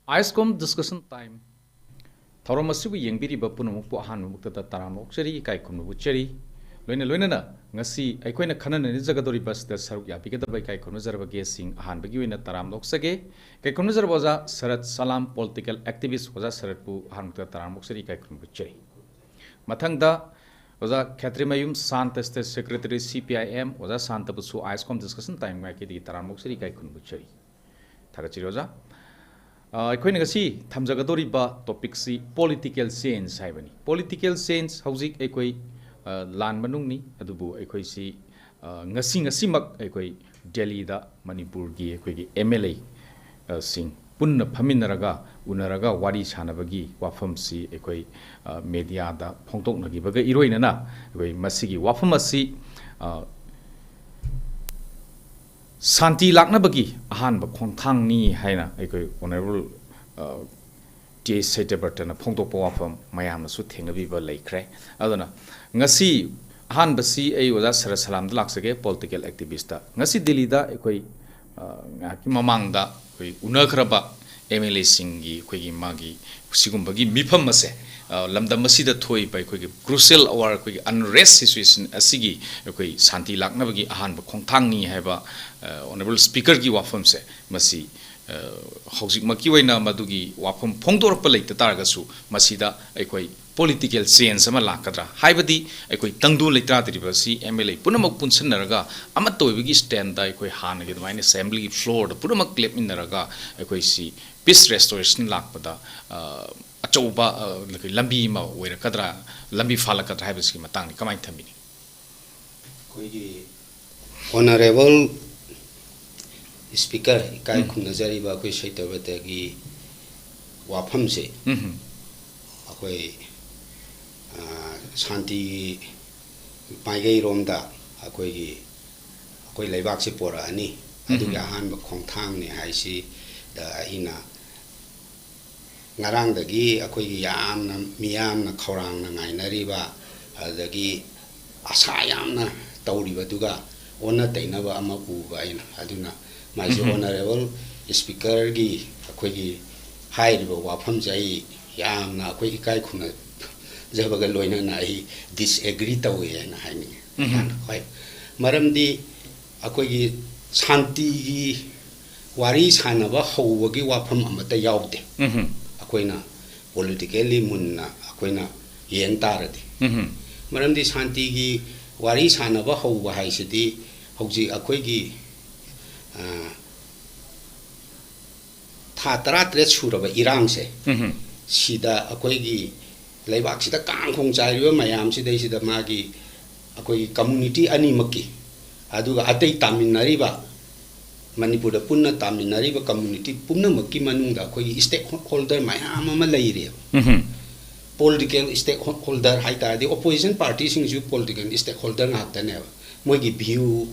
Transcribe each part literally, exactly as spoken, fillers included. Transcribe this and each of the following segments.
ISCOM Discussion Time. ꯊꯧꯔꯝ ꯑꯁꯤꯕꯨ ꯌꯦꯡꯕꯤꯔꯤꯕ ꯄꯨꯝꯅꯃꯛꯄꯨ ꯑꯍꯥꯟꯕ ꯃꯛꯇꯗ ꯇꯔꯥꯝꯅ ꯑꯣꯛꯆꯔꯤ, ꯏꯀꯥꯏ ꯈꯨꯝꯅꯕ ꯎꯠꯆꯔꯤ꯫ ꯂꯣꯏꯅ ꯂꯣꯏꯅꯅ ꯉꯁꯤ ꯑꯩꯈꯣꯏꯅ ꯈꯟꯅ ꯅꯩꯅꯖꯒꯗꯧꯔꯤꯕ ꯑꯁꯤꯗ ꯁꯔꯨꯛ ꯌꯥꯕꯤꯒꯗꯕ ꯏꯀꯥꯏ ꯈꯨꯝꯅꯖꯔꯕ guest ꯁꯤꯡ ꯑꯍꯥꯟꯕꯒꯤ ꯑꯣꯏꯅ ꯇꯔꯥꯝꯅ ꯑꯣꯛꯆꯒꯦ꯫ ꯏꯀꯥꯏ ꯈꯨꯝꯅꯖꯔꯕ ꯑꯣꯖꯥ ꯁꯔꯠ ꯁꯂꯥꯝ, political activist ꯑꯣꯖꯥ ꯁꯔꯠꯄꯨ ꯑꯍꯥꯟꯕꯗ ꯇꯔꯥꯝꯅ ꯑꯣꯛꯆꯔꯤ, ꯏꯀꯥꯏ ꯈꯨꯝꯅꯕ ꯎꯠꯆꯔꯤ꯫ ꯃꯊꯪꯗ ꯑꯣꯖꯥ ꯈꯦꯇ꯭ꯔꯤꯃꯌꯨꯝ ꯁꯥꯟꯇ, State Secretary CPIM, ꯑꯣꯖꯥ ꯁꯥꯟꯇꯕꯨꯁꯨ ISCOM Discussion Time ꯃꯥꯏꯀꯩꯗꯒꯤ ꯇꯔꯥꯝꯅ ꯑꯣꯛꯆꯔꯤ, ꯏꯀꯥꯏ ꯈꯨꯝꯅꯕ ꯎꯠꯆꯔꯤ꯫ ꯊꯥꯒꯠꯆꯔꯤ ꯑꯣꯖꯥ꯫ ꯑ, ꯑꯩꯈꯣꯏꯅ ꯉꯁꯤ ꯊꯝꯖꯒꯗꯧꯔꯤꯕ topic ꯁꯤ political change ꯍꯥꯏꯕꯅꯤ꯫ Political change ꯍꯧꯖꯤꯛ ꯑꯩꯈꯣꯏ, ꯑ, ꯂꯥꯟ ꯃꯅꯨꯡꯅꯤ, ꯑꯗꯨꯕꯨ ꯑꯩꯈꯣꯏꯁꯤ, ꯑ, ꯉꯁꯤ ꯉꯁꯤꯃꯛ ꯑꯩꯈꯣꯏ ꯗꯦꯜꯂꯤꯗ ꯃꯅꯤꯄꯨꯔꯒꯤ ꯑꯩꯈꯣꯏꯒꯤ MLA, ꯑ, ꯁꯤꯡ ꯄꯨꯟꯅ ꯐꯝꯃꯤꯟꯅꯔꯒ, ꯎꯅꯔꯒ ꯋꯥꯔꯤ ꯁꯥꯟꯅꯕꯒꯤ ꯋꯥꯐꯝꯁꯤ ꯑꯩꯈꯣꯏ, ꯑ, media ꯗ ꯐꯣꯡꯗꯣꯛꯅꯈꯤꯕꯒ ꯏꯔꯣꯏꯅꯅ ꯑꯩꯈꯣꯏ ꯃꯁꯤꯒꯤ ꯋꯥꯐꯝ ꯑꯁꯤ, ꯑ, ꯁꯥꯟꯇꯤ ꯂꯥꯛꯅꯕꯒꯤ ꯑꯍꯥꯟꯕ ꯈꯣꯡꯊꯥꯡꯅꯤ ꯍꯥꯏꯅ ꯑꯩꯈꯣꯏ Honourable, ꯑ, ꯇꯤ ꯑꯩꯆ ꯁꯇ꯭ꯌꯕ꯭ꯔꯇꯅ ꯐꯣꯡꯗꯣꯛꯄ ꯋꯥꯐꯝ ꯃꯌꯥꯝꯅꯁꯨ ꯊꯦꯡꯅꯕꯤꯕ ꯂꯩꯈ꯭ꯔꯦ꯫ ꯑꯗꯨꯅ ꯉꯁꯤ ꯑꯍꯥꯟꯕꯁꯤ ꯑꯩ ꯑꯣꯖꯥ ꯁꯔꯠ ꯁꯂꯥꯝꯗ ꯂꯥꯛꯆꯒꯦ, political activist ꯇ꯫ ꯉꯁꯤ ꯗꯤꯜꯂꯤꯗ ꯑꯩꯈꯣꯏ, ꯑ, ꯉꯥꯏꯍꯥꯛꯀꯤ ꯃꯃꯥꯡꯗ ꯑꯩꯈꯣꯏ ꯎꯅꯈ꯭ꯔꯕ MLA ꯁꯤꯡꯒꯤ ꯑꯩꯈꯣꯏꯒꯤ ꯃꯥꯒꯤ ꯁꯤꯒꯨꯝꯕꯒꯤ ꯃꯤꯐꯝ ꯑꯁꯦ, ꯑ, ꯂꯝꯗꯝ ꯑꯁꯤꯗ ꯊꯣꯛꯏꯕ ꯑꯩꯈꯣꯏꯒꯤ crucial hour, ꯑꯩꯈꯣꯏꯒꯤ unrest situation ꯑꯁꯤꯒꯤ ꯑꯩꯈꯣꯏ ꯁꯥꯟꯇꯤ ꯂꯥꯛꯅꯕꯒꯤ ꯑꯍꯥꯟꯕ ꯈꯣꯡꯊꯥꯡꯅꯤ ꯍꯥꯏꯕ, ꯑ, Honourable Speaker ꯒꯤ ꯋꯥꯐꯝꯁꯦ, ꯃꯁꯤ, ꯑ, ꯍꯧꯖꯤꯛꯃꯛꯀꯤ ꯑꯣꯏꯅ ꯃꯗꯨꯒꯤ ꯋꯥꯐꯝ ꯐꯣꯡꯗꯣꯔꯛꯄ ꯂꯩꯇ ꯇꯥꯔꯒꯁꯨ, ꯃꯁꯤꯗ ꯑꯩꯈꯣꯏ political change ꯑꯃ ꯂꯥꯛꯀꯗ꯭ꯔꯥ? ꯍꯥꯏꯕꯗꯤ ꯑꯩꯈꯣꯏ ꯇꯪꯗꯨ ꯂꯩꯇꯥꯗ꯭ꯔꯤꯕ ꯑꯁꯤ MLA ꯄꯨꯝꯅꯃꯛ ꯄꯨꯟꯁꯤꯟꯅꯔꯒ ꯑꯃꯠꯇ ꯑꯣꯏꯕꯒꯤ stand ꯗ ꯑꯩꯈꯣꯏ ꯍꯥꯟꯅꯒꯤ ꯑꯗꯨꯃꯥꯏꯅ assembly ꯒꯤ floor ꯗ ꯄꯨꯝꯅꯃꯛ ꯂꯦꯞꯃꯤꯟꯅꯔꯒ ꯑꯩꯈꯣꯏꯁꯤ peace restoration ꯂꯥꯛꯄꯗ, ꯑ, ꯑꯆꯧꯕ, ꯑ, ꯂꯝꯕꯤ ꯑꯃ ꯑꯣꯏꯔꯛꯀꯗ꯭ꯔꯥ, ꯂꯝꯕꯤ ꯐꯥꯜꯂꯛꯀꯗ꯭ꯔꯥ ꯍꯥꯏꯕꯁꯤꯒꯤ ꯃꯇꯥꯡꯗ ꯀꯃꯥꯏꯅ ꯊꯝꯕꯤꯅꯤ? ꯑꯩꯈꯣꯏꯒꯤ Honourable Speaker, ꯏꯀꯥꯏ ꯎꯝ꯫ ꯈꯨꯝꯅꯖꯔꯤꯕ ꯑꯩꯈꯣꯏ ꯁꯇ꯭ꯌꯕ꯭ꯔꯇꯒꯤ ꯋꯥꯐꯝꯁꯦ ꯎꯝ꯫ ꯑꯩꯈꯣꯏ, ꯑ, ꯁꯥꯟꯇꯤꯒꯤ ꯃꯥꯏꯀꯩꯔꯣꯝꯗ ꯑꯩꯈꯣꯏꯒꯤ, ꯑꯩꯈꯣꯏ ꯂꯩꯕꯥꯛꯁꯦ ꯄꯣꯔꯛꯑꯅꯤ꯫ ꯑꯗꯨꯒꯤ ꯎꯝ꯫ ꯑꯍꯥꯟꯕ ꯈꯣꯡꯊꯥꯡꯅꯦ ꯍꯥꯏꯁꯤꯗ ꯑꯩꯅ ꯉꯔꯥꯡꯗꯒꯤ ꯑꯩꯈꯣꯏꯒꯤ ꯌꯥꯝꯅ ꯃꯤꯌꯥꯝꯅ ꯈꯧꯔꯥꯡꯅ ꯉꯥꯏꯅꯔꯤꯕ, ꯑꯗꯨꯗꯒꯤ ꯑꯁꯥ ꯌꯥꯝꯅ ꯇꯧꯔꯤꯕꯗꯨꯒ ꯑꯣꯟꯅ ꯇꯩꯅꯕ ꯑꯃ ꯎꯕ ꯑꯩꯅ꯫ ꯑꯗꯨꯅ ꯃꯥꯏꯁꯦ ꯎꯝ꯫ Honourable Speaker ꯒꯤ ꯑꯩꯈꯣꯏꯒꯤ ꯍꯥꯏꯔꯤꯕ ꯋꯥꯐꯝꯁꯦ ꯑꯩ ꯌꯥꯝꯅ ꯑꯩꯈꯣꯏ ꯏꯀꯥꯏ ꯈꯨꯝꯅꯖꯕꯒ ꯂꯣꯏꯅꯅ ꯑꯩ disagree ꯇꯧꯏ ꯍꯥꯏꯅ ꯍꯥꯏꯅꯤꯡꯉꯤ꯫ ꯎꯝꯍꯨꯝ꯫ ꯍꯣꯏ, ꯃꯔꯝꯗꯤ ꯑꯩꯈꯣꯏꯒꯤ ꯁꯥꯟꯇꯤꯒꯤ ꯋꯥꯔꯤ ꯁꯥꯟꯅꯕ ꯍꯧꯕꯒꯤ ꯋꯥꯐꯝ ꯑꯃꯠꯇ ꯌꯥꯎꯗꯦ꯫ ꯎꯝꯍꯨꯝ꯫ ꯑꯩꯈꯣꯏꯅ politically ꯃꯨꯟꯅ ꯑꯩꯈꯣꯏꯅ ꯌꯦꯡ ꯇꯥꯔꯗꯤ꯫ ꯎꯝꯍꯨꯝ꯫ ꯃꯔꯝꯗꯤ ꯁꯥꯟꯇꯤꯒꯤ ꯋꯥꯔꯤ ꯁꯥꯟꯅꯕ ꯍꯧꯕ ꯍꯥꯏꯁꯤꯗꯤ ꯍꯧꯖꯤꯛ ꯑꯩꯈꯣꯏꯒꯤ, ꯑ, ꯊꯥ ꯇꯔꯥꯇꯔꯦꯠ ꯁꯨꯔꯕ ꯏꯔꯥꯡꯁꯦ, ꯎꯝꯍꯨꯝ꯫ ꯁꯤꯗ ꯑꯩꯈꯣꯏꯒꯤ ꯂꯩꯕꯥꯛꯁꯤꯗ ꯀꯥꯡ ꯈꯣꯡ ꯆꯥꯏꯔꯤꯕ ꯃꯌꯥꯝꯁꯤꯗꯩꯁꯤꯗ ꯃꯥꯒꯤ ꯑꯩꯈꯣꯏꯒꯤ community ꯑꯅꯤꯃꯛꯀꯤ, ꯑꯗꯨꯒ ꯑꯇꯩ ꯇꯥꯃꯤꯟꯅꯔꯤꯕ, ꯃꯅꯤꯄꯨꯔꯗ ꯄꯨꯟꯅ ꯇꯥꯃꯤꯟꯅꯔꯤꯕ community ꯄꯨꯝꯅꯃꯛꯀꯤ ꯃꯅꯨꯡꯗ ꯑꯩꯈꯣꯏꯒꯤ stakeholder ꯃꯌꯥꯝ ꯑꯃ ꯂꯩꯔꯤꯑꯕ꯫ ꯎꯝꯍꯨꯝ꯫ Political stakeholder ꯍꯥꯏ ꯇꯥꯔꯗꯤ opposition party ꯁꯤꯡꯁꯨ political stakeholder ꯉꯥꯛꯇꯅꯦꯕ꯫ ꯃꯣꯏꯒꯤ view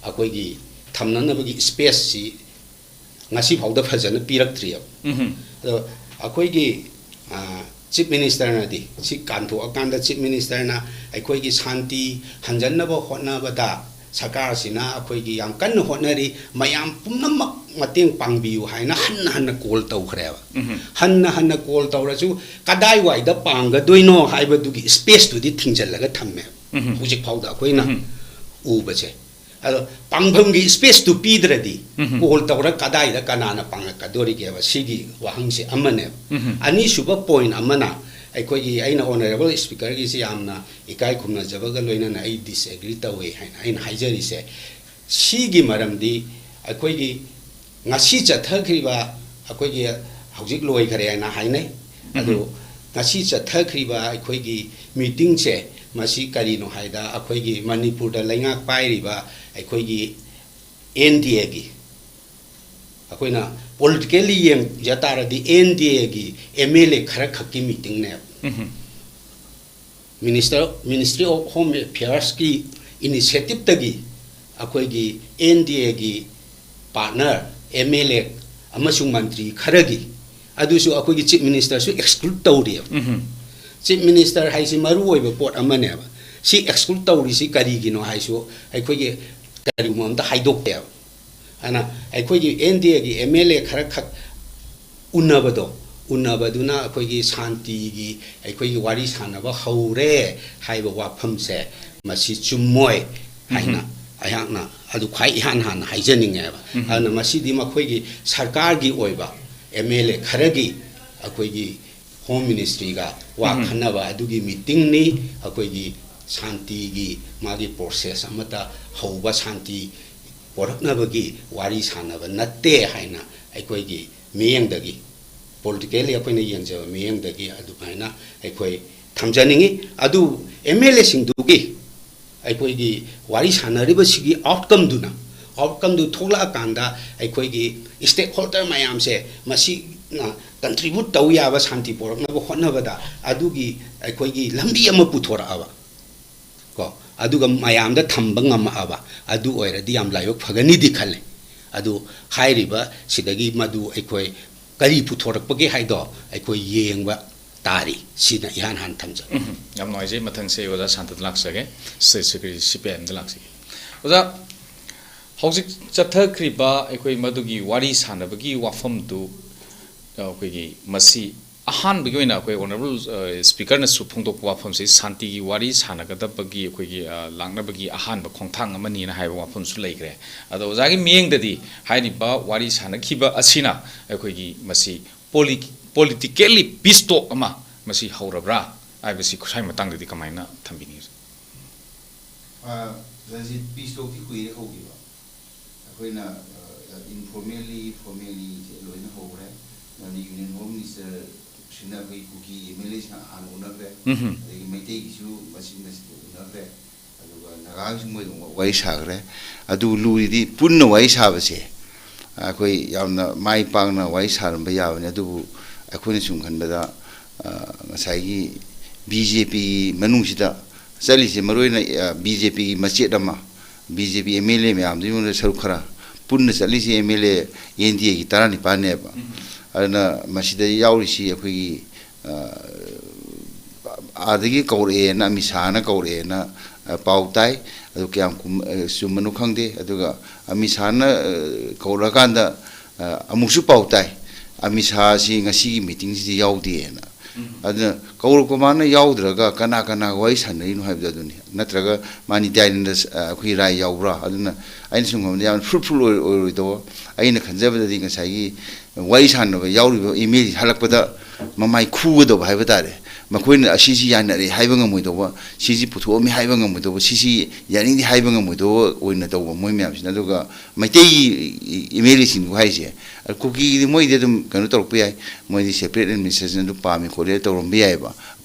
ꯑꯩꯈꯣꯏꯒꯤ ꯊꯝꯅꯅꯕꯒꯤ space ꯁꯤ ꯉꯁꯤ ꯐꯥꯎꯗ ꯐꯖꯅ ꯄꯤꯔꯛꯇ꯭ꯔꯤꯑꯕ꯫ ꯎꯝꯍꯨꯝ꯫ ꯑꯗꯣ ꯑꯩꯈꯣꯏꯒꯤ, ꯑ, Chief Minister ꯅꯗꯤ, ꯁꯤ ꯀꯥꯟꯊꯣꯛꯑꯀꯥꯟꯗ Chief Minister ꯅ ꯑꯩꯈꯣꯏꯒꯤ ꯁꯥꯟꯇꯤ ꯍꯟꯖꯟꯅꯕ ꯍꯣꯠꯅꯕꯗ ꯁꯔꯀꯥꯔꯁꯤꯅ ꯑꯩꯈꯣꯏꯒꯤ ꯌꯥꯝ ꯀꯟꯅ ꯍꯣꯠꯅꯔꯤ, ꯃꯌꯥꯝ ꯄꯨꯝꯅꯃꯛ ꯃꯇꯦꯡ ꯄꯥꯡꯕꯤꯌꯨ ꯍꯥꯏꯅ ꯍꯟꯅ ꯍꯟꯅ call ꯇꯧꯈ꯭ꯔꯦꯕ꯫ ꯎꯝꯍꯨꯝ꯫ ꯍꯟꯅ ꯍꯟꯅ call ꯇꯧꯔꯁꯨ ꯀꯗꯥꯏꯋꯥꯏꯗ ꯄꯥꯡꯒꯗꯣꯏꯅꯣ ꯍꯥꯏꯕꯗꯨꯒꯤ space ꯇꯨꯗꯤ ꯊꯤꯡꯖꯤꯜꯂꯒ ꯊꯝꯃꯦꯕ꯫ ꯎꯝꯍꯨꯝ꯫ ꯍꯧꯖꯤꯛ ꯐꯥꯎꯗ ꯑꯩꯈꯣꯏꯅ ꯎꯝꯍꯨꯝ꯫ ꯎꯕꯁꯦ꯫ ꯑꯗꯣ ꯄꯥꯡꯐꯝꯒꯤ space ꯇꯨ ꯄꯤꯗ꯭ꯔꯗꯤ ꯎꯝꯍꯨꯝ꯫ call ꯇꯧꯔ ꯀꯗꯥꯏꯗ ꯀꯅꯥꯅ ꯄꯥꯡꯉꯛꯀꯗꯣꯔꯤꯒꯦꯕ? ꯁꯤꯒꯤ ꯋꯥꯍꯪꯁꯦ ꯑꯃꯅꯦꯕ꯫ ꯎꯝꯍꯨꯝ꯫ ꯑꯅꯤꯁꯨꯕ point ꯑꯃꯅ ꯑꯩꯈꯣꯏꯒꯤ, ꯑꯩꯅ Honourable Speaker ꯒꯤꯁꯤ ꯌꯥꯝꯅ ꯏꯀꯥꯏ ꯈꯨꯝꯅꯖꯕꯒ ꯂꯣꯏꯅꯅ ꯑꯩ disagree ꯇꯧꯏ ꯍꯥꯏꯅ ꯑꯩꯅ ꯍꯥꯏꯖꯔꯤꯁꯦ꯫ ꯁꯤꯒꯤ ꯃꯔꯝꯗꯤ ꯑꯩꯈꯣꯏꯒꯤ ꯉꯁꯤ ꯆꯠꯊꯈ꯭ꯔꯤꯕ, ꯑꯩꯈꯣꯏꯒꯤ ꯍꯧꯖꯤꯛ ꯂꯣꯏꯈꯔꯦ ꯍꯥꯏꯅ ꯍꯥꯏꯅꯩ꯫ ꯑꯗꯨ ꯎꯝꯍꯨꯝ꯫ ꯉꯁꯤ ꯆꯠꯊꯈ꯭ꯔꯤꯕ ꯑꯩꯈꯣꯏꯒꯤ meeting ꯁꯦ, ꯃꯁꯤ ꯀꯔꯤꯅꯣ ꯍꯥꯏꯗ ꯑꯩꯈꯣꯏꯒꯤ ꯃꯅꯤꯄꯨꯔꯗ ꯂꯩꯉꯥꯛ ꯄꯥꯏꯔꯤꯕ ꯑꯩꯈꯣꯏꯒꯤ N D A ꯒꯤ, ꯑꯩꯈꯣꯏꯅ politically ꯌꯦꯡꯖ ꯇꯥꯔꯗꯤ N D A ꯒꯤ M L A ꯈꯔ ꯈꯛꯀꯤ meeting ꯅꯦꯕ꯫ ꯎꯝꯍꯨꯝ꯫ Minister, Ministry of Home Affairs ꯀꯤ initiative ꯇꯒꯤ ꯑꯩꯈꯣꯏꯒꯤ N D A ꯒꯤ partner M L A ꯑꯃꯁꯨꯡ ꯃꯟꯇ꯭ꯔꯤ ꯈꯔꯒꯤ, ꯑꯗꯨꯁꯨ ꯑꯩꯈꯣꯏꯒꯤ Chief Minister ꯁꯨ exclude ꯇꯧꯔꯤꯑꯕ꯫ ꯎꯝꯍꯨꯝ꯫ Chief Minister ꯍꯥꯏꯁꯤ ꯃꯔꯨ ꯑꯣꯏꯕ ꯄꯣꯠ ꯑꯃꯅꯦꯕ꯫ ꯁꯤ exclude ꯇꯧꯔꯤꯁꯤ ꯀꯔꯤꯒꯤꯅꯣ ꯍꯥꯏꯁꯨ ꯑꯩꯈꯣꯏꯒꯤ ꯀꯔꯤꯒꯨꯝꯕ ꯑꯝꯇ ꯍꯥꯏꯗꯣꯛꯇꯦꯕ꯫ ꯑꯗꯨꯅ ꯑꯩꯈꯣꯏꯒꯤ N D A ꯒꯤ M L A ꯈꯔ ꯈꯛ ꯎꯅꯕꯗꯣ, ꯎꯅꯕꯗꯨꯅ ꯑꯩꯈꯣꯏꯒꯤ ꯁꯥꯟꯇꯤꯒꯤ, ꯑꯩꯈꯣꯏꯒꯤ ꯋꯥꯔꯤ ꯁꯥꯟꯅꯕ ꯍꯧꯔꯦ ꯍꯥꯏꯕ ꯋꯥꯐꯝꯁꯦ, ꯃꯁꯤ ꯆꯨꯝꯃꯣꯏ ꯍꯥꯏꯅ ꯑꯩꯍꯥꯛꯅ ꯑꯗꯨ ꯈ꯭ꯋꯥꯏ ꯏꯍꯥꯟ ꯍꯥꯟꯅ ꯍꯥꯏꯖꯅꯤꯡꯉꯦꯕ꯫ ꯑꯗꯨꯅ ꯃꯁꯤꯗꯤ ꯃꯈꯣꯏꯒꯤ ꯁꯔꯀꯥꯔꯒꯤ ꯑꯣꯏꯕ, ꯑꯦꯝ ꯑꯦꯜ ꯑꯦ ꯈꯔꯒꯤ ꯑꯩꯈꯣꯏꯒꯤ ꯍꯣꯝ ꯃꯤꯅꯤꯁꯇ꯭ꯔꯤꯒ ꯋꯥ ꯈꯟꯅꯕ ꯑꯗꯨꯒꯤ ꯃꯤꯇꯤꯡꯅꯤ꯫ ꯑꯩꯈꯣꯏꯒꯤ ꯁꯥꯟꯇꯤꯒꯤ ꯃꯥꯒꯤ ꯄ꯭ꯔꯣꯁꯦꯁ ꯑꯃꯠꯇ ꯍꯧꯕ, ꯁꯥꯟꯇꯤ ꯄꯣꯔꯛꯅꯕꯒꯤ ꯋꯥꯔꯤ ꯁꯥꯟꯅꯕ ꯅꯠꯇꯦ ꯍꯥꯏꯅ ꯑꯩꯈꯣꯏꯒꯤ ꯃꯤꯠꯌꯦꯡꯗꯒꯤ, ꯄꯣꯂꯤꯇꯤꯀꯦꯜꯂꯤ ꯑꯩꯈꯣꯏꯅ ꯌꯦꯡꯖꯕ ꯃꯤꯠꯌꯦꯡꯗꯒꯤ ꯑꯗꯨꯃꯥꯏꯅ ꯑꯩꯈꯣꯏ ꯊꯝꯖꯅꯤꯡꯉꯤ꯫ ꯑꯗꯨ ꯑꯦꯝ ꯑꯦꯜ ꯑꯦꯁꯤꯡꯗꯨꯒꯤ ꯑꯩꯈꯣꯏꯒꯤ ꯋꯥꯔꯤ ꯁꯥꯟꯅꯔꯤꯕꯁꯤꯒꯤ ꯑꯥꯎꯠꯀꯝꯗꯨꯅ, ꯑꯥꯎꯠꯀꯝꯗꯨ ꯊꯣꯛꯂꯛꯑꯀꯥꯟꯗ ꯑꯩꯈꯣꯏꯒꯤ ꯁ꯭ꯇꯦꯛ ꯍꯣꯜꯗꯔ ꯃꯌꯥꯝꯁꯦ ꯃꯁꯤꯅ ꯀꯟꯇ꯭ꯔꯤꯕ꯭ꯌꯨꯠ ꯇꯧ ꯌꯥꯕ, ꯁꯥꯟꯇꯤ ꯄꯨꯔꯛꯅꯕ ꯍꯣꯠꯅꯕꯗ ꯑꯗꯨꯒꯤ ꯑꯩꯈꯣꯏꯒꯤ ꯂꯝꯕꯤ ꯑꯃ ꯄꯨꯊꯣꯔꯛꯑꯕ ꯀꯣ, ꯑꯗꯨꯒ ꯃꯌꯥꯝꯗ ꯊꯝꯕ ꯉꯝꯃꯛꯑꯕ, ꯑꯗꯨ ꯑꯣꯏꯔꯗꯤ ꯌꯥꯝ ꯂꯥꯏꯕꯛ ꯐꯒꯅꯤꯗꯤ ꯈꯜꯂꯦ꯫ ꯑꯗꯨ ꯍꯥꯏꯔꯤꯕ ꯁꯤꯗꯒꯤ ꯃꯗꯨ ꯑꯩꯈꯣꯏ ꯀꯔꯤ ꯄꯨꯊꯣꯔꯛꯄꯒꯦ ꯍꯥꯏꯗꯣ ꯑꯩꯈꯣꯏ ꯌꯦꯡꯕ ꯇꯥꯔꯤ꯫ ꯁꯤꯅ ꯏꯍꯥꯟ ꯍꯥꯟꯅ ꯊꯝꯖꯒꯦ꯫ ꯎꯝ, ꯌꯥꯝ ꯅꯨꯡꯉꯥꯏꯖꯩ꯫ ꯃꯊꯪꯁꯦ ꯑꯣꯖꯥ ꯁꯥꯟꯇꯗ ꯂꯥꯛꯆꯒꯦ꯫ ꯁꯤ-, ꯁꯤ-, ꯁꯤ ꯄꯤ ꯑꯥꯏ ꯑꯦꯝꯗ ꯂꯥꯛꯆꯒꯦ꯫ ꯑꯣꯖꯥ, ꯍꯧꯖꯤꯛ ꯆꯠꯊꯈ꯭ꯔꯤꯕ ꯑꯩꯈꯣꯏ ꯃꯗꯨꯒꯤ ꯋꯥꯔꯤ ꯁꯥꯟꯅꯕꯒꯤ ꯋꯥꯐꯝꯗꯨ, ꯑ, ꯑꯩꯈꯣꯏꯒꯤ ꯃꯁꯤ ꯑꯍꯥꯟꯕꯒꯤ ꯑꯣꯏꯅ ꯑꯩꯈꯣꯏ ꯑꯣꯅꯔꯦꯕꯜ, ꯑ, ꯁ꯭ꯄꯤꯀꯔꯅꯁꯨ ꯐꯣꯡꯗꯣꯛꯄ ꯋꯥꯐꯝꯁꯤ ꯁꯥꯟꯇꯤꯒꯤ ꯋꯥꯔꯤ ꯁꯥꯟꯅꯒꯗꯕꯒꯤ ꯑꯩꯈꯣꯏꯒꯤ, ꯑ, ꯂꯥꯛꯅꯕꯒꯤ ꯑꯍꯥꯟꯕ ꯈꯣꯡꯊꯥꯡ ꯑꯃꯅꯤꯅ ꯍꯥꯏꯕ ꯋꯥꯐꯝꯁꯨ ꯂꯩꯈ꯭ꯔꯦ꯫ ꯑꯗꯣ ꯑꯣꯖꯥꯒꯤ ꯃꯤꯠꯌꯦꯡꯗꯗꯤ ꯍꯥꯏꯔꯤꯕ ꯋꯥꯔꯤ ꯁꯥꯟꯅꯈꯤꯕ ꯑꯁꯤꯅ ꯑꯩꯈꯣꯏꯒꯤ ꯃꯁꯤ ꯄꯣꯂꯤ-, ꯄꯣꯂꯤꯇꯤꯀꯦꯜꯂꯤ ꯄꯤꯁ ꯇꯣꯛ ꯑꯃ ꯃꯁꯤ ꯍꯧꯔꯕ꯭ꯔꯥ ꯍꯥꯏꯕꯁꯤ ꯈꯨꯠꯁꯥꯏ ꯃꯇꯥꯡꯗꯗꯤ ꯀꯃꯥꯏꯅ ꯊꯝꯕꯤꯅꯤꯡꯉꯤ? ꯑ, ꯔꯟꯖꯤꯠ, ꯄꯤꯁ ꯇꯣꯛꯇꯤ ꯀꯨꯏꯔꯦ ꯍꯧꯈꯤꯕ꯫ ꯑꯩꯈꯣꯏꯅ, ꯑ, ꯏꯟꯐꯣꯔꯃꯦꯜꯂꯤ, ꯐꯣꯔꯃꯦꯜꯂꯤꯁꯦ ꯂꯣꯏꯅ ꯍꯧꯈ꯭ꯔꯦ꯫ ꯃꯔꯝꯗꯤ ꯌꯨꯅꯤꯌꯟ ꯍꯣꯝ ꯃꯤꯅꯤꯁꯇꯔꯁꯤꯅ ꯑꯩꯈꯣꯏ ꯀꯨꯀꯤ ꯑꯦꯝ ꯑꯦꯜ ꯑꯦꯁꯤꯡ ꯍꯥꯟꯅ ꯎꯅꯈ꯭ꯔꯦ꯫ ꯎꯝꯍꯨꯝ꯫ ꯑꯗꯒꯤ ꯃꯩꯇꯩꯒꯤꯁꯨ ꯃꯁꯤ ꯃꯁꯤꯗ ꯎꯅꯈ꯭ꯔꯦ꯫ ꯑꯗꯨꯒ ꯅꯥꯒꯥꯒꯤꯁꯨ ꯃꯣꯏꯒ ꯋꯥꯔꯤ ꯁꯥꯈ꯭ꯔꯦ꯫ ꯑꯗꯨ ꯂꯨꯔꯤꯗꯤ ꯄꯨꯟꯅ ꯋꯥꯔꯤ ꯁꯥꯕꯁꯦ ꯑꯩꯈꯣꯏ ꯌꯥꯝꯅ ꯃꯥꯏ ꯄꯥꯛꯅ ꯋꯥꯔꯤ ꯁꯥꯔꯝꯕ ꯌꯥꯕꯅꯤ꯫ ꯑꯗꯨꯕꯨ ꯑꯩꯈꯣꯏꯅ ꯁꯨꯝ ꯈꯟꯕꯗ, ꯑ, ꯉꯁꯥꯏꯒꯤ ꯕꯤ ꯖꯦ ꯄꯤꯒꯤ ꯃꯅꯨꯡꯁꯤꯗ ꯆꯠꯂꯤꯁꯦ, ꯃꯔꯨꯑꯣꯏꯅ, ꯑ, ꯕꯤ ꯖꯦ ꯄꯤꯒꯤ ꯃꯆꯦꯠ ꯑꯃ, B J P M L A ꯃꯌꯥꯝꯗꯨꯒꯤ ꯃꯅꯨꯡꯗ ꯁꯔꯨꯛ ꯈꯔ ꯄꯨꯟꯅ ꯆꯠꯂꯤꯁꯦ M L A N D ꯑꯦꯒꯤ ꯇꯔꯥꯅꯤꯄꯥꯟꯅꯦꯕ꯫ ꯑꯗꯨꯅ ꯃꯁꯤꯗ ꯌꯥꯎꯔꯤꯁꯤ ꯑꯩꯈꯣꯏꯒꯤ, ꯑ, ꯑꯥꯗꯒꯤ ꯀꯧꯔꯛꯑꯦꯅ, ꯑꯃꯤꯠ ꯁꯥꯍꯅ ꯀꯧꯔꯛꯑꯦꯅ, ꯑ, ꯄꯥꯎ ꯇꯥꯏ꯫ ꯑꯗꯨ ꯀꯌꯥꯝ ꯀꯨꯝ-, ꯑ, ꯆꯨꯝꯕꯅꯣ ꯈꯪꯗꯦ꯫ ꯑꯗꯨꯒ ꯑꯃꯤꯠ ꯁꯥꯍꯅ, ꯑ, ꯀꯧꯔꯛꯑꯀꯥꯟꯗ, ꯑ, ꯑꯃꯨꯛꯁꯨ ꯄꯥꯎ ꯇꯥꯏ, ꯑꯃꯤꯠ ꯁꯥꯁꯤ ꯉꯁꯤꯒꯤ ꯃꯤꯇꯤꯡꯁꯤꯗꯤ ꯌꯥꯎꯗꯦꯅ꯫ ꯑꯗꯨꯅ ꯀꯧꯔꯛꯄ ꯃꯥꯅ ꯌꯥꯎꯗ꯭ꯔꯒ ꯀꯅꯥ ꯀꯅꯥ ꯋꯥꯔꯤ ꯁꯥꯟꯅꯔꯤꯅꯣ ꯍꯥꯏꯕꯗꯣ ꯑꯗꯨꯅꯤ꯫ ꯅꯠꯇ꯭ꯔꯒ ꯃꯥ ꯅꯤꯇ꯭ꯌꯥꯅꯟꯗ, ꯑ, ꯑꯩꯈꯣꯏ ꯔꯥꯏ ꯌꯥꯎꯕ꯭ꯔꯥ? ꯑꯗꯨꯅ ꯑꯩꯅ ꯁꯨꯝ ꯈꯟꯕꯗ ꯌꯥꯝꯅ ꯐ꯭ꯔꯨꯠꯐꯨꯜ ꯑꯣꯏꯔꯣꯏꯗꯧꯕ꯫ ꯑꯩꯅ ꯈꯟꯖꯕꯗꯗꯤ ꯉꯁꯥꯏꯒꯤ ꯋꯥꯔꯤ ꯁꯥꯟꯅꯕ ꯌꯥꯎꯔꯤꯕ ꯑꯦꯝ ꯑꯦꯜ ꯍꯜꯂꯛꯄꯗ ꯃꯃꯥꯏ ꯈꯨꯒꯗꯧꯕ ꯍꯥꯏꯕ ꯇꯥꯔꯦ꯫ ꯃꯈꯣꯏꯅ ꯑꯁꯤꯁꯤ ꯌꯥꯅꯔꯦ ꯍꯥꯏꯕ ꯉꯝꯃꯣꯏꯗꯧꯕ, ꯁꯤꯁꯤ ꯄꯨꯊꯣꯛꯑꯝꯃꯤ ꯍꯥꯏꯕ ꯉꯝꯃꯣꯏꯗꯧꯕ, ꯁꯤꯁꯤ ꯌꯥꯅꯤꯡꯗꯦ ꯍꯥꯏꯕ ꯉꯝꯃꯣꯏꯗꯧꯕ ꯑꯣꯏꯅ ꯇꯧꯕ ꯃꯣꯏ ꯃꯌꯥꯝꯁꯤꯅ꯫ ꯑꯗꯨꯒ ꯃꯩꯇꯩꯒꯤ ꯑꯦꯝ ꯑꯦꯜ ꯑꯦꯁꯤꯡꯗꯨ ꯍꯥꯏꯁꯦ, ꯀꯨꯀꯤꯒꯤꯗꯤ ꯃꯣꯏꯗꯤ ꯑꯗꯨꯝ ꯀꯩꯅꯣ ꯇꯧꯔꯛꯄ ꯌꯥꯏ, ꯃꯣꯏꯗꯤ ꯁꯦꯄꯔꯦꯠ ꯑꯦꯗꯃꯤꯅꯤꯁꯇ꯭ꯔꯦꯁꯟ ꯑꯗꯨ ꯄꯥꯝꯃꯤ ꯈꯣꯠꯂꯤ ꯇꯧꯔꯝꯕ ꯌꯥꯏꯑꯕ꯫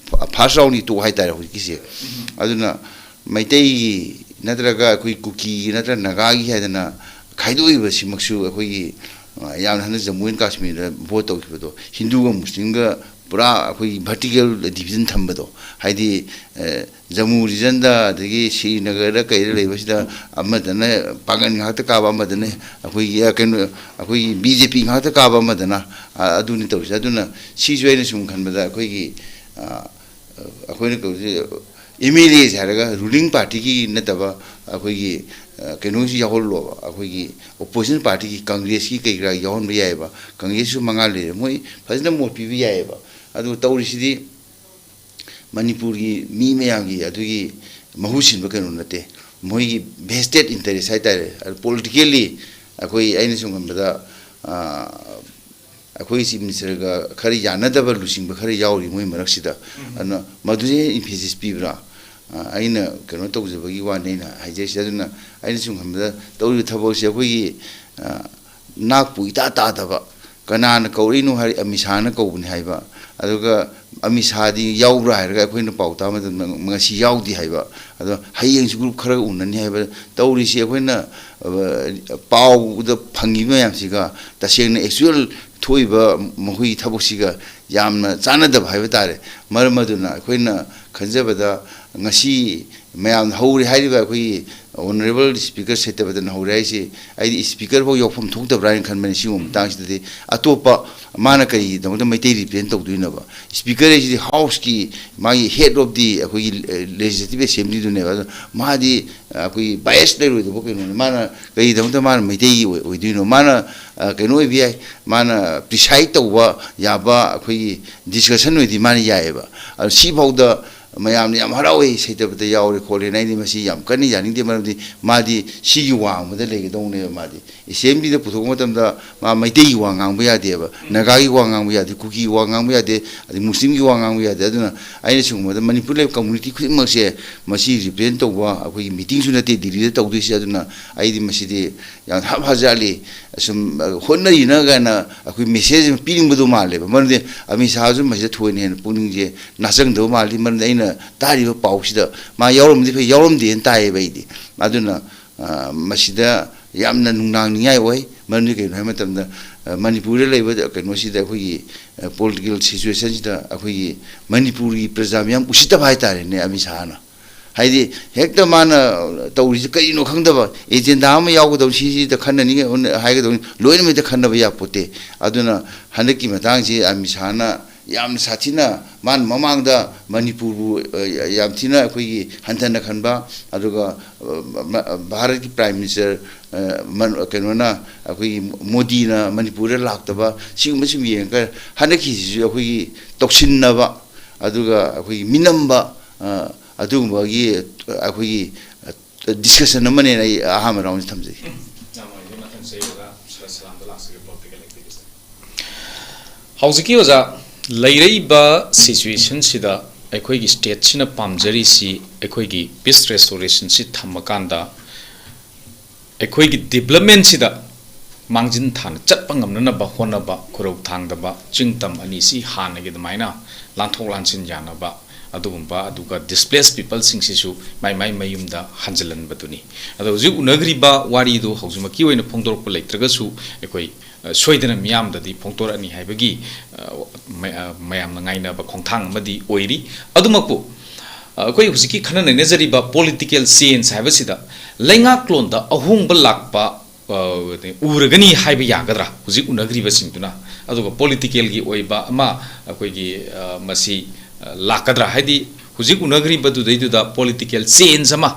ꯐꯥꯔꯁ ꯔꯥꯎꯟꯗꯤ ꯇꯣꯛ ꯍꯥꯏꯇꯥꯔꯦ ꯍꯧꯖꯤꯛꯀꯤꯁꯦ꯫ ꯑꯗꯨꯅ ꯃꯩꯇꯩꯒꯤ ꯅꯠꯇ꯭ꯔꯒ ꯑꯩꯈꯣꯏ ꯀꯨꯀꯤꯒꯤ ꯅꯠꯇ꯭ꯔꯒ ꯅꯥꯒꯥꯒꯤ ꯍꯥꯏꯗꯅ ꯈꯥꯏꯗꯣꯛꯏꯕꯁꯤꯃꯛꯁꯨ ꯑꯩꯈꯣꯏꯒꯤ, ꯑ, ꯌꯥꯝꯅ ꯍꯟꯗꯛ ꯖꯝꯃꯨ ꯑꯦꯟ ꯀꯥꯁꯃꯤꯔꯗ ꯚꯣꯠ ꯇꯧꯈꯤꯕꯗꯣ ꯍꯤꯟꯗꯨꯒ ꯃꯨꯁꯂꯤꯝꯒ ꯄꯨꯔꯥ ꯑꯩꯈꯣꯏꯒꯤ ꯚꯔꯇꯤꯀꯦꯜ ꯗꯤꯕꯤꯖꯟ ꯊꯝꯕꯗꯣ, ꯍꯥꯏꯗꯤ, ꯑ, ꯖꯝꯃꯨ ꯔꯤꯖꯟꯗ ꯑꯗꯒꯤ ꯁ꯭ꯔꯤꯅꯒꯔꯗ ꯀꯩꯗ ꯂꯩꯕꯁꯤꯗ ꯑꯃꯗꯅ ꯄꯥꯡꯒꯟ ꯉꯥꯛꯇ ꯀꯥꯕ, ꯑꯃꯗꯅ ꯑꯩꯈꯣꯏꯒꯤ, ꯑ, ꯀꯩꯅꯣ, ꯑꯩꯈꯣꯏꯒꯤ ꯕꯤ ꯖꯦ ꯄꯤ ꯉꯥꯛꯇ ꯀꯥꯕ, ꯑꯃꯗꯅ, ꯑ, ꯑꯗꯨꯅꯤ ꯇꯧꯔꯤꯁꯦ꯫ ꯑꯗꯨꯅ ꯁꯤꯁꯨ ꯑꯩꯅ ꯁꯨꯝ ꯈꯟꯕꯗ ꯑꯩꯈꯣꯏꯒꯤ, ꯑ, ꯑꯩꯈꯣꯏꯅ ꯀꯧꯔꯤꯁꯦ ꯑꯦꯝ ꯑꯦꯜ ꯑꯦꯁꯦ ꯍꯥꯏꯔꯒ ꯔꯨꯂꯤꯡ ꯄꯥꯔꯇꯤꯒꯤ ꯅꯠꯇꯕ ꯑꯩꯈꯣꯏꯒꯤ, ꯑ, ꯀꯩꯅꯣꯁꯤ ꯌꯥꯎꯍꯜꯂꯣꯕ, ꯑꯩꯈꯣꯏꯒꯤ ꯑꯣꯄꯣꯖꯤꯁꯟ ꯄꯥꯔꯇꯤꯒꯤ ꯀꯪꯒ꯭ꯔꯦꯁꯀꯤ ꯀꯩ ꯀꯔꯥ ꯌꯥꯎꯍꯟꯕ ꯌꯥꯏꯑꯕ꯫ ꯀꯪꯒ꯭ꯔꯦꯁꯁꯨ ꯃꯉꯥ ꯂꯩꯔꯦ, ꯃꯣꯏ ꯐꯖꯅ ꯃꯣꯠ ꯄꯤꯕ ꯌꯥꯏꯑꯕ꯫ ꯑꯗꯨ ꯇꯧꯔꯤꯁꯤꯗꯤ ꯃꯅꯤꯄꯨꯔꯒꯤ ꯃꯤ ꯃꯌꯥꯝꯒꯤ ꯑꯗꯨꯒꯤ ꯃꯍꯨꯠ ꯁꯤꯟꯕ ꯀꯩꯅꯣ ꯅꯠꯇꯦ, ꯃꯣꯏꯒꯤ ꯚꯦꯁꯇꯦꯠ ꯏꯟꯇꯔꯦꯁ ꯍꯥꯏꯇꯥꯔꯦ꯫ ꯑꯗꯨ ꯄꯣꯂꯤꯇꯤꯀꯦꯜꯂꯤ ꯑꯩꯈꯣꯏ, ꯑꯩꯅ ꯁꯨꯝ ꯈꯟꯕꯗ, ꯑ, ꯑꯩꯈꯣꯏ ꯆꯤꯐ ꯃꯤꯅꯤꯁꯇꯔꯒ ꯈꯔ ꯌꯥꯅꯗꯕ ꯂꯨꯆꯤꯡꯕ ꯈꯔ ꯌꯥꯎꯔꯤ ꯃꯣꯏ ꯃꯔꯛꯁꯤꯗ꯫ ꯑꯗꯨꯅ ꯃꯗꯨꯁꯦ ꯏꯝꯐꯦꯁꯤꯁ ꯄꯤꯕ꯭ꯔꯥ? ꯑ, ꯑꯩꯅ ꯀꯩꯅꯣ ꯇꯧꯖꯕꯒꯤ ꯋꯥꯅꯤ ꯑꯩꯅ ꯍꯥꯏꯖꯔꯤꯁꯦ꯫ ꯑꯗꯨꯅ ꯑꯩꯅ ꯁꯨꯝ ꯈꯟꯕꯗ ꯇꯧꯔꯤꯕ ꯊꯕꯛꯁꯦ ꯑꯩꯈꯣꯏꯒꯤ, ꯑ, ꯅꯥꯛꯄꯨ ꯏꯇꯥ ꯇꯥꯗꯕ, ꯀꯅꯥꯅ ꯀꯧꯔꯛꯏꯅꯣ ꯍꯥꯏꯔ ꯑꯃꯤꯠ ꯁꯥꯍꯅ ꯀꯧꯕꯅꯤ ꯍꯥꯏꯕ, ꯑꯗꯨꯒ ꯑꯃꯤꯠ ꯁꯥꯍꯗꯤ ꯌꯥꯎꯕ꯭ꯔꯥ ꯍꯥꯏꯔꯒ ꯑꯩꯈꯣꯏꯅ ꯄꯥꯎ ꯇꯥꯕ ꯃꯇꯝꯗ ꯉꯁꯤ ꯌꯥꯎꯗꯦ ꯍꯥꯏꯕ, ꯑꯗꯣ ꯍꯌꯦꯡꯁꯨ ꯒ꯭ꯔꯨꯞ ꯈꯔ ꯎꯅꯅꯤ ꯍꯥꯏꯕ꯫ ꯇꯧꯔꯤꯁꯤ ꯑꯩꯈꯣꯏꯅ, ꯑ, ꯄꯥꯎꯗ ꯐꯪꯉꯤꯕ ꯃꯌꯥꯝꯁꯤꯒ ꯇꯁꯦꯡꯅ ꯑꯦꯛꯆꯨꯋꯦꯜ ꯊꯣꯛꯏꯕ ꯃꯈꯣꯏꯒꯤ ꯊꯕꯛꯁꯤꯒ ꯌꯥꯝꯅ ꯆꯥꯟꯅꯗꯕ ꯍꯥꯏꯕ ꯇꯥꯔꯦ꯫ ꯃꯔꯝ ꯑꯗꯨꯅ ꯑꯩꯈꯣꯏꯅ ꯈꯟꯖꯕꯗ, ꯉꯁꯤ ꯃꯌꯥꯝꯅ ꯍꯧꯔꯦ ꯍꯥꯏꯔꯤꯕ ꯑꯩꯈꯣꯏꯒꯤ ꯑꯣꯅꯔꯦꯕꯜ ꯁ꯭ꯄꯤꯀꯔ ꯁꯩꯇꯕꯗꯅ ꯍꯧꯔꯦ ꯍꯥꯏꯁꯤ, ꯑꯩꯗꯤ ꯁ꯭ꯄꯤꯀꯔ ꯐꯥꯎ ꯌꯥꯎꯐꯝ ꯊꯣꯛꯇꯕ꯭ꯔꯥ ꯍꯥꯏꯅ ꯈꯟꯕꯅꯤ꯫ ꯁꯤꯒꯨꯝꯕ ꯃꯇꯥꯡꯁꯤꯗꯗꯤ ꯑꯇꯣꯞꯄ ꯃꯥꯅ ꯀꯔꯤꯒꯤꯗꯃꯛꯇ ꯃꯩꯇꯩ ꯔꯤꯄ꯭ꯔꯖꯦꯟ ꯇꯧꯗꯣꯏꯅꯣꯕ? ꯁ꯭ꯄꯤꯀꯔ ꯍꯥꯏꯁꯤꯗꯤ ꯍꯥꯎꯁꯀꯤ ꯃꯥꯒꯤ ꯍꯦꯗ ꯑꯣꯐ ꯗꯤ ꯑꯩꯈꯣꯏꯒꯤ ꯂꯦꯖꯤꯁꯂꯦꯇꯤꯚ ꯑꯦꯁꯦꯝꯕ꯭ꯂꯤꯗꯨꯅꯦꯕ꯫ ꯑꯗꯣ ꯃꯥꯗꯤ ꯑꯩꯈꯣꯏꯒꯤ ꯕꯥꯏꯁ ꯂꯩꯔꯣꯏꯗꯕ ꯀꯩꯅꯣꯅꯤ꯫ ꯃꯥꯅ ꯀꯔꯤꯒꯤꯗꯃꯛꯇ ꯃꯥꯅ ꯃꯩꯇꯩꯒꯤ ꯑꯣꯏ-, ꯑꯣꯏꯗꯣꯏꯅꯣ? ꯃꯥꯅ, ꯑ, ꯀꯩꯅꯣ ꯑꯣꯏꯕ ꯌꯥꯏ, ꯃꯥꯅ ꯄ꯭ꯔꯤꯁꯥꯏꯗ ꯇꯧꯕ ꯌꯥꯕ ꯑꯩꯈꯣꯏꯒꯤ ꯗꯤꯁꯀꯁꯟ ꯑꯣꯏꯗꯤ ꯃꯥꯅ ꯌꯥꯏꯑꯕ꯫ ꯑꯗꯣ ꯁꯤꯐꯥꯎꯗ ꯃꯌꯥꯝꯅ ꯌꯥꯝ ꯍꯔꯥꯎꯋꯦ, ꯁꯩꯇꯕꯗ ꯌꯥꯎꯔꯦ ꯈꯣꯠꯂꯦꯅ꯫ ꯑꯩꯗꯤ ꯃꯁꯤ ꯌꯥꯝ ꯀꯟꯅ ꯌꯥꯅꯤꯡꯗꯦ, ꯃꯔꯝꯗꯤ ꯃꯥꯗꯤ ꯁꯤꯒꯤ ꯋꯥꯡꯃꯗ ꯂꯩꯒꯗꯧꯅꯦꯕ꯫ ꯃꯥꯗꯤ ꯑꯦꯁꯦꯝꯕ꯭ꯂꯤꯗ ꯄꯨꯊꯣꯛꯄ ꯃꯇꯝꯗ ꯃꯥ ꯃꯩꯇꯩꯒꯤ ꯋꯥ ꯉꯥꯡꯕ ꯌꯥꯗꯦꯕ, ꯅꯥꯒꯥꯒꯤ ꯋꯥ ꯉꯥꯡꯕ ꯌꯥꯗꯦ, ꯀꯨꯀꯤꯒꯤ ꯋꯥ ꯉꯥꯡꯕ ꯌꯥꯗꯦ, ꯑꯗꯩ ꯃꯨꯁꯂꯤꯝꯒꯤ ꯋꯥ ꯉꯥꯡꯕ ꯌꯥꯗꯦ꯫ ꯑꯗꯨꯅ ꯑꯩꯅ ꯁꯤꯒꯨꯝꯕꯗ ꯃꯅꯤꯄꯨꯔ ꯂꯩꯕ ꯀꯝꯃꯨꯅꯤꯇꯤ ꯈꯨꯗꯤꯡꯃꯛꯁꯦ ꯃꯁꯤ ꯔꯤꯄ꯭ꯔꯖꯦꯟ ꯇꯧꯕ ꯑꯩꯈꯣꯏꯒꯤ ꯃꯤꯇꯤꯡꯁꯨ ꯅꯠꯇꯦ ꯗꯤꯜꯂꯤꯗ ꯇꯧꯗꯣꯏꯁꯦ꯫ ꯑꯗꯨꯅ ꯑꯩꯗꯤ ꯃꯁꯤꯗꯤ ꯌꯥꯝ ꯍꯥꯞ ꯍꯥꯖꯥꯠꯂꯤ, ꯑꯁꯨꯝ, ꯑ, ꯍꯣꯠꯅꯔꯤꯅ ꯀꯥꯏꯅ ꯑꯩꯈꯣꯏ ꯃꯦꯁꯦꯖ ꯑꯃ ꯄꯤꯅꯤꯡꯕꯗꯧ ꯃꯥꯜꯂꯦꯕ꯫ ꯃꯔꯝꯗꯤ ꯑꯃꯤꯠ ꯁꯥꯍꯁꯨ ꯃꯁꯤꯗ ꯊꯣꯏꯅ ꯍꯦꯟꯅ ꯄꯨꯛꯅꯤꯡꯁꯦ ꯅꯥꯆꯪꯗꯕ ꯃꯥꯜꯂꯤ꯫ ꯃꯔꯝꯗꯤ ꯑꯩꯅ ꯇꯥꯔꯤꯕ ꯄꯥꯎꯁꯤꯗ ꯃꯥ ꯌꯥꯎꯔꯝꯗꯤ ꯐꯩ, ꯌꯥꯎꯔꯝꯗꯦꯅ ꯇꯥꯏꯌꯦꯕ ꯑꯩꯗꯤ꯫ ꯑꯗꯨꯅ, ꯑ, ꯃꯁꯤꯗ ꯌꯥꯝꯅ ꯅꯨꯡꯅꯥꯡꯅꯤꯡꯉꯥꯏ ꯑꯣꯏ꯫ ꯃꯔꯝꯗꯤ ꯀꯩꯅꯣ ꯍꯥꯏꯕ ꯃꯇꯝꯗ, ꯑ, ꯃꯅꯤꯄꯨꯔꯗ ꯂꯩꯕ ꯀꯩꯅꯣꯁꯤꯗ ꯑꯩꯈꯣꯏꯒꯤ, ꯑ, ꯄꯣꯂꯤꯇꯤꯀꯦꯜ ꯁꯤꯆꯨꯋꯦꯁꯟꯁꯤꯗ ꯑꯩꯈꯣꯏꯒꯤ ꯃꯅꯤꯄꯨꯔꯒꯤ ꯄ꯭ꯔꯖꯥ ꯃꯤꯌꯥꯝ ꯎꯁꯤꯠꯇꯕ ꯍꯥꯏꯇꯥꯔꯦꯅꯦ ꯑꯃꯤꯠ ꯁꯥꯍꯅ꯫ ꯍꯥꯏꯗꯤ ꯍꯦꯛꯇ ꯃꯥꯅ ꯇꯧꯔꯤꯁꯤ ꯀꯔꯤꯅꯣ ꯈꯪꯗꯕ, ꯑꯦꯖꯦꯟꯗꯥ ꯑꯃ ꯌꯥꯎꯒꯗꯧꯅꯤ, ꯁꯤꯁꯤꯗ ꯈꯟꯅꯅꯤꯡꯉꯥꯏ ꯍꯥꯏꯒꯗꯧꯅꯤ, ꯂꯣꯏꯅꯃꯛꯇ ꯈꯟꯅꯕ ꯌꯥꯄꯣꯠꯇꯦ꯫ ꯑꯗꯨꯅ ꯍꯟꯗꯛꯀꯤ ꯃꯇꯥꯡꯁꯤ ꯑꯃꯤꯠ ꯁꯥꯍꯅ ꯌꯥꯝꯅ ꯁꯥꯊꯤꯅ ꯃꯥꯅ ꯃꯃꯥꯡꯗ ꯃꯅꯤꯄꯨꯔꯕꯨ, ꯑ, ꯌꯥꯝ ꯊꯤꯅ ꯑꯩꯈꯣꯏꯒꯤ ꯍꯟꯊꯅ ꯈꯟꯕ, ꯑꯗꯨꯒ, ꯑ, ꯃ-, ꯚꯥꯔꯠꯀꯤ ꯄ꯭ꯔꯥꯏꯝ ꯃꯤꯅꯤꯁꯇꯔ, ꯑ, ꯃꯟ-, ꯀꯩꯅꯣꯅ, ꯑꯩꯈꯣꯏꯒꯤ ꯃꯣꯗꯤꯅ ꯃꯅꯤꯄꯨꯔꯗ ꯂꯥꯛꯇꯕ, ꯁꯤꯒꯨꯝꯕꯁꯤꯡ ꯌꯦꯡꯉꯒ ꯍꯟꯗꯛꯀꯤꯁꯤꯁꯨ ꯑꯩꯈꯣꯏꯒꯤ ꯇꯧꯁꯤꯟꯅꯕ, ꯑꯗꯨꯒ ꯑꯩꯈꯣꯏꯒꯤ ꯃꯤꯅꯝꯕ, ꯑ, ꯑꯗꯨꯒꯨꯝꯕꯒꯤ ꯑꯩꯈꯣꯏꯒꯤ, ꯑ, ꯗꯤꯁꯀꯁꯟ ꯑꯃꯅꯦꯅ ꯑꯩ ꯑꯍꯥꯟꯕ ꯔꯥꯎꯟꯁꯤ ꯊꯝꯖꯒꯦ꯫ ꯌꯥꯝ ꯅꯨꯡꯉꯥꯏꯖꯔꯦ꯫ ꯃꯊꯪꯁꯦ ꯑꯣꯖꯥ ꯁꯔꯠ ꯁꯂꯥꯝꯗ ꯂꯥꯛꯆꯒꯦ, ꯄꯣꯂꯤꯇꯤꯀꯦꯜ ꯑꯦꯛꯇꯤꯚꯤꯁꯇ꯫ ꯍꯧꯖꯤꯛꯀꯤ ꯑꯣꯖꯥ, ꯂꯩꯔꯛꯏꯕ ꯁꯤꯆꯨꯋꯦꯁꯟꯁꯤꯗ ꯑꯩꯈꯣꯏꯒꯤ ꯁ꯭ꯇꯦꯠꯁꯤꯅ ꯄꯥꯝꯖꯔꯤꯁꯤ ꯑꯩꯈꯣꯏꯒꯤ ꯄꯤꯁ ꯔꯦꯁꯇꯣꯔꯦꯁꯟꯁꯤ ꯊꯝꯃꯀꯥꯟꯗ ꯑꯩꯈꯣꯏꯒꯤ ꯗꯤꯕ꯭ꯂꯞꯃꯦꯟꯁꯤꯗ ꯃꯥꯡꯖꯤꯟ ꯊꯥꯅ ꯆꯠꯄ ꯉꯝꯅꯅꯕ ꯍꯣꯠꯅꯕ, ꯈꯨꯔꯧ ꯊꯥꯡꯗꯕ, ꯆꯤꯡ ꯇꯝ ꯑꯅꯤꯁꯤ ꯍꯥꯟꯅꯒꯤ ꯑꯗꯨꯃꯥꯏꯅ ꯂꯥꯟꯊꯣꯛ ꯂꯥꯟꯁꯤꯟ ꯌꯥꯅꯕ ꯑꯗꯨꯒꯨꯝꯕ, ꯑꯗꯨꯒ ꯗꯤꯁꯄ꯭ꯂꯦꯁ ꯄꯤꯄꯜꯁꯤꯡꯁꯤꯁꯨ ꯃꯥꯏ ꯃꯥꯏ ꯃꯌꯨꯝꯗ ꯍꯟꯖꯤꯜꯍꯟꯕꯗꯨꯅꯤ꯫ ꯑꯗꯣ ꯍꯧꯖꯤꯛ ꯎꯅꯈ꯭ꯔꯤꯕ ꯋꯥꯔꯤꯗꯨ ꯍꯧꯖꯤꯛꯃꯛꯀꯤ ꯑꯣꯏꯅ ꯐꯣꯡꯗꯣꯔꯛꯄ ꯂꯩꯇ꯭ꯔꯒꯁꯨ ꯑꯩꯈꯣꯏ, ꯑ, ꯁꯣꯏꯗꯅ ꯃꯤꯌꯥꯝꯗꯗꯤ ꯐꯣꯡꯗꯣꯔꯛꯑꯅꯤ ꯍꯥꯏꯕꯒꯤ, ꯑ, ꯃ-, ꯑ, ꯃꯌꯥꯝꯅ ꯉꯥꯏꯅꯕ ꯈꯣꯡꯊꯥꯡ ꯑꯃꯗꯤ ꯑꯣꯏꯔꯤ꯫ ꯑꯗꯨꯃꯛꯄꯨ ꯑꯩꯈꯣꯏ ꯍꯧꯖꯤꯛꯀꯤ ꯈꯟꯅ ꯅꯩꯅꯖꯔꯤꯕ political change ꯍꯥꯏꯕꯁꯤꯗ ꯂꯩꯉꯥꯛꯂꯣꯟꯗ ꯑꯍꯣꯡꯕ ꯂꯥꯛꯄ, ꯑ, ꯎꯔꯒꯅꯤ ꯍꯥꯏꯕ ꯌꯥꯒꯗ꯭ꯔꯥ, ꯍꯧꯖꯤꯛ ꯎꯅꯈ꯭ꯔꯤꯕꯁꯤꯡꯗꯨꯅ? ꯑꯗꯨꯒ politicalꯒꯤ ꯑꯣꯏꯕ ꯑꯃ ꯑꯩꯈꯣꯏꯒꯤ, ꯑ, ꯃꯁꯤ, ꯑ, ꯂꯥꯛꯀꯗ꯭ꯔꯥ? ꯍꯥꯏꯗꯤ ꯍꯧꯖꯤꯛ ꯎꯅꯈ꯭ꯔꯤꯕꯗꯨꯗꯩꯗꯨꯗ political change ꯑꯃ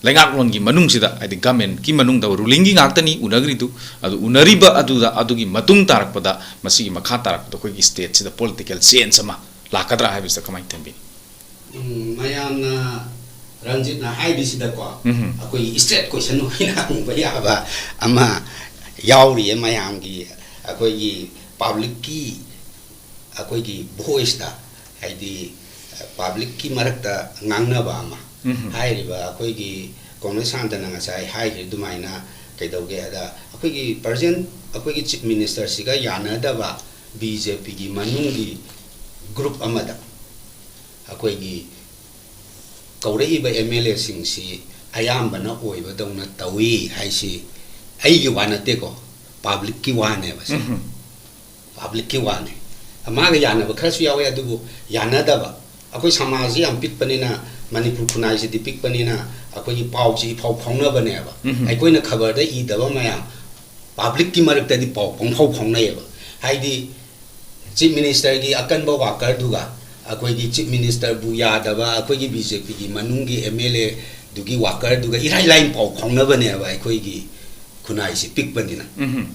ꯂꯩꯉꯥꯛꯂꯣꯟꯒꯤ ꯃꯅꯨꯡꯁꯤꯗ, ꯍꯥꯏꯗꯤ governmentꯀꯤ ꯃꯅꯨꯡꯗ, rulingꯒꯤ ꯉꯥꯛꯇꯅꯤ ꯎꯅꯈ꯭ꯔꯤꯗꯨ, ꯑꯗꯨ ꯎꯅꯔꯤꯕ ꯑꯗꯨꯗ, ꯑꯗꯨꯒꯤ ꯃꯇꯨꯡ ꯇꯥꯔꯛꯄꯗ, ꯃꯁꯤꯒꯤ ꯃꯈꯥ ꯇꯥꯔꯛꯄꯗ ꯑꯩꯈꯣꯏꯒꯤ stateꯁꯤꯗ political change ꯑꯃ ꯂꯥꯛꯀꯗ꯭ꯔꯥ ꯍꯥꯏꯕꯁꯤꯗ ꯀꯃꯥꯏꯅ ꯊꯝꯕꯤꯅꯤ? ꯎꯝ, ꯃꯌꯥꯝꯅ, ꯔꯟꯖꯤꯠꯅ ꯍꯥꯏꯔꯤꯁꯤꯗꯀꯣ, ꯎꯝ꯫ ꯑꯩꯈꯣꯏꯒꯤ straight question ꯑꯣꯏꯅ ꯍꯪꯕ ꯌꯥꯕ ꯑꯃ ꯌꯥꯎꯔꯤꯌꯦ꯫ ꯃꯌꯥꯝꯒꯤ, ꯑꯩꯈꯣꯏꯒꯤ publicꯀꯤ, ꯑꯩꯈꯣꯏꯒꯤ voiceꯇ, ꯍꯥꯏꯗꯤ publicꯀꯤ ꯃꯔꯛꯇ ꯉꯥꯡꯅꯕ ꯑꯃ꯫ ꯎꯝ꯫ ꯍꯥꯏꯔꯤꯕ ꯑꯩꯈꯣꯏꯒꯤ ꯀꯣꯃꯔꯦꯗ ꯁꯥꯟꯇꯅ ꯉꯁꯥꯏ ꯍꯥꯏꯈꯤꯕ ꯑꯗꯨꯃꯥꯏꯅ, ꯀꯩꯗꯧꯒꯦ ꯍꯥꯏꯗ, ꯑꯩꯈꯣꯏꯒꯤ present ꯑꯩꯈꯣꯏꯒꯤ chief ministerꯁꯤꯒ ꯌꯥꯅꯗꯕ BJPꯒꯤ ꯃꯅꯨꯡꯒꯤ group ꯑꯃꯗ ꯑꯩꯈꯣꯏꯒꯤ ꯀꯧꯔꯛꯏꯕ MLAꯁꯤꯡꯁꯤ ꯑꯌꯥꯝꯕꯅ ꯑꯣꯏꯕꯗꯧꯅ ꯇꯧꯏ ꯍꯥꯏꯁꯤ ꯑꯩꯒꯤ ꯋꯥ ꯅꯠꯇꯦꯀꯣ, publicꯀꯤ ꯋꯥꯅꯦꯕ ꯁꯤ꯫ ꯎꯝ꯫ Publicꯀꯤ ꯋꯥꯅꯤ꯫ ꯃꯥꯒ ꯌꯥꯅꯕ ꯈꯔꯁꯨ ꯌꯥꯎꯋꯦ, ꯑꯗꯨꯕꯨ ꯌꯥꯅꯗꯕ꯫ ꯑꯩꯈꯣꯏ ꯁꯃꯥꯖꯁꯤ ꯌꯥꯝ ꯄꯤꯛꯄꯅꯤꯅ, ꯃꯅꯤꯄꯨꯔ ꯈꯨꯟꯅꯥꯏꯁꯤꯗꯤ ꯄꯤꯛꯄꯅꯤꯅ, ꯑꯩꯈꯣꯏꯒꯤ ꯄꯥꯎꯁꯤ ꯏꯐꯥꯎ ꯐꯥꯎꯅꯕꯅꯦꯕ꯫ ꯎꯝ꯫ ꯑꯩꯈꯣꯏꯅ ꯈꯕꯔꯗ ꯏꯗꯕ ꯃꯌꯥꯝ publicꯀꯤ ꯃꯔꯛꯇꯗꯤ ꯄꯥꯎ ꯄꯪꯐꯥꯎ ꯐꯥꯎꯅꯩꯌꯦꯕ꯫ ꯍꯥꯏꯗꯤ chief ministerꯒꯤ ꯑꯀꯟꯕ workerꯗꯨꯒ ꯑꯩꯈꯣꯏꯒꯤ chief ministerꯕꯨ ꯌꯥꯗꯕ ꯑꯩꯈꯣꯏꯒꯤ BJPꯒꯤ ꯃꯅꯨꯡꯒꯤ MLAꯗꯨꯒꯤ workerꯗꯨꯒ ꯏꯔꯥꯏ ꯂꯥꯏꯅ ꯄꯥꯎ ꯐꯥꯎꯅꯕꯅꯦꯕ, ꯑꯩꯈꯣꯏꯒꯤ ꯈꯨꯟꯅꯥꯏꯁꯤ ꯄꯤꯛꯄꯅꯤꯅ꯫ ꯎꯝ꯫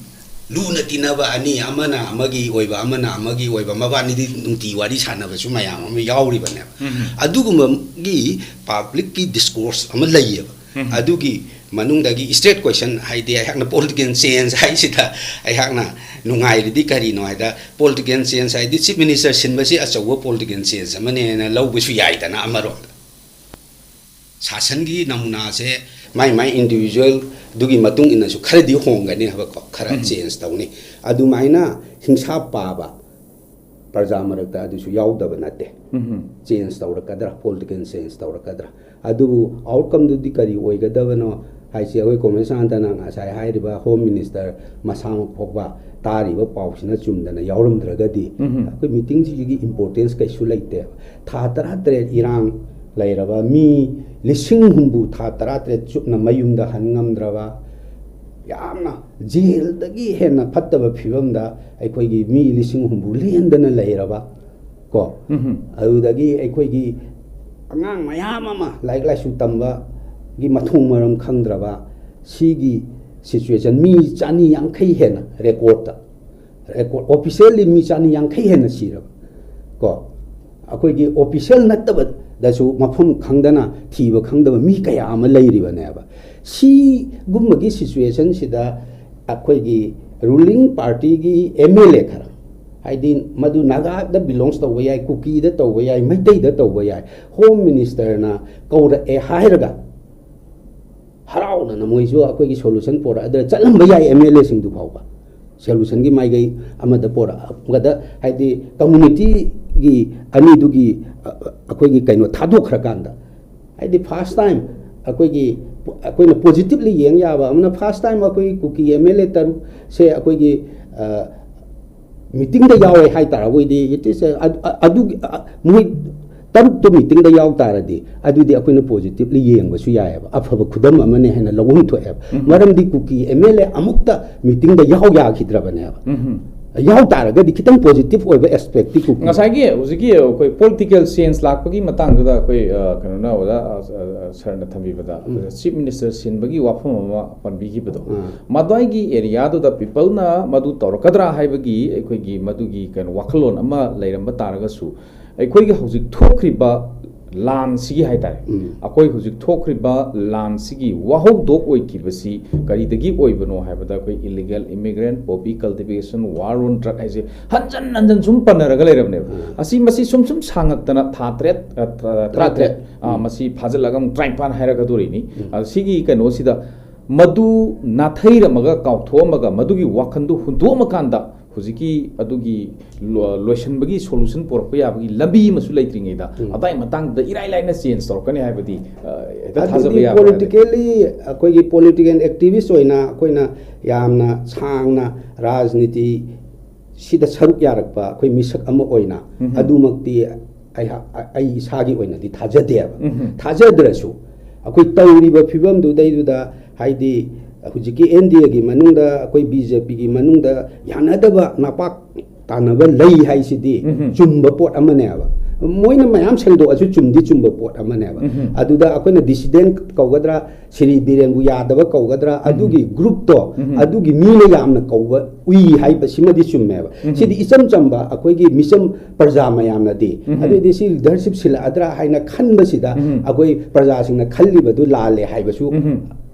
ꯂꯨꯅ ꯇꯤꯟꯅꯕ ꯑꯅꯤ, ꯑꯃꯅ ꯑꯃꯒꯤ ꯑꯣꯏꯕ, ꯑꯃꯅ ꯑꯃꯒꯤ ꯑꯣꯏꯕ, ꯃꯕꯥꯅꯤꯗꯤ ꯅꯨꯡꯇꯤ ꯋꯥꯔꯤ ꯁꯥꯟꯅꯕꯁꯨ ꯃꯌꯥꯝ ꯑꯃ ꯌꯥꯎꯔꯤꯕꯅꯦꯕ꯫ ꯎꯝ꯫ ꯑꯗꯨꯒꯨꯝꯕꯒꯤ publicꯀꯤ discourse ꯑꯃ ꯂꯩꯌꯦꯕ꯫ ꯎꯝ꯫ ꯑꯗꯨꯒꯤ ꯃꯅꯨꯡꯗꯒꯤ straight question, ꯍꯥꯏꯗꯤ ꯑꯩꯍꯥꯛꯅ political change ꯍꯥꯏꯁꯤꯗ ꯑꯩꯍꯥꯛꯅ ꯅꯨꯡꯉꯥꯏꯔꯤꯗꯤ ꯀꯔꯤꯅꯣ ꯍꯥꯏꯗ, political change ꯍꯥꯏꯗꯤ chief minister ꯁꯤꯟꯕꯁꯤ ꯑꯆꯧꯕ political change ꯑꯃꯅꯦꯅ ꯂꯧꯕꯁꯨ ꯌꯥꯏꯗꯅ ꯑꯃꯔꯣꯝꯗ꯫ ꯁꯥꯁꯟꯒꯤ ꯅꯃꯨꯅꯥꯁꯦ ꯃꯥꯏ ꯃꯥꯏ individualꯗꯨꯒꯤ ꯃꯇꯨꯡ ꯏꯟꯅꯁꯨ ꯈꯔꯗꯤ ꯍꯣꯡꯒꯅꯤ ꯍꯥꯏꯕꯀꯣ, ꯈꯔ ꯎꯝ꯫ Change ꯇꯧꯅꯤ꯫ ꯑꯗꯨꯃꯥꯏꯅ ꯍꯤꯡꯁꯥ ꯄꯥꯕ, ꯄ꯭ꯔꯖꯥ ꯃꯔꯛꯇ ꯑꯗꯨꯁꯨ ꯌꯥꯎꯗꯕ ꯅꯠꯇꯦ꯫ ꯎꯝ꯫ ꯆꯦꯟꯖ ꯇꯧꯔꯛꯀꯗ꯭ꯔꯥ, ꯄꯣꯂꯤꯇꯤꯀꯦꯜ ꯆꯦꯟꯖ ꯇꯧꯔꯛꯀꯗ꯭ꯔꯥ? ꯑꯗꯨꯕꯨ ꯑꯥꯎꯠꯀꯝꯗꯨꯗꯤ ꯀꯔꯤ ꯑꯣꯏꯒꯗꯕꯅꯣ ꯍꯥꯏꯁꯤ ꯑꯩꯈꯣꯏ ꯀꯣꯃꯦꯁꯥꯟꯇꯅ ꯉꯁꯥꯏ ꯍꯥꯏꯔꯤꯕ ꯍꯣꯝ ꯃꯤꯅꯤꯁꯇꯔ ꯃꯁꯥꯃꯛ ꯐꯥꯎꯕ ꯇꯥꯔꯤꯕ ꯄꯥꯎꯁꯤꯅ ꯆꯨꯝꯗꯅ ꯌꯥꯎꯔꯝꯗ꯭ꯔꯒꯗꯤ, ꯎꯝ꯫ ꯑꯩꯈꯣꯏ ꯃꯤꯇꯤꯡꯁꯤꯒꯤ ꯏꯝꯄꯣꯔꯇꯦꯟꯁ ꯀꯩꯁꯨ ꯂꯩꯇꯦꯕ꯫ ꯊꯥ ꯇꯔꯥꯇꯔꯦꯠ ꯏꯔꯥꯡ ꯂꯩꯔꯕ, ꯃꯤ ꯂꯤꯁꯤꯡ ꯍꯨꯝꯐꯨ ꯊꯥ ꯇꯔꯥꯇꯔꯦꯠ ꯆꯨꯞꯅ ꯃꯌꯨꯝꯗ ꯍꯟ ꯉꯝꯗ꯭ꯔꯕ, ꯌꯥꯝꯅ ꯖꯦꯜꯗꯒꯤ ꯍꯦꯟꯅ ꯐꯠꯇꯕ ꯐꯤꯕꯝꯗ ꯑꯩꯈꯣꯏꯒꯤ ꯃꯤ ꯂꯤꯁꯤꯡ ꯍꯨꯝꯐꯨ ꯂꯦꯟꯗꯅ ꯂꯩꯔꯕ ꯀꯣ꯫ ꯎꯝ꯫ ꯑꯗꯨꯗꯒꯤ ꯑꯩꯈꯣꯏꯒꯤ ꯑꯉꯥꯡ ꯃꯌꯥꯝ ꯑꯃ ꯂꯥꯏꯔꯤꯛ ꯂꯥꯏꯁꯨ ꯇꯝꯕꯒꯤ ꯃꯊꯣꯡ ꯃꯔꯝ ꯈꯪꯗ꯭ꯔꯕ, ꯁꯤꯒꯤ ꯁꯤꯆꯨꯋꯦꯁꯟ, ꯃꯤ ꯆꯅꯤ ꯌꯥꯡꯈꯩ ꯍꯦꯟꯅ ꯔꯦꯀꯣꯔꯠꯇ, ꯔꯦꯀꯣꯔꯠ, ꯑꯣꯐꯤꯁꯤꯌꯦꯜꯂꯤ ꯃꯤ ꯆꯅꯤ ꯌꯥꯡꯈꯩ ꯍꯦꯟꯅ ꯁꯤꯔꯕ ꯀꯣ꯫ ꯑꯩꯈꯣꯏꯒꯤ ꯑꯣꯐꯤꯁꯤꯌꯦꯜ ꯅꯠꯇꯕꯗꯁꯨ ꯃꯐꯝ ꯈꯪꯗꯅ ꯊꯤꯕ ꯈꯪꯗꯕ ꯃꯤ ꯀꯌꯥ ꯑꯃ ꯂꯩꯔꯤꯕꯅꯦꯕ꯫ ꯁꯤꯒꯨꯝꯕꯒꯤ ꯁꯤꯆꯨꯋꯦꯁꯟꯁꯤꯗ ꯑꯩꯈꯣꯏꯒꯤ ꯔꯨꯂꯤꯡ ꯄꯥꯔꯇꯤꯒꯤ ꯑꯦꯝ ꯑꯦꯜ ꯑꯦ ꯈꯔ, ꯍꯥꯏꯗꯤ ꯃꯗꯨ ꯅꯥꯒꯥꯗ ꯕꯤꯂꯣꯡꯁ ꯇꯧꯕ ꯌꯥꯏ, ꯀꯨꯀꯤꯗ ꯇꯧꯕ ꯌꯥꯏ, ꯃꯩꯇꯩꯗ ꯇꯧꯕ ꯌꯥꯏ, ꯍꯣꯝ ꯃꯤꯅꯤꯁꯇꯔꯅ ꯀꯧꯔꯛꯑꯦ ꯍꯥꯏꯔꯒ ꯍꯔꯥꯎꯅꯅ ꯃꯣꯏꯁꯨ ꯑꯩꯈꯣꯏꯒꯤ ꯁꯣꯂꯨꯁꯟ ꯄꯣꯔꯛꯑꯗ꯭ꯔꯥ? ꯆꯠꯂꯝꯕ ꯌꯥꯏ, ꯑꯦꯝ ꯑꯦꯜ ꯑꯦꯁꯤꯡꯗꯨ ꯐꯥꯎꯕ ꯁꯣꯂꯨꯁꯟꯒꯤ ꯃꯥꯏꯀꯩ ꯑꯃꯗ ꯄꯣꯔꯛꯑꯒꯗ, ꯍꯥꯏꯗꯤ ꯀꯝꯃꯨꯅꯤꯇꯤꯒꯤ ꯑꯅꯤꯗꯨꯒꯤ, ꯑ, ꯑ, ꯑꯩꯈꯣꯏꯒꯤ ꯀꯩꯅꯣ ꯊꯥꯗꯣꯛꯈ꯭ꯔꯀꯥꯟꯗ, ꯍꯥꯏꯗꯤ ꯐꯥꯔꯁ ꯇꯥꯏꯝ ꯑꯩꯈꯣꯏꯒꯤ, ꯑꯩꯈꯣꯏꯅ ꯄꯣꯖꯤꯇꯤꯚꯂꯤ ꯌꯦꯡ ꯌꯥꯕ ꯑꯃꯅ, ꯐꯥꯔꯁ ꯇꯥꯏꯝ ꯑꯩꯈꯣꯏꯒꯤ ꯀꯨꯀꯤ ꯑꯦꯝ ꯑꯦꯜ ꯑꯦ ꯇꯔꯨꯛꯁꯦ ꯑꯩꯈꯣꯏꯒꯤ, ꯑ, ꯃꯤꯇꯤꯡꯗ ꯌꯥꯎꯔꯦ ꯍꯥꯏꯇꯥꯔꯕꯣꯏꯗꯤ, it is a, ꯑꯗꯨ, ꯑꯗꯨꯒꯤ, ꯑ, ꯃꯣꯏ ꯇꯔꯨꯛꯇꯣ ꯃꯤꯇꯤꯡꯗ ꯌꯥꯎ ꯇꯥꯔꯗꯤ, ꯑꯗꯨꯗꯤ ꯑꯩꯈꯣꯏꯅ ꯄꯣꯖꯤꯇꯤꯚꯂꯤ ꯌꯦꯡꯕꯁꯨ ꯌꯥꯏꯑꯕ, ꯑꯐꯕ ꯈꯨꯗꯝ ꯑꯃꯅꯦ ꯍꯥꯏꯅ ꯂꯧꯐꯝ ꯊꯣꯛꯑꯦꯕ꯫ ꯎꯝ꯫ ꯃꯔꯝꯗꯤ ꯀꯨꯀꯤ ꯑꯦꯝ ꯑꯦꯜ ꯑꯦ ꯑꯃꯨꯛꯇ ꯃꯤꯇꯤꯡꯗ ꯌꯥꯎ ꯌꯥꯈꯤꯗ꯭ꯔꯕꯅꯦꯕ꯫ ꯎꯝ꯫ ꯌꯥꯎ ꯇꯥꯔꯒꯗꯤ ꯈꯤꯇꯪ ꯄꯣꯖꯤꯇꯤꯚ ꯑꯣꯏꯕ ꯑꯦꯁꯄꯦꯛꯇꯤ ꯀꯨꯀꯤ ꯉꯁꯥꯏꯒꯤ ꯍꯧꯖꯤꯛꯀꯤ ꯑꯩꯈꯣꯏ ꯄꯣꯂꯤꯇꯤꯀꯦꯜ ꯆꯦꯟꯖ ꯂꯥꯛꯄꯒꯤ ꯃꯇꯥꯡꯗꯨꯗ ꯑꯩꯈꯣꯏ, ꯑ, ꯀꯩꯅꯣꯅ ꯑꯣꯖꯥ, ꯑ, ꯑ, ꯁꯔꯅ ꯊꯝꯕꯤꯕꯗ, ꯎꯝ꯫ ꯆꯤꯐ ꯃꯤꯅꯤꯁꯇꯔ ꯁꯤꯟꯕꯒꯤ ꯋꯥꯐꯝ ꯑꯃ ꯄꯟꯕꯤꯈꯤꯕꯗꯣ, ꯎꯝ꯫ ꯃꯗꯨꯋꯥꯏꯒꯤ ꯑꯦꯔꯤꯌꯥꯗꯨꯗ ꯄꯤꯄꯜꯅ ꯃꯗꯨ ꯇꯧꯔꯛꯀꯗ꯭ꯔꯥ ꯍꯥꯏꯕꯒꯤ ꯑꯩꯈꯣꯏꯒꯤ ꯃꯗꯨꯒꯤ ꯀꯩꯅꯣ ꯋꯥꯈꯜꯂꯣꯟ ꯑꯃ ꯂꯩꯔꯝꯕ ꯇꯥꯔꯒꯁꯨ, ꯑꯩꯈꯣꯏꯒꯤ ꯍꯧꯖꯤꯛ ꯊꯣꯛꯈ꯭ꯔꯤꯕ ꯂꯥꯟꯁꯤꯒꯤ ꯍꯥꯏꯇꯥꯔꯦ, ꯎꯝ꯫ ꯑꯩꯈꯣꯏ ꯍꯧꯖꯤꯛ ꯊꯣꯛꯈ꯭ꯔꯤꯕ ꯂꯥꯟꯁꯤꯒꯤ ꯋꯥꯍꯧꯗꯣꯛ ꯑꯣꯏꯈꯤꯕꯁꯤ ꯀꯔꯤꯗꯒꯤ ꯑꯣꯏꯕꯅꯣ ꯍꯥꯏꯕꯗ, ꯑꯩꯈꯣꯏ illegal immigrant, poppy cultivation, war on drug ꯍꯥꯏꯁꯦ ꯍꯟꯖꯟ ꯍꯟꯖꯟ ꯁꯨꯝ ꯄꯟꯅꯔꯒ ꯂꯩꯔꯕꯅꯦꯕ꯫ ꯎꯝ꯫ ꯑꯁꯤ, ꯃꯁꯤ ꯁꯨꯝ ꯁꯨꯝ ꯁꯥꯡꯉꯛꯇꯅ ꯊꯥ ꯇꯔꯦꯠ, ꯑ, ꯇꯔꯥ-, ꯇꯔꯥꯇꯔꯦꯠ, ꯇꯔꯥꯇꯔꯦꯠ꯫ ꯑ, ꯎꯝ꯫ ꯃꯁꯤ ꯐꯥꯖꯤꯜꯂꯒ ꯑꯃꯨꯛ ꯇꯔꯥꯅꯤꯄꯥꯟ ꯍꯥꯏꯔꯛꯀꯗꯣꯔꯤꯅꯤ꯫ ꯎꯝ꯫ ꯑ, ꯁꯤꯒꯤ ꯀꯩꯅꯣꯁꯤꯗ ꯃꯗꯨ ꯅꯥꯊꯩꯔꯝꯃꯒ, ꯀꯥꯎꯊꯣꯛꯑꯝꯃꯒ, ꯃꯗꯨꯒꯤ ꯋꯥꯈꯜꯗꯨ ꯍꯨꯟꯗꯣꯛꯑꯝꯃꯀꯥꯟꯗ ꯍꯧꯖꯤꯛꯀꯤ ꯑꯗꯨꯒꯤ ꯂꯣ-, ꯂꯣꯏꯁꯤꯟꯕꯒꯤ solution ꯄꯨꯔꯛꯄ ꯌꯥꯕꯒꯤ ꯂꯝꯕꯤ ꯑꯃꯁꯨ ꯂꯩꯇ꯭ꯔꯤꯉꯩꯗ, ꯎꯝ꯫ ꯑꯗꯥꯏ ꯃꯇꯥꯡꯗꯨꯗ ꯏꯔꯥꯏ ꯂꯥꯏꯅ change ꯇꯧꯔꯛꯀꯅꯤ ꯍꯥꯏꯕꯗꯤ, ꯑ, ꯍꯦꯛꯇ ꯊꯥꯖꯕ ꯑꯗꯨꯗꯤ ꯌꯥꯕ꯭ꯔꯥ? Politically, ꯑꯩꯈꯣꯏꯒꯤ political activist ꯑꯣꯏꯅ ꯑꯩꯈꯣꯏꯅ ꯌꯥꯝꯅ ꯁꯥꯡꯅ ꯔꯥꯖꯅꯤꯇꯤ ꯁꯤꯗ ꯁꯔꯨꯛ ꯌꯥꯔꯛꯄ ꯑꯩꯈꯣꯏ ꯃꯤꯁꯛ ꯑꯃ ꯑꯣꯏꯅ ꯎꯝ꯫ ꯑꯗꯨꯃꯛꯇꯤ ꯑꯩꯍꯥꯛ, ꯑꯩ ꯏꯁꯥꯒꯤ ꯑꯣꯏꯅꯗꯤ ꯊꯥꯖꯗꯦꯕ꯫ ꯎꯝ꯫ ꯊꯥꯖꯗ꯭ꯔꯁꯨ ꯑꯩꯈꯣꯏ ꯇꯧꯔꯤꯕ ꯐꯤꯕꯝꯗꯨꯗꯩꯗꯨꯗ, ꯍꯥꯏꯗꯤ ꯍꯧꯖꯤꯛꯀꯤ NDAꯒꯤ ꯃꯅꯨꯡꯗ, ꯑꯩꯈꯣꯏ BJPꯒꯤ ꯃꯅꯨꯡꯗ ꯌꯥꯅꯗꯕ ꯅꯄꯥꯛ ꯇꯥꯅꯕ ꯂꯩ ꯍꯥꯏꯁꯤꯗꯤ ꯎꯝ꯫ ꯆꯨꯝꯕ ꯄꯣꯠ ꯑꯃꯅꯦꯕ꯫ ꯃꯣꯏꯅ ꯃꯌꯥꯝ ꯁꯦꯡꯗꯣꯛꯑꯁꯨ ꯆꯨꯝꯗꯤ ꯆꯨꯝꯕ ꯄꯣꯠ ꯑꯃꯅꯦꯕ꯫ ꯎꯝ꯫ ꯑꯗꯨꯗ ꯑꯩꯈꯣꯏꯅ dissident ꯀꯧꯒꯗ꯭ꯔꯥ, ꯁ꯭ꯔꯤ ꯕꯤꯔꯦꯟꯕꯨ ꯌꯥꯗꯕ ꯀꯧꯒꯗ꯭ꯔꯥ, ꯎꯝ꯫ ꯑꯗꯨꯒꯤ groupꯇꯣ, ꯎꯝ꯫ ꯑꯗꯨꯒꯤ ꯃꯤꯅ ꯌꯥꯝꯅ ꯀꯧꯕ ꯎꯏ ꯍꯥꯏꯕꯁꯤꯃꯗꯤ ꯆꯨꯝꯃꯦꯕ꯫ ꯎꯝ꯫ ꯁꯤꯗꯤ ꯏꯆꯝ ꯆꯝꯕ ꯑꯩꯈꯣꯏꯒꯤ ꯃꯤꯆꯝ ꯄ꯭ꯔꯖꯥ ꯃꯌꯥꯝꯅꯗꯤ, ꯎꯝ꯫ ꯑꯗꯨꯏꯗꯤ ꯁꯤ leadership ꯁꯤꯜꯂꯛꯑꯗ꯭ꯔꯥ ꯍꯥꯏꯅ ꯈꯟꯕꯁꯤꯗ ꯎꯝ꯫ ꯑꯩꯈꯣꯏ ꯄ꯭ꯔꯖꯥꯁꯤꯡꯅ ꯈꯜꯂꯤꯕꯗꯨ ꯂꯥꯜꯂꯦ ꯍꯥꯏꯕꯁꯨ ꯎꯝ꯫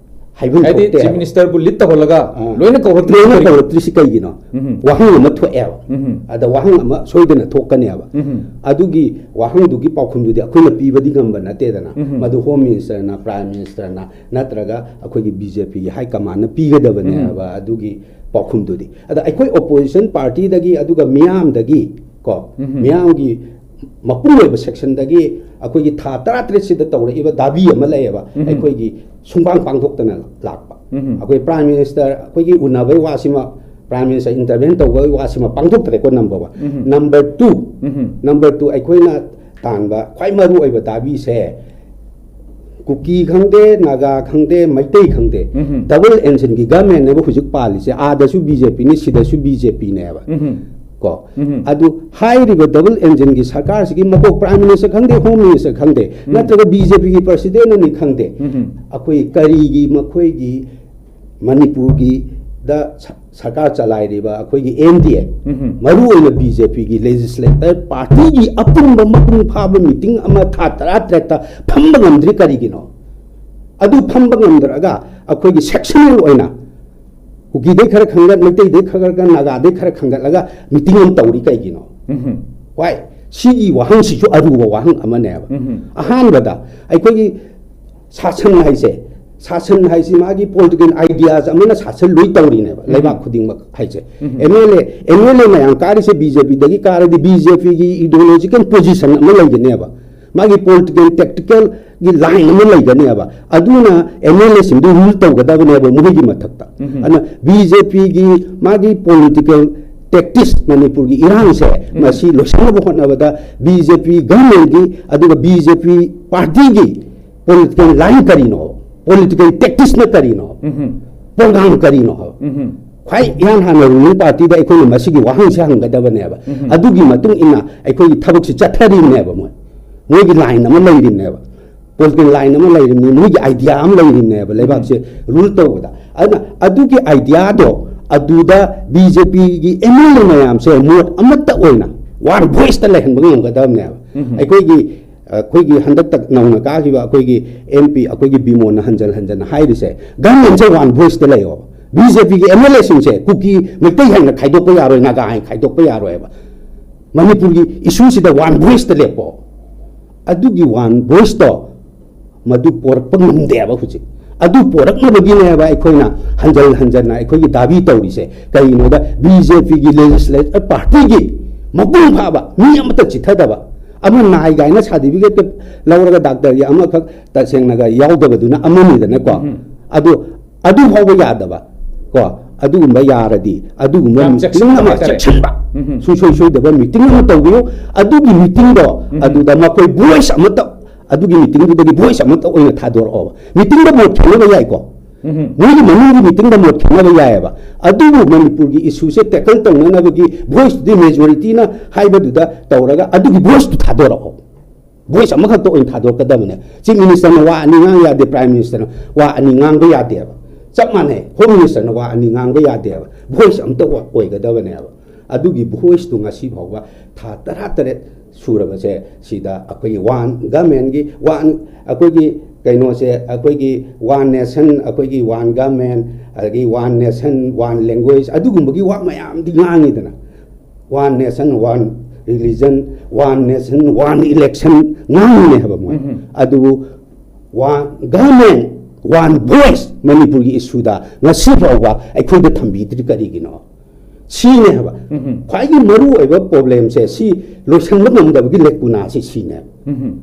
ꯍꯥꯏꯐꯝ ꯍꯥꯏꯗꯤ ꯊꯣꯛꯇꯦ ꯆꯤꯐ ꯍꯥꯏꯕ꯫ ꯃꯤꯅꯤꯁꯇꯔꯕꯨ ꯂꯤꯠ ꯇꯧꯍꯜꯂꯒ ꯑꯥ꯫ ꯂꯣꯏꯅ ꯀꯧꯔꯛꯇ꯭ꯔꯤꯁꯤ ꯂꯣꯏꯅ ꯀꯔꯤ-, ꯀꯧꯔꯛꯇ꯭ꯔꯤꯁꯤ ꯀꯩꯒꯤꯅꯣ? ꯎꯝ꯫ ꯋꯥꯍꯪ ꯑꯃ ꯊꯣꯛꯑꯦꯕ꯫ ꯎꯝ꯫ ꯑꯗ ꯋꯥꯍꯪ ꯑꯃ ꯁꯣꯏꯗꯅ ꯊꯣꯛꯀꯅꯦꯕ꯫ ꯎꯝ꯫ ꯑꯗꯨꯒꯤ ꯋꯥꯍꯪꯗꯨꯒꯤ ꯄꯥꯎꯈꯨꯝꯗꯨꯗꯤ ꯑꯩꯈꯣꯏꯅ ꯄꯤꯕꯗꯤ ꯉꯝꯕ ꯅꯠꯇꯦꯗꯅ꯫ ꯎꯝ꯫ ꯃꯗꯨ Home Ministerꯅ, Prime Ministerꯅ ꯅꯠꯇ꯭ꯔꯒ ꯑꯩꯈꯣꯏꯒꯤ BJPꯒꯤ high commandꯅ ꯄꯤꯒꯗꯕꯅꯦꯕ ꯎꯝ꯫ ꯑꯗꯨꯒꯤ ꯄꯥꯎꯈꯨꯝꯗꯨꯗꯤ꯫ ꯑꯗ ꯑꯩꯈꯣꯏ opposition partyꯗꯒꯤ, ꯑꯗꯨꯒ ꯃꯤꯌꯥꯝꯗꯒꯤ ꯀꯣ, ꯎꯝ꯫ ꯃꯤꯌꯥꯝꯒꯤ ꯃꯄꯨꯡ ꯑꯣꯏꯕ sectionꯗꯒꯤ ꯑꯩꯈꯣꯏꯒꯤ ꯊꯥ ꯇꯔꯥꯇꯔꯦꯠꯁꯤꯗ ꯇꯧꯔꯛꯏꯕ ꯗꯥꯕꯤ ꯑꯃ ꯂꯩꯌꯦꯕ, ꯎꯝ꯫ ꯑꯩꯈꯣꯏꯒꯤ ꯁꯨꯡꯄꯥꯡ ꯄꯥꯡꯊꯣꯛꯇꯅ ꯂꯥꯛꯄ꯫ ꯎꯝ꯫ ꯑꯩꯈꯣꯏ Prime Minister, ꯑꯩꯈꯣꯏꯒꯤ ꯎꯅꯕꯒꯤ ꯋꯥꯁꯤꯃ, Prime Minister intervene ꯇꯧꯕꯒꯤ ꯋꯥꯁꯤꯃ ꯄꯥꯡꯊꯣꯛꯇ꯭ꯔꯦꯀꯣ, number one꯫ ꯎꯝ꯫ Number two, ꯎꯝ꯫ Number two, ꯑꯩꯈꯣꯏꯅ ꯇꯥꯟꯕ ꯈ꯭ꯋꯥꯏ ꯃꯔꯨ ꯑꯣꯏꯕ ꯗꯥꯕꯤꯁꯦ, ꯀꯨꯀꯤ ꯈꯪꯗꯦ, ꯅꯥꯒꯥ ꯈꯪꯗꯦ, ꯃꯩꯇꯩ ꯈꯪꯗꯦ, ꯎꯝ꯫ Double engineꯒꯤ governmentꯅꯦꯕ ꯍꯧꯖꯤꯛ ꯄꯥꯜꯂꯤꯁꯦ꯫ ꯑꯥꯗꯁꯨ BJPꯅꯤ, ꯁꯤꯗꯁꯨ BJPꯅꯦꯕ꯫ ꯎꯝ꯫ ꯀꯣ꯫ ꯎꯝ꯫ ꯑꯗꯨ ꯍꯥꯏꯔꯤꯕ double engineꯒꯤ ꯁꯔꯀꯥꯔꯁꯤꯒꯤ ꯃꯀꯣꯛ Prime Minister ꯈꯪꯗꯦ, Home Minister ꯈꯪꯗꯦ, ꯎꯝ꯫ ꯅꯠꯇ꯭ꯔꯒ BJPꯒꯤ presidentꯅꯅꯤ ꯈꯪꯗꯦ, ꯎꯝ꯫ ꯑꯩꯈꯣꯏ ꯀꯔꯤꯒꯤ ꯃꯈꯣꯏꯒꯤ ꯃꯅꯤꯄꯨꯔꯒꯤꯗ ꯁ-, ꯁꯔꯀꯥꯔ ꯆꯂꯥꯏꯔꯤꯕ ꯑꯩꯈꯣꯏꯒꯤ NDA, ꯎꯝ꯫ ꯃꯔꯨ ꯑꯣꯏꯅ BJPꯒꯤ legislator partyꯒꯤ ꯑꯄꯨꯟꯕ ꯃꯄꯨꯡ ꯐꯥꯕ meeting ꯑꯃ ꯊꯥ ꯇꯔꯥꯇꯔꯦꯠꯇ ꯐꯝꯕ ꯉꯝꯗ꯭ꯔꯤ ꯀꯔꯤꯒꯤꯅꯣ? ꯑꯗꯨ ꯐꯝꯕ ꯉꯝꯗ꯭ꯔꯒ ꯑꯩꯈꯣꯏꯒꯤ sectional ꯑꯣꯏꯅ ꯀꯨꯀꯤꯗꯩ ꯈꯔ ꯈꯟꯒꯠ, ꯃꯩꯇꯩꯗꯩ ꯈꯔ ꯈꯟꯒꯠ, ꯅꯥꯒꯥꯗꯩ ꯈꯔ ꯈꯟꯒꯠꯂꯒ meeting ꯑꯃ ꯇꯧꯔꯤ ꯀꯩꯒꯤꯅꯣ? ꯎꯝ꯫ Why? ꯁꯤꯒꯤ ꯋꯥꯍꯪꯁꯤꯁꯨ ꯑꯔꯨꯕ ꯋꯥꯍꯪ ꯑꯃꯅꯦꯕ꯫ ꯎꯝ꯫ ꯑꯍꯥꯟꯕꯗ ꯑꯩꯈꯣꯏꯒꯤ ꯁꯥꯁꯟ ꯍꯥꯏꯁꯦ ꯁꯥꯁꯟ ꯍꯥꯏꯁꯤ ꯃꯥꯒꯤ ꯄꯣꯂꯤꯇꯤꯀꯦꯜ ꯑꯥꯏꯗꯤꯌꯥꯁ ꯑꯃꯅ ꯁꯥꯁꯟ ꯂꯣꯏ ꯇꯧꯔꯤꯅꯦꯕ ꯂꯩꯕꯥꯛ ꯈꯨꯗꯤꯡꯃꯛ ꯍꯥꯏꯁꯦ꯫ M L A M L ꯑꯦ ꯃꯌꯥꯝ ꯀꯥꯔꯤꯁꯦ ꯕꯤ ꯖꯦ ꯄꯤꯗꯒꯤ ꯀꯥꯔꯗꯤ ꯕꯤ ꯖꯦ ꯄꯤꯒꯤ ꯏꯗꯤꯑꯣꯂꯣꯖꯤꯀꯦꯜ ꯄꯣꯖꯤꯁꯟ ꯑꯃ ꯂꯩꯒꯅꯦꯕ, ꯃꯥꯒꯤ ꯄꯣꯂꯤꯇꯤꯀꯦꯜ ꯇꯦꯛꯇꯤꯀꯦꯜꯒꯤ ꯂꯥꯏꯟ ꯑꯃ ꯂꯩꯒꯅꯦꯕ, ꯑꯗꯨꯅ ꯑꯦꯝ ꯑꯦꯜ ꯑꯦꯁꯤꯡꯗꯨ ꯔꯨꯜ ꯇꯧꯒꯗꯕꯅꯦꯕ ꯃꯣꯏꯒꯤ ꯃꯊꯛꯇ꯫ ꯑꯗꯨꯅ ꯕꯤ ꯖꯦ ꯄꯤꯒꯤ ꯃꯥꯒꯤ ꯄꯣꯂꯤꯇꯤꯀꯦꯜ ꯇꯦꯛꯇꯤꯛꯁ ꯃꯅꯤꯄꯨꯔꯒꯤ ꯏꯔꯥꯡꯁꯦ ꯃꯁꯤ ꯂꯣꯏꯁꯤꯟꯅꯕ ꯍꯣꯠꯅꯕꯗ ꯕꯤ ꯖꯦ ꯄꯤ ꯒꯚꯔꯟꯃꯦꯟꯒꯤ ꯑꯗꯨꯒ ꯕꯤ ꯖꯦ ꯄꯤ ꯄꯥꯔꯇꯤꯒꯤ ꯄꯣꯂꯤꯇꯤꯀꯦꯜ ꯂꯥꯏꯟ ꯀꯔꯤꯅꯣ, ꯄꯣꯂꯤꯇꯤꯀꯦꯜ ꯇꯦꯛꯇꯤꯛꯁꯅ ꯀꯔꯤꯅꯣ, ꯄ꯭ꯔꯣꯒ꯭ꯔꯥꯝ ꯀꯔꯤꯅꯣ ꯍꯥꯏꯕ꯫ ꯈ꯭ꯋꯥꯏ ꯏꯍꯥꯟ ꯍꯥꯟꯅ ꯔꯨꯂꯤꯡ ꯄꯥꯔꯇꯤꯗ ꯑꯩꯈꯣꯏꯅ ꯃꯁꯤꯒꯤ ꯋꯥꯍꯪꯁꯦ ꯍꯪꯒꯗꯕꯅꯦꯕ꯫ ꯑꯗꯨꯒꯤ ꯃꯇꯨꯡ ꯏꯟꯅ ꯑꯩꯈꯣꯏꯒꯤ ꯊꯕꯛꯁꯤ ꯆꯠꯊꯔꯤꯕꯅꯦꯕ꯫ ꯃꯣꯏ ꯃꯣꯏꯒꯤ ꯂꯥꯏꯟ ꯑꯃ ꯂꯩꯔꯤꯕꯅꯦꯕ, ꯄꯣꯂꯤꯇꯤꯀꯦꯜ ꯂꯥꯏꯟ ꯑꯃ ꯂꯩꯔꯤꯕꯅꯤ, ꯃꯣꯏꯒꯤ ꯑꯥꯏꯗꯤꯌꯥ ꯑꯃ ꯂꯩꯔꯤꯕꯅꯦꯕ ꯂꯩꯕꯥꯛꯁꯦ ꯔꯨꯜ ꯇꯧꯕꯗ꯫ ꯑꯗꯨꯅ ꯑꯗꯨꯒꯤ ꯑꯥꯏꯗꯤꯌꯥꯗꯣ ꯑꯗꯨꯗ ꯕꯤ ꯖꯦ ꯄꯤꯒꯤ ꯑꯦꯝ ꯑꯦꯜ ꯑꯦ ꯃꯌꯥꯝꯁꯦ ꯃꯣꯠ ꯑꯃꯠꯇ ꯑꯣꯏꯅ ꯋꯥꯟ ꯚꯣꯏꯁꯇ ꯂꯩꯍꯟꯕ ꯉꯝꯒꯗꯕꯅꯦꯕ꯫ ꯑꯩꯈꯣꯏꯒꯤ ꯑꯩꯈꯣꯏꯒꯤ ꯍꯟꯗꯛꯇ ꯅꯧꯅ ꯀꯥꯈꯤꯕ ꯑꯩꯈꯣꯏꯒꯤ ꯑꯦꯝ ꯄꯤ ꯑꯩꯈꯣꯏꯒꯤ ꯕꯤꯃꯣꯟꯅ ꯍꯟꯖꯟ ꯍꯟꯖꯟꯅ ꯍꯥꯏꯔꯤꯁꯦ, ꯒꯚꯔꯟꯃꯦꯟꯁꯦ ꯋꯥꯟ ꯚꯣꯏꯁꯇ ꯂꯩꯌꯣ, ꯕꯤ ꯖꯦ ꯄꯤꯒꯤ ꯑꯦꯝ ꯑꯦꯜ ꯑꯦꯁꯤꯡꯁꯦ ꯀꯨꯀꯤ ꯃꯩꯇꯩ ꯍꯥꯏꯅ ꯈꯥꯏꯗꯣꯛꯄ ꯌꯥꯔꯣꯏ, ꯅꯥꯒꯥ ꯍꯥꯏꯅ ꯈꯥꯏꯗꯣꯛꯄ ꯌꯥꯔꯣꯏꯕ, ꯃꯅꯤꯄꯨꯔꯒꯤ ꯏꯁꯨꯁꯤꯗ ꯋꯥꯟ ꯚꯣꯏꯁꯇ ꯂꯦꯞꯄꯣ꯫ ꯑꯗꯨꯒꯤ ꯋꯥꯟ ꯚꯣꯏꯁꯇꯣ ꯃꯗꯨ ꯄꯣꯔꯛꯄ ꯉꯝꯗꯦꯕ ꯍꯧꯖꯤꯛ꯫ ꯑꯗꯨ ꯄꯣꯔꯛꯅꯕꯒꯤꯅꯦꯕ ꯑꯩꯈꯣꯏꯅ ꯍꯟꯖꯟ ꯍꯟꯖꯟꯅ ꯑꯩꯈꯣꯏꯒꯤ ꯗꯥꯕꯤ ꯇꯧꯔꯤꯁꯦ꯫ ꯀꯩꯒꯤꯅꯣꯗ ꯕꯤ ꯖꯦ ꯄꯤꯒꯤ ꯂꯦꯖꯤꯁꯂꯦꯇꯔ ꯄꯥꯔꯇꯤꯒꯤ ꯃꯄꯨꯡ ꯐꯥꯕ ꯃꯤ ꯑꯃꯠꯇ ꯆꯤꯊꯗꯕ, ꯑꯃ ꯅꯥꯏ ꯀꯥꯏꯅ ꯁꯥꯔꯇꯤꯐꯤꯀꯦꯠ ꯂꯧꯔꯒ ꯗꯥꯛꯇꯔꯒꯤ ꯑꯃꯈꯛ ꯇꯁꯦꯡꯅꯒ ꯌꯥꯎꯗꯕꯗꯨꯅ ꯑꯃꯅꯤꯗꯅꯀꯣ꯫ ꯑꯗꯨ ꯑꯗꯨ ꯐꯥꯎꯕ ꯌꯥꯗꯕ ꯀꯣ, ꯑꯗꯨꯒꯨꯝꯕ ꯌꯥꯔꯗꯤ ꯑꯗꯨꯒꯨꯝꯕ ꯌꯥꯝ ꯃꯤꯇꯤꯡ ꯆꯦꯛꯁꯤꯟꯕ ꯑꯃ ꯍꯥꯏꯇꯥꯔꯦ꯫ ꯆꯦꯛꯁꯤꯟꯕ, ꯁꯨꯡꯁꯣꯏ ꯁꯣꯏꯗꯕ ꯃꯤꯇꯤꯡ ꯑꯃ ꯇꯧꯕꯤꯌꯨ꯫ ꯑꯗꯨꯒꯤ ꯃꯤꯇꯤꯡꯗꯣ ꯑꯗꯨꯗ ꯃꯈꯣꯏ ꯚꯣꯏꯁ ꯑꯃꯠꯇ, ꯑꯗꯨꯒꯤ ꯃꯤꯇꯤꯡꯗꯨꯗꯒꯤ ꯚꯣꯏꯁ ꯑꯃꯠꯇ ꯑꯣꯏꯅ ꯊꯥꯗꯣꯔꯛꯑꯣꯕ꯫ ꯃꯤꯇꯤꯡꯗ ꯃꯣꯠ ꯈꯦꯠꯅꯕ ꯌꯥꯏꯀꯣ, ꯃꯣꯏꯒꯤ ꯃꯅꯨꯡꯒꯤ ꯃꯤꯇꯤꯡꯗ ꯃꯣꯠ ꯈꯦꯠꯅꯕ ꯌꯥꯏꯑꯕ, ꯑꯗꯨꯕꯨ ꯃꯅꯤꯄꯨꯔꯒꯤ ꯏꯁꯨꯁꯦ ꯇꯦꯀꯜ ꯇꯧꯅꯅꯕꯒꯤ ꯚꯣꯏꯁꯇꯨꯗꯤ ꯃꯦꯖꯣꯔꯤꯇꯤꯅ ꯍꯥꯏꯕꯗꯨꯗ ꯇꯧꯔꯒ ꯑꯗꯨꯒꯤ ꯚꯣꯏꯁꯇꯨ ꯊꯥꯗꯣꯔꯛꯑꯣ꯫ ꯚꯣꯏꯁ ꯑꯃꯈꯛꯇ ꯑꯣꯏꯅ ꯊꯥꯗꯣꯔꯛꯀꯗꯕꯅꯦ꯫ ꯆꯤꯐ ꯃꯤꯅꯤꯁꯇꯔꯅ ꯋꯥ ꯑꯅꯤ ꯉꯥꯡ ꯌꯥꯗꯦ, ꯄ꯭ꯔꯥꯏꯝ ꯃꯤꯅꯤꯁꯇꯔꯅ ꯋꯥ ꯑꯅꯤ ꯉꯥꯡꯕ ꯌꯥꯗꯦꯕ꯫ ꯆꯞ ꯃꯥꯟꯅꯩ, ꯍꯣꯝ ꯃꯤꯅꯤꯁꯇꯔꯅ ꯋꯥ ꯑꯅꯤ ꯉꯥꯡꯕ ꯌꯥꯗꯦꯕ꯫ ꯚꯣꯏꯁ ꯑꯃꯇ ꯑꯣꯏ-, ꯑꯣꯏꯒꯗꯕꯅꯦꯕ꯫ ꯑꯗꯨꯒꯤ ꯚꯣꯏꯁꯇꯨ ꯉꯁꯤ ꯐꯥꯎꯕ ꯊꯥ ꯇꯔꯥꯇꯔꯦꯠ ꯁꯨꯔꯕꯁꯦ ꯁꯤꯗ ꯑꯩꯈꯣꯏꯒꯤ ꯋꯥꯟ ꯒꯃꯦꯟꯒꯤ ꯋꯥꯟ, ꯑꯩꯈꯣꯏꯒꯤ ꯀꯩꯅꯣꯁꯦ, ꯑꯩꯈꯣꯏꯒꯤ ꯋꯥꯟ ꯅꯦꯁꯟ, ꯑꯩꯈꯣꯏꯒꯤ ꯋꯥꯟ ꯒꯃꯦꯟ, ꯑꯗꯒꯤ ꯋꯥꯟ ꯅꯦꯁꯟ ꯋꯥꯟ ꯂꯦꯡꯒ꯭ꯋꯦꯖ, ꯑꯗꯨꯒꯨꯝꯕꯒꯤ ꯋꯥ ꯃꯌꯥꯝꯗꯤ ꯉꯥꯡꯉꯤꯗꯅ꯫ One nation, one religion, one nation, one election ꯉꯥꯡꯉꯤꯅꯦ ꯍꯥꯏꯕ ꯃꯣꯏ꯫ ꯑꯗꯨꯕꯨ ꯋꯥꯟ ꯒꯃꯦꯟ ꯋꯥꯟ ꯚꯣꯏꯁ ꯃꯅꯤꯄꯨꯔꯒꯤ ꯏꯁꯨꯗ ꯉꯁꯤ ꯐꯥꯎꯕ ꯑꯩꯈꯣꯏꯗ ꯊꯝꯕꯤꯗ꯭ꯔꯤ ꯀꯔꯤꯒꯤꯅꯣ? ꯁꯤꯅꯦ ꯍꯥꯏꯕ꯫ ꯎꯝ꯫ ꯈ꯭ꯋꯥꯏꯒꯤ ꯃꯔꯨ ꯑꯣꯏꯕ ꯄ꯭ꯔꯣꯕ꯭ꯂꯦꯝꯁꯦ, ꯁꯤ ꯂꯣꯏꯁꯤꯟꯕ ꯉꯝꯗꯕꯒꯤ ꯂꯦꯛꯀꯨꯅꯥꯁꯤ ꯁꯤꯅꯦꯕ꯫ ꯎꯝ꯫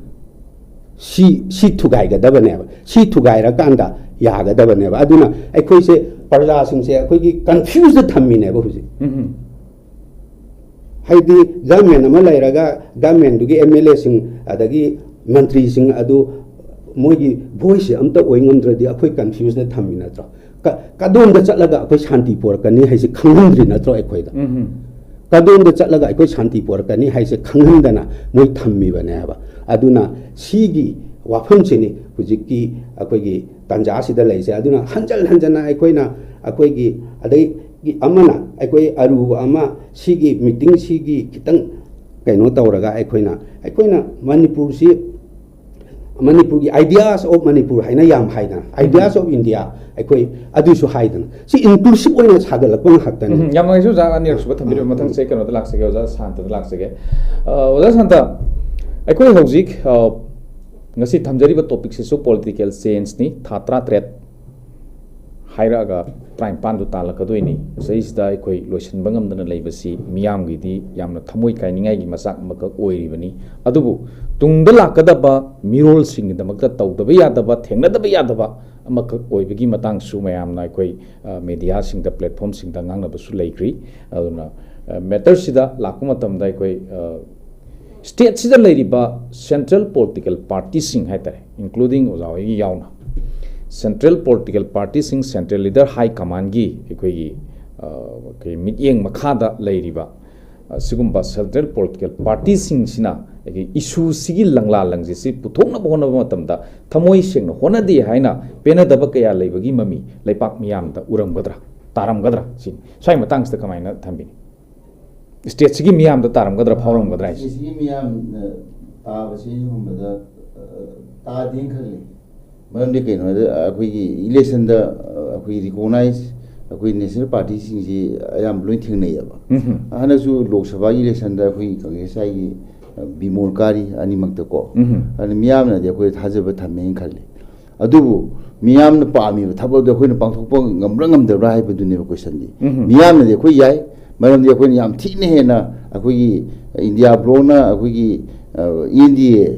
ꯁꯤ ꯁꯤ ꯊꯨꯒꯥꯏꯒꯗꯕꯅꯦꯕ꯫ ꯁꯤ ꯊꯨꯒꯥꯏꯔꯀꯥꯟꯗ ꯌꯥꯒꯗꯕꯅꯦꯕ꯫ ꯑꯗꯨꯅ ꯑꯩꯈꯣꯏꯁꯦ, ꯄ꯭ꯔꯖꯥꯁꯤꯡꯁꯦ ꯑꯩꯈꯣꯏꯒꯤ ꯀꯟꯐ꯭ꯌꯨꯁꯇ ꯊꯝꯃꯤꯅꯦꯕ ꯍꯧꯖꯤꯛ꯫ ꯎꯝ꯫ ꯍꯥꯏꯗꯤ ꯒꯃꯦꯟ ꯑꯃ ꯂꯩꯔꯒ ꯒꯃꯦꯟꯗꯨꯒꯤ ꯑꯦꯝ ꯑꯦꯜ ꯑꯦꯁꯤꯡ ꯑꯗꯒꯤ ꯃꯟꯇ꯭ꯔꯤꯁꯤꯡ ꯑꯗꯨ ꯃꯣꯏꯒꯤ ꯚꯣꯏꯁꯁꯦ ꯑꯝꯇ ꯑꯣꯏ ꯉꯝꯗ꯭ꯔꯗꯤ ꯑꯩꯈꯣꯏ ꯀꯟꯐ꯭ꯌꯨꯁꯇ ꯊꯝꯃꯤ ꯅꯠꯇ꯭ꯔꯣ? ꯀ-, ꯀꯗꯣꯝꯗ ꯆꯠꯂꯒ ꯑꯩꯈꯣꯏ ꯁꯥꯟꯇꯤ ꯄꯣꯔꯛꯀꯅꯤ ꯍꯥꯏꯁꯦ ꯈꯪꯍꯟꯗ꯭ꯔꯤ ꯅꯠꯇ꯭ꯔꯣ ꯑꯩꯈꯣꯏꯗ? ꯎꯝ꯫ ꯀꯗꯣꯝꯗ ꯆꯠꯂꯒ ꯑꯩꯈꯣꯏ ꯁꯥꯟꯇꯤ ꯄꯣꯔꯛꯀꯅꯤ ꯍꯥꯏꯁꯦ ꯈꯪꯍꯟꯗꯅ ꯃꯣꯏ ꯊꯝꯃꯤꯕꯅꯦꯕ꯫ ꯑꯗꯨꯅ ꯁꯤꯒꯤ ꯋꯥꯐꯝꯁꯤꯅꯤ ꯍꯧꯖꯤꯛꯀꯤ ꯑꯩꯈꯣꯏꯒꯤ ꯇꯥꯟꯖꯥꯁꯤꯗ ꯂꯩꯁꯦ꯫ ꯑꯗꯨꯅ ꯍꯟꯖꯜ ꯍꯟꯖꯟꯅ ꯑꯩꯈꯣꯏꯅ, ꯑꯩꯈꯣꯏꯒꯤ, ꯑꯗꯒꯤ ꯑꯃꯅ, ꯑꯩꯈꯣꯏ ꯑꯔꯨꯕ ꯑꯃ, ꯁꯤꯒꯤ ꯃꯤꯇꯤꯡꯁꯤꯒꯤ ꯈꯤꯇꯪ ꯀꯩꯅꯣ ꯇꯧꯔꯒ ꯑꯩꯈꯣꯏꯅ, ꯑꯩꯈꯣꯏꯅ ꯃꯅꯤꯄꯨꯔꯁꯤ, ꯃꯅꯤꯄꯨꯔꯒꯤ ideas of ꯃꯅꯤꯄꯨꯔ ꯍꯥꯏꯅ ꯌꯥꯝ ꯍꯥꯏꯗꯅ, ideas of India ꯑꯩꯈꯣꯏ ꯑꯗꯨꯁꯨ ꯍꯥꯏꯗꯅ, ꯁꯤ inclusive ꯑꯣꯏꯅ ꯁꯥꯒꯠꯂꯛꯄ ꯉꯥꯛꯇꯅꯤ꯫ ꯎꯝ, ꯌꯥꯝ ꯅꯨꯡꯉꯥꯏꯖꯩ ꯑꯣꯖꯥ꯫ ꯑꯅꯤꯔꯛꯁꯨꯕ ꯊꯝꯕꯤꯔꯕ ꯃꯊꯪꯁꯦ ꯀꯩꯅꯣꯗ ꯂꯥꯛꯆꯒꯦ, ꯑꯣꯖꯥ ꯁꯥꯟꯇꯗ ꯂꯥꯛꯆꯒꯦ꯫ ꯑ, ꯑꯣꯖꯥ ꯁꯥꯟꯇ, ꯑꯩꯈꯣꯏ ꯍꯧꯖꯤꯛ, ꯑ, ꯉꯁꯤ ꯊꯝꯖꯔꯤꯕ ꯇꯣꯄꯤꯛꯁꯤꯁꯨ ꯄꯣꯂꯤꯇꯤꯀꯦꯜ ꯆꯦꯟꯖꯅꯤ꯫ ꯊꯥ ꯇꯔꯥꯇꯔꯦꯠ ꯍꯥꯏꯔꯛꯑꯒ ꯇꯔꯥꯅꯤꯄꯥꯟꯗꯨ ꯇꯥꯜꯂꯛꯀꯗꯣꯏꯅꯤ꯫ ꯁꯤꯗꯩꯁꯤꯗ ꯑꯩꯈꯣꯏ ꯂꯣꯏꯁꯤꯟꯕ ꯉꯝꯗꯅ ꯂꯩꯕꯁꯤ ꯃꯤꯌꯥꯝꯒꯤꯗꯤ ꯌꯥꯝꯅ ꯊꯃꯣꯏ ꯀꯥꯏꯅꯤꯡꯉꯥꯏꯒꯤ ꯃꯆꯥꯛ ꯑꯃꯈꯛ ꯑꯣꯏꯔꯤꯕꯅꯤ꯫ ꯑꯗꯨꯕꯨ ꯇꯨꯡꯗ ꯂꯥꯛꯀꯗꯕ ꯃꯤꯔꯣꯜꯁꯤꯡꯒꯤꯗꯃꯛꯇ ꯇꯧꯗꯕ ꯌꯥꯗꯕ, ꯊꯦꯡꯅꯗꯕ ꯌꯥꯗꯕ ꯑꯃꯈꯛ ꯑꯣꯏꯕꯒꯤ ꯃꯇꯥꯡꯁꯨ ꯃꯌꯥꯝꯅ ꯑꯩꯈꯣꯏ, ꯑ, ꯃꯦꯗꯤꯌꯥꯁꯤꯡꯗ, ꯄ꯭ꯂꯦꯠꯐꯣꯝꯁꯤꯡꯗ ꯉꯥꯡꯅꯕꯁꯨ ꯂꯩꯈ꯭ꯔꯤ꯫ ꯑꯗꯨꯅ, ꯑ, ꯃꯦꯇꯔꯁꯤꯗ ꯂꯥꯛꯄ ꯃꯇꯝꯗ ꯑꯩꯈꯣꯏ, ꯑ, ꯁ꯭ꯇꯦꯠꯁꯤꯗ ꯂꯩꯔꯤꯕ ꯁꯦꯟꯇ꯭ꯔꯦꯜ ꯄꯣꯂꯤꯇꯤꯀꯦꯜ ꯄꯥꯔꯇꯤꯁꯤꯡ ꯍꯥꯏꯇꯥꯔꯦ, including ꯑꯣꯖꯥ ꯍꯣꯏꯒꯤ ꯌꯥꯎꯅ, ꯁꯦꯟꯇ꯭ꯔꯦꯜ ꯄꯣꯂꯤꯇꯤꯀꯦꯜ ꯄꯥꯔꯇꯤꯁꯤꯡ, ꯁꯦꯟꯇ꯭ꯔꯦꯜ ꯂꯤꯗꯔ, ꯍꯥꯏ ꯀꯃꯥꯟꯒꯤ ꯑꯩꯈꯣꯏꯒꯤ, ꯑ, ꯑꯩꯈꯣꯏ ꯃꯤꯠꯌꯦꯡ ꯃꯈꯥꯗ ꯂꯩꯔꯤꯕ, ꯑ, ꯁꯤꯒꯨꯝꯕ ꯁꯦꯟꯇ꯭ꯔꯦꯜ ꯄꯣꯂꯤꯇꯤꯀꯦꯜ ꯄꯥꯔꯇꯤꯁꯤꯡꯁꯤꯅ ꯑꯩꯈꯣꯏ ꯏꯁꯨꯁꯤꯒꯤ ꯂꯪꯂꯥ ꯂꯪꯖꯦꯠꯁꯤ ꯄꯨꯊꯣꯛꯅꯕ ꯍꯣꯠꯅꯕ ꯃꯇꯝꯗ ꯊꯃꯣꯏ ꯁꯦꯡꯅ ꯍꯣꯠꯅꯗꯦ ꯍꯥꯏꯅ ꯄꯦꯟꯅꯗꯕ ꯀꯌꯥ ꯂꯩꯕꯒꯤ ꯃꯃꯤ ꯂꯩꯄꯥꯛ ꯃꯤꯌꯥꯝꯗ ꯎꯔꯝꯒꯗ꯭ꯔꯥ, ꯇꯥꯔꯝꯒꯗ꯭ꯔꯥ ꯁꯤꯅꯤ꯫ ꯁ꯭ꯋꯥꯏ ꯃꯇꯥꯡꯁꯤꯗ ꯀꯃꯥꯏꯅ ꯊꯝꯕꯤꯅꯤ? ꯁ꯭ꯇꯦꯠꯁꯤꯒꯤ ꯃꯤꯌꯥꯝꯗ ꯇꯥꯔꯝꯒꯗ꯭ꯔꯥ, ꯐꯥꯎꯔꯝꯒꯗ꯭ꯔꯥ ꯍꯥꯏꯁꯦ? ꯁ꯭ꯇꯦꯠꯁꯤꯒꯤ ꯃꯤꯌꯥꯝꯅ ꯇꯥꯕꯁꯤ ꯑꯩꯅ ꯈꯟꯕꯗ, ꯑ, ꯇꯥꯗꯦꯅ ꯈꯜꯂꯤ꯫ ꯃꯔꯝꯗꯤ ꯀꯩꯅꯣ ꯍꯥꯏꯗ, ꯑꯩꯈꯣꯏꯒꯤ ꯏꯂꯦꯛꯁꯟꯗ, ꯑ, ꯑꯩꯈꯣꯏ ꯔꯤꯀꯣꯛꯅꯥꯏꯖ, ꯑꯩꯈꯣꯏ ꯅꯦꯁꯅꯦꯜ ꯄꯥꯔꯇꯤꯁꯤꯡꯁꯤ ꯑꯌꯥꯝꯕ ꯂꯣꯏ ꯊꯦꯡꯅꯩꯌꯦꯕ꯫ ꯎꯝꯍꯨꯝ꯫ ꯍꯟꯗꯛꯁꯨ ꯂꯣꯛ ꯁꯚꯥꯒꯤ ꯏꯂꯦꯛꯁꯟꯗ ꯑꯩꯈꯣꯏ ꯀꯪꯒ꯭ꯔꯦꯁ ꯍꯥꯏꯒꯤ, ꯑ, ꯕꯤꯃꯣꯜ ꯀꯥꯔꯤ ꯑꯅꯤꯃꯛꯇꯀꯣ꯫ ꯎꯝꯍꯨꯝ꯫ ꯑꯗꯨꯅ ꯃꯤꯌꯥꯝꯅꯗꯤ ꯑꯩꯈꯣꯏꯗ ꯊꯥꯖꯕ ꯊꯝꯃꯦꯅ ꯈꯜꯂꯤ꯫ ꯑꯗꯨꯕꯨ ꯃꯤꯌꯥꯝꯅ ꯄꯥꯝꯃꯤꯕ ꯊꯕꯛ ꯑꯗꯨ ꯑꯩꯈꯣꯏꯅ ꯄꯥꯡꯊꯣꯛꯄ ꯉꯝꯕ꯭ꯔꯥ ꯉꯝꯗꯕ꯭ꯔꯥ ꯍꯥꯏꯕꯗꯨꯅꯦꯕ ꯀꯣꯏꯁꯟꯗꯤ꯫ ꯎꯝ꯫ ꯃꯤꯌꯥꯝꯅꯗꯤ ꯑꯩꯈꯣꯏ ꯌꯥꯏ, ꯃꯔꯝꯗꯤ ꯑꯩꯈꯣꯏꯅ ꯌꯥꯝ ꯊꯤꯅ ꯍꯦꯟꯅ ꯑꯩꯈꯣꯏꯒꯤ ꯏꯟꯗꯤꯌꯥ ꯕ꯭ꯂꯣꯛꯅ ꯑꯩꯈꯣꯏꯒꯤ ꯏ ꯑꯦꯟ ꯗꯤ ꯑꯦ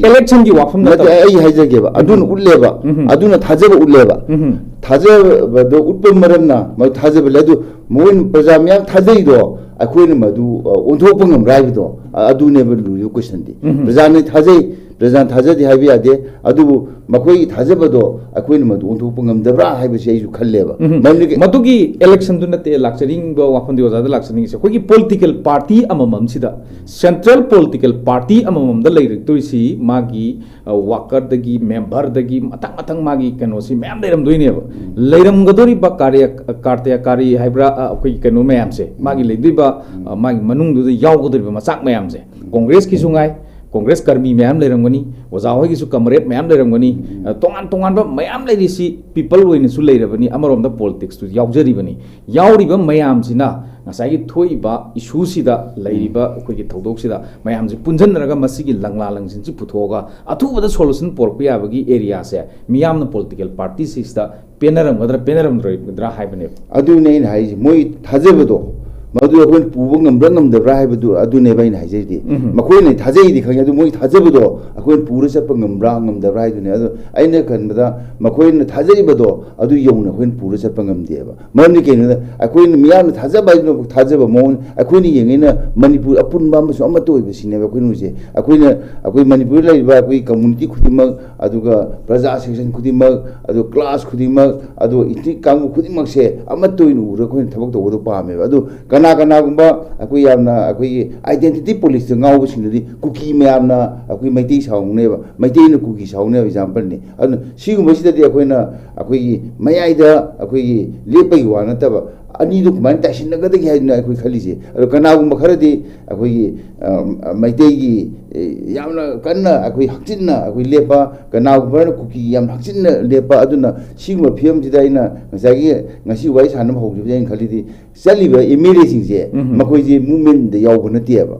ꯏꯂꯦꯛꯁꯟꯒꯤ ꯋꯥꯐꯝ ꯅꯠꯇꯦ, ꯅꯠꯇꯕ꯫ ꯑꯩ ꯍꯥꯏꯖꯒꯦꯕ, ꯑꯗꯨꯅ ꯎꯠꯂꯦꯕ, ꯎꯝ꯫ ꯑꯗꯨꯅ ꯊꯥꯖꯕ ꯎꯠꯂꯦꯕ꯫ ꯎꯝ꯫ ꯊꯥꯖꯕꯗꯣ ꯎꯠꯄ ꯃꯔꯝꯅ, ꯃꯗꯨ ꯊꯥꯖꯕ ꯂꯩ, ꯑꯗꯨ ꯃꯣꯏꯅ ꯄ꯭ꯔꯖꯥ ꯃꯌꯥꯝ ꯊꯥꯖꯩꯗꯣ ꯑꯩꯈꯣꯏꯅ ꯃꯗꯨ ꯑ, ꯑꯣꯟꯊꯣꯛꯄ ꯉꯝꯕ꯭ꯔꯥ ꯍꯥꯏꯕꯗꯣ, ꯑ, ꯑꯗꯨꯅꯦꯕ ꯂꯨꯔꯤꯕ ꯀꯣꯏꯁꯟꯗꯤ꯫ ꯎꯝ꯫ ꯄ꯭ꯔꯖꯥꯅ ꯊꯥꯖꯩ, ꯄ꯭ꯔꯖꯥꯅ ꯊꯥꯖꯗꯦ ꯍꯥꯏꯕ ꯌꯥꯗꯦ, ꯑꯗꯨꯕꯨ ꯃꯈꯣꯏꯒꯤ ꯊꯥꯖꯕꯗꯣ ꯑꯩꯈꯣꯏꯅ ꯃꯗꯨ ꯑꯣꯟꯊꯣꯛꯄ ꯉꯝꯗꯕ꯭ꯔꯥ ꯍꯥꯏꯕꯁꯤ ꯑꯩꯁꯨ ꯈꯜꯂꯦꯕ꯫ ꯎꯝ꯫ ꯃꯔꯝꯗꯤ ꯀꯩ- ꯃꯗꯨꯒꯤ ꯏꯂꯦꯛꯁꯟꯗꯨ ꯅꯠꯇꯦ ꯂꯥꯛꯆꯅꯤꯡꯕ ꯋꯥꯐꯝꯗꯤ ꯑꯣꯖꯥꯗ ꯂꯥꯛꯆꯅꯤꯡꯉꯤꯁꯦ, ꯑꯩꯈꯣꯏꯒꯤ ꯄꯣꯂꯤꯇꯤꯀꯦꯜ ꯄꯥꯔꯇꯤ ꯑꯃꯃꯝꯁꯤꯗ, ꯁꯦꯟꯇ꯭ꯔꯦꯜ ꯄꯣꯂꯤꯇꯤꯀꯦꯜ ꯄꯥꯔꯇꯤ ꯑꯃꯃꯝꯗ ꯂꯩꯔꯛꯇꯣꯏꯁꯤ ꯃꯥꯒꯤ, ꯑ, ꯋꯥꯀꯔꯗꯒꯤ, ꯃꯦꯝꯕꯔꯗꯒꯤ, ꯃꯊꯪ ꯃꯊꯪ ꯃꯥꯒꯤ ꯀꯩꯅꯣꯁꯤ ꯃꯌꯥꯝ ꯂꯩꯔꯝꯗꯣꯏꯅꯦꯕ꯫ ꯂꯩꯔꯝꯒꯗꯧꯔꯤꯕ ꯀꯥꯔꯌ-, ꯀꯥꯔꯇꯌ ꯀꯥꯔꯤ ꯍꯥꯏꯕ꯭ꯔꯥ, ꯑ, ꯑꯩꯈꯣꯏꯒꯤ ꯀꯩꯅꯣ ꯃꯌꯥꯝꯁꯦ, ꯃꯥꯒꯤ ꯂꯩꯗꯣꯏꯕ, ꯑ, ꯃꯥꯒꯤ ꯃꯅꯨꯡꯗꯨꯗ ꯌꯥꯎꯒꯗꯧꯔꯤꯕ ꯃꯆꯥꯛ ꯃꯌꯥꯝꯁꯦ, ꯀꯣꯡꯒ꯭ꯔꯦꯁꯀꯤꯁꯨ ꯉꯥꯏ, ꯀꯣꯡꯒ꯭ꯔꯦꯁ ꯀꯔꯃꯤ ꯃꯌꯥꯝ ꯂꯩꯔꯝꯒꯅꯤ, ꯑꯣꯖꯥ ꯍꯣꯏꯒꯤꯁꯨ ꯀꯃꯔꯦꯗ ꯃꯌꯥꯝ ꯂꯩꯔꯝꯒꯅꯤ, ꯑ, ꯇꯣꯉꯥꯟ ꯇꯣꯉꯥꯟꯕ ꯃꯌꯥꯝ ꯂꯩꯔꯤꯁꯤ ꯄꯤꯄꯜ ꯑꯣꯏꯅꯁꯨ ꯂꯩꯔꯕꯅꯤ, ꯑꯃꯔꯣꯝꯗ ꯄꯣꯂꯤꯇꯤꯛꯁꯇꯨ ꯌꯥꯎꯖꯔꯤꯕꯅꯤ꯫ ꯌꯥꯎꯔꯤꯕ ꯃꯌꯥꯝꯁꯤꯅ ꯉꯁꯥꯏꯒꯤ ꯊꯣꯛꯏꯕ ꯏꯁꯨꯁꯤꯗ, ꯂꯩꯔꯤꯕ ꯑꯩꯈꯣꯏꯒꯤ ꯊꯧꯗꯣꯛꯁꯤꯗ ꯃꯌꯥꯝꯁꯤ ꯄꯨꯟꯁꯤꯟꯅꯔꯒ ꯃꯁꯤꯒꯤ ꯂꯪꯂꯥ ꯂꯪꯁꯤꯟꯁꯤ ꯄꯨꯊꯣꯛꯑꯒ ꯑꯊꯨꯕꯗ ꯁꯣꯂꯨꯁꯟ ꯄꯨꯔꯛꯄ ꯌꯥꯕꯒꯤ ꯑꯦꯔꯤꯌꯥꯁꯦ ꯃꯤꯌꯥꯝꯅ ꯄꯣꯂꯤꯇꯤꯀꯦꯜ ꯄꯥꯔꯇꯤꯁꯤꯡꯁꯤꯗ ꯄꯦꯟꯅꯔꯝꯒꯗ꯭ꯔꯥ ꯄꯦꯟꯅꯔꯝꯗ꯭ꯔꯣꯏꯗ꯭ꯔꯥ ꯍꯥꯏꯕꯅꯦꯕ꯫ ꯑꯗꯨꯅꯦ ꯑꯩꯅ ꯍꯥꯏꯔꯤꯁꯦ, ꯃꯣꯏ ꯊꯥꯖꯕꯗꯣ ꯃꯗꯨ ꯑꯩꯈꯣꯏꯅ ꯄꯨꯕ ꯉꯝꯕ꯭ꯔꯥ ꯉꯝꯗꯕ꯭ꯔꯥ ꯍꯥꯏꯕꯗꯨ ꯑꯗꯨꯅꯦꯕ ꯑꯩꯅ ꯍꯥꯏꯖꯔꯤꯗꯤ꯫ ꯎꯝ꯫ ꯃꯈꯣꯏꯅ ꯊꯥꯖꯩꯗꯤ ꯈꯪꯉꯤ, ꯑꯗꯨ ꯃꯣꯏ ꯊꯥꯖꯕꯗꯣ ꯑꯩꯈꯣꯏꯅ ꯄꯨꯔ ꯆꯠꯄ ꯉꯝꯕ꯭ꯔꯥ ꯉꯝꯗꯕ꯭ꯔꯥ ꯍꯥꯏꯗꯨꯅꯦ꯫ ꯑꯗꯣ ꯑꯩꯅ ꯈꯟꯕꯗ ꯃꯈꯣꯏꯅ ꯊꯥꯖꯔꯤꯕꯗꯣ ꯑꯗꯨ ꯌꯧꯅ ꯑꯩꯈꯣꯏꯅ ꯄꯨꯔ ꯆꯠꯄ ꯉꯝꯗꯦꯕ꯫ ꯃꯔꯝꯗꯤ ꯀꯩꯅꯣꯗ ꯑꯩꯈꯣꯏꯅ ꯃꯤꯌꯥꯝꯅ ꯊꯥꯖꯕ ꯍꯥꯏꯗꯨꯅ ꯊꯥꯖꯕ ꯃꯑꯣꯡ, ꯑꯩꯈꯣꯏꯅ ꯌꯦꯡꯉꯩꯅ ꯃꯅꯤꯄꯨꯔ ꯑꯄꯨꯟꯕ ꯑꯃꯁꯨꯡ ꯑꯃꯠꯇ ꯑꯣꯏꯕ ꯁꯤꯅꯦꯕ ꯑꯩꯈꯣꯏꯅ ꯎꯔꯤꯁꯦ꯫ ꯑꯩꯈꯣꯏꯅ, ꯑꯩꯈꯣꯏ ꯃꯅꯤꯄꯨꯔꯗ ꯂꯩꯔꯤꯕ ꯑꯩꯈꯣꯏ ꯀꯝꯃꯨꯅꯤꯇꯤ ꯈꯨꯗꯤꯡꯃꯛ, ꯑꯗꯨꯒ ꯄ꯭ꯔꯖꯥ ꯁꯦꯛꯁꯟ ꯈꯨꯗꯤꯡꯃꯛ, ꯑꯗꯨꯒ ꯀ꯭ꯂꯥꯁ ꯈꯨꯗꯤꯡꯃꯛ, ꯑꯗꯨꯒ ꯏꯊꯅꯤꯛ ꯀꯥꯡꯕꯨ ꯈꯨꯗꯤꯡꯃꯛꯁꯦ ꯑꯃꯠꯇ ꯑꯣꯏꯅ ꯎꯔꯒ ꯑꯩꯈꯣꯏꯅ ꯊꯕꯛ ꯇꯧꯕꯗꯣ ꯄꯥꯝꯃꯦꯕ꯫ ꯑꯗꯨ ꯀꯅꯥ ꯀꯅꯥꯒꯨꯝꯕ ꯑꯩꯈꯣꯏ ꯌꯥꯝꯅ ꯑꯩꯈꯣꯏꯒꯤ ꯑꯥꯏꯗꯦꯟꯇꯤꯇꯤ ꯄꯣꯂꯤꯁꯇ ꯉꯥꯎꯕꯁꯤꯡꯗꯨꯗꯤ ꯀꯨꯀꯤ ꯃꯌꯥꯝꯅ ꯑꯩꯈꯣꯏ ꯃꯩꯇꯩ ꯁꯥꯎꯅꯦꯕ, ꯃꯩꯇꯩꯅ ꯀꯨꯀꯤ ꯁꯥꯎꯅꯦꯕ ꯑꯦꯛꯖꯥꯝꯄꯜꯅꯤ꯫ ꯑꯗꯨꯅ ꯁꯤꯒꯨꯝꯕꯁꯤꯗꯗꯤ ꯑꯩꯈꯣꯏꯅ ꯑꯩꯈꯣꯏꯒꯤ ꯃꯌꯥꯏꯗ ꯑꯩꯈꯣꯏꯒꯤ ꯂꯦꯞꯄꯒꯤ ꯋꯥ ꯅꯠꯇꯕ, ꯑꯅꯤꯗꯨ ꯀꯃꯥꯏꯅ ꯇꯥꯏꯁꯤꯟꯅꯒꯗꯒꯦ ꯍꯥꯏꯗꯨꯅ ꯑꯩꯈꯣꯏ ꯈꯜꯂꯤꯁꯦ꯫ ꯑꯗꯣ ꯀꯅꯥꯒꯨꯝꯕ ꯈꯔꯗꯤ ꯑꯩꯈꯣꯏꯒꯤ, ꯑ, ꯃꯩꯇꯩꯒꯤ, ꯑꯦ, ꯌꯥꯝꯅ ꯀꯟꯅ ꯑꯩꯈꯣꯏ ꯍꯛꯆꯤꯟꯅ ꯑꯩꯈꯣꯏ ꯂꯦꯞꯄ, ꯀꯅꯥꯒꯨꯝꯕ ꯈꯔꯅ ꯀꯨꯀꯤ ꯌꯥꯝ ꯍꯛꯆꯤꯟꯅ ꯂꯦꯞꯄ꯫ ꯑꯗꯨꯅ ꯁꯤꯒꯨꯝꯕ ꯐꯤꯕꯝꯁꯤꯗ ꯑꯩꯅ ꯉꯁꯥꯏꯒꯤ ꯉꯁꯤ ꯋꯥꯔꯤ ꯁꯥꯟꯅꯕ ꯍꯧꯈꯤꯕꯗ ꯑꯩꯅ ꯈꯜꯂꯤꯗꯤ, ꯆꯠꯂꯤꯕ ꯑꯦꯝ ꯑꯦꯜ ꯑꯦꯁꯤꯡꯁꯦ, ꯎꯝ꯫ ꯃꯈꯣꯏꯁꯦ ꯃꯨꯞꯃꯦꯟꯗ ꯌꯥꯎꯕ ꯅꯠꯇꯦꯕ꯫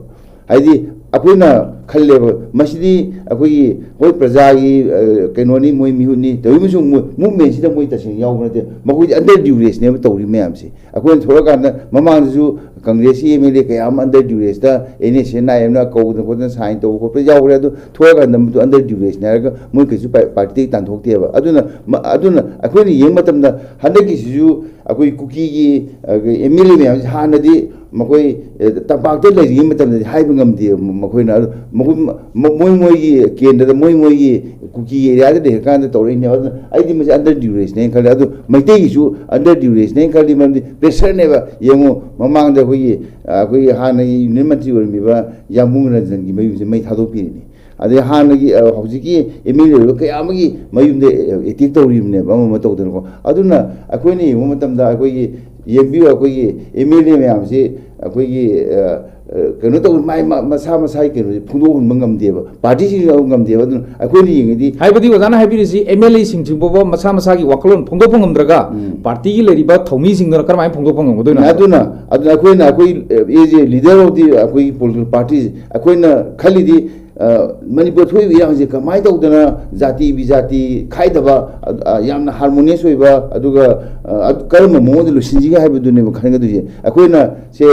ꯍꯥꯏꯗꯤ ꯑꯩꯈꯣꯏꯅ ꯈꯜꯂꯦꯕ꯫ ꯃꯁꯤꯗꯤ ꯑꯩꯈꯣꯏꯒꯤ, ꯍꯣꯏ, ꯄ꯭ꯔꯖꯥꯒꯤ, ꯑ, ꯀꯩꯅꯣꯅꯤ, ꯃꯣꯏ ꯃꯤꯍꯨꯠꯅꯤ, ꯇꯧꯔꯤꯕꯁꯨ ꯃꯣꯏ ꯃꯨꯞꯃꯦꯟꯁꯤꯗ ꯃꯣꯏ ꯇꯁꯦꯡꯅ ꯌꯥꯎꯕ ꯅꯠꯇꯦ꯫ ꯃꯈꯣꯏꯗꯤ ꯑꯟꯗꯔ ꯗ꯭ꯌꯨꯔꯦꯁꯅꯦꯕ ꯇꯧꯔꯤ ꯃꯌꯥꯝꯁꯦ꯫ ꯑꯩꯈꯣꯏꯅ ꯊꯣꯛꯂꯛꯀꯥꯟꯗ, ꯃꯃꯥꯡꯗꯁꯨ ꯀꯪꯒ꯭ꯔꯦꯁꯀꯤ ꯑꯦꯝ ꯑꯦꯜ ꯑꯦ ꯀꯌꯥ ꯑꯃ ꯑꯟꯗꯔ ꯗ꯭ꯌꯨꯔꯦꯁꯇ ꯑꯦꯟ ꯑꯦꯁ ꯑꯦꯟ ꯑꯥꯏ ꯑꯦꯝꯅ ꯀꯧꯗꯅ ꯈꯣꯠꯇꯅ ꯁꯥꯏꯟ ꯇꯧꯕ ꯈꯣꯠꯄ ꯌꯥꯎꯈ꯭ꯔꯦ꯫ ꯑꯗꯨ ꯊꯣꯛꯂꯛꯀꯥꯟꯗ ꯃꯗꯨ ꯑꯟꯗꯔ ꯗ꯭ꯌꯨꯔꯦꯁꯅꯦ ꯍꯥꯏꯔꯒ ꯃꯣꯏ ꯀꯩꯁꯨ ꯄꯥ-, ꯄꯥꯔꯇꯤꯗꯒꯤ ꯇꯥꯟꯊꯣꯛꯇꯦꯕ꯫ ꯑꯗꯨꯅ ꯃ-, ꯑꯗꯨꯅ ꯑꯩꯈꯣꯏꯅ ꯌꯦꯡꯕ ꯃꯇꯝꯗ ꯍꯟꯗꯛꯀꯤꯁꯤꯁꯨ ꯑꯩꯈꯣꯏ ꯀꯨꯀꯤꯒꯤ, ꯑ, ꯑꯦꯝ ꯑꯦꯜ ꯑꯦ ꯃꯌꯥꯝꯁꯤ ꯍꯥꯟꯅꯗꯤ ꯃꯈꯣꯏ, ꯑ, ꯇꯝꯄꯥꯛꯇ ꯂꯩꯔꯤꯉꯩ ꯃꯇꯝꯗꯗꯤ ꯍꯥꯏꯕ ꯉꯝꯗꯦ ꯃꯈꯣꯏꯅ꯫ ꯑꯗꯨ ꯃꯈꯣꯏ, ꯃ-, ꯃꯣꯏ ꯃꯣꯏꯒꯤ ꯀꯦꯟꯗ꯭ꯔꯗ, ꯃꯣꯏ ꯃꯣꯏꯒꯤ ꯀꯨꯀꯤ ꯑꯦꯔꯤꯌꯥꯗ ꯂꯩꯔꯀꯥꯟꯗ ꯇꯧꯔꯛꯏꯅꯦꯕ꯫ ꯑꯗꯨꯅ ꯑꯩꯗꯤ ꯃꯁꯤ ꯑꯟꯗꯔ ꯗ꯭ꯌꯨꯔꯦꯁꯅꯦꯅ ꯈꯜꯂꯦ꯫ ꯑꯗꯨ ꯃꯩꯇꯩꯒꯤꯁꯨ ꯑꯟꯗꯔ ꯗ꯭ꯌꯨꯔꯦꯁꯅꯦꯅ ꯈꯜꯂꯤ, ꯃꯔꯝꯗꯤ ꯄ꯭ꯔꯦꯁꯔꯅꯦꯕ꯫ ꯌꯦꯡꯉꯨ, ꯃꯃꯥꯡꯗ ꯑꯩꯈꯣꯏꯒꯤ, ꯑ, ꯑꯩꯈꯣꯏꯒꯤ ꯍꯥꯟꯅꯒꯤ ꯌꯨꯅꯤꯌꯟ ꯃꯟꯇ꯭ꯔꯤ ꯑꯣꯏꯔꯝꯃꯤꯕ ꯌꯥꯝꯕꯨꯡ ꯔꯟꯖꯟꯒꯤ ꯃꯌꯨꯝꯁꯦ ꯃꯩ ꯊꯥꯗꯣꯛꯄꯤꯔꯤꯅꯤ꯫ ꯑꯗꯩ ꯍꯥꯟꯅꯒꯤ, ꯑ, ꯍꯧꯖꯤꯛꯀꯤ ꯑꯦꯝ ꯑꯦꯜ ꯑꯦ ꯑꯣꯏꯕ ꯀꯌꯥ ꯑꯃꯒꯤ ꯃꯌꯨꯝꯗ, ꯑ, ꯑꯦꯇꯦꯛ ꯇꯧꯔꯤꯕꯅꯦꯕ, ꯑꯃ ꯑꯃ ꯇꯧꯗꯅꯀꯣ꯫ ꯑꯗꯨꯅ ꯑꯩꯈꯣꯏꯅ ꯌꯦꯡꯕ ꯃꯇꯝꯗ, ꯑꯩꯈꯣꯏꯒꯤ, ꯌꯦꯡꯕꯤꯌꯨ, ꯑꯩꯈꯣꯏꯒꯤ ꯑꯦꯝ ꯑꯦꯜ ꯑꯦ ꯃꯌꯥꯝꯁꯤ ꯑꯩꯈꯣꯏꯒꯤ, ꯑ, ꯑ, ꯀꯩꯅꯣ ꯇꯧ, ꯃꯥꯏ ꯃ-, ꯃꯁꯥ ꯃꯁꯥꯒꯤ ꯀꯩꯅꯣꯁꯦ ꯐꯣꯡꯗꯣꯛꯍꯟꯕ ꯉꯝꯗꯦꯕ, ꯄꯥꯔꯇꯤꯁꯤꯡ ꯉꯝꯗꯦꯕ꯫ ꯑꯗꯨꯅ ꯑꯩꯈꯣꯏꯅ ꯌꯦꯡꯉꯗꯤ ꯍꯥꯏꯕꯗꯤ ꯑꯣꯖꯥꯅ ꯍꯥꯏꯕꯤꯔꯤꯁꯤ ꯑꯦꯝ ꯑꯦꯜ ꯑꯦꯁꯤꯡꯁꯤ ꯐꯥꯎꯕ ꯃꯁꯥ ꯃꯁꯥꯒꯤ ꯋꯥꯈꯜꯂꯣꯟ ꯐꯣꯡꯗꯣꯛꯄ ꯉꯝꯗ꯭ꯔꯒ ꯎꯝ꯫ ꯄꯥꯔꯇꯤꯒꯤ ꯂꯩꯔꯤꯕ ꯊꯧꯃꯤꯁꯤꯡꯗꯨꯅ ꯀꯔꯝꯍꯥꯏꯅ ꯐꯣꯡꯗꯣꯛꯄ ꯉꯝꯒꯗꯣꯏꯅꯣ ꯍꯥꯏꯕ? ꯑꯗꯨꯅ, ꯑꯗꯨꯅ ꯑꯩꯈꯣꯏꯅ, ꯑꯩꯈꯣꯏ, ꯑ, as a leader of the ꯑꯩꯈꯣꯏꯒꯤ political parties, ꯑꯩꯈꯣꯏꯅ ꯈꯜꯂꯤꯗꯤ, ꯑ, ꯃꯅꯤꯄꯨꯔ ꯊꯣꯛꯏꯕ ꯏꯔꯥꯡꯁꯦ ꯀꯃꯥꯏꯅ ꯇꯧꯗꯅ ꯖꯥꯇꯤ ꯕꯤꯖꯥꯇꯤ ꯈꯥꯏꯗꯕ, ꯑ, ꯑ, ꯌꯥꯝꯅ ꯍꯥꯔꯃꯣꯅꯤꯌꯁ ꯑꯣꯏꯕ, ꯑꯗꯨꯒ, ꯑ, ꯑꯗꯨ ꯀꯔꯝꯕ ꯃꯑꯣꯡꯗ ꯂꯣꯏꯁꯤꯟꯁꯤꯒꯦ ꯍꯥꯏꯕꯗꯨꯅꯦꯕ ꯈꯟꯒꯗꯣꯏꯁꯦ꯫ ꯑꯩꯈꯣꯏꯅ ꯁꯦ,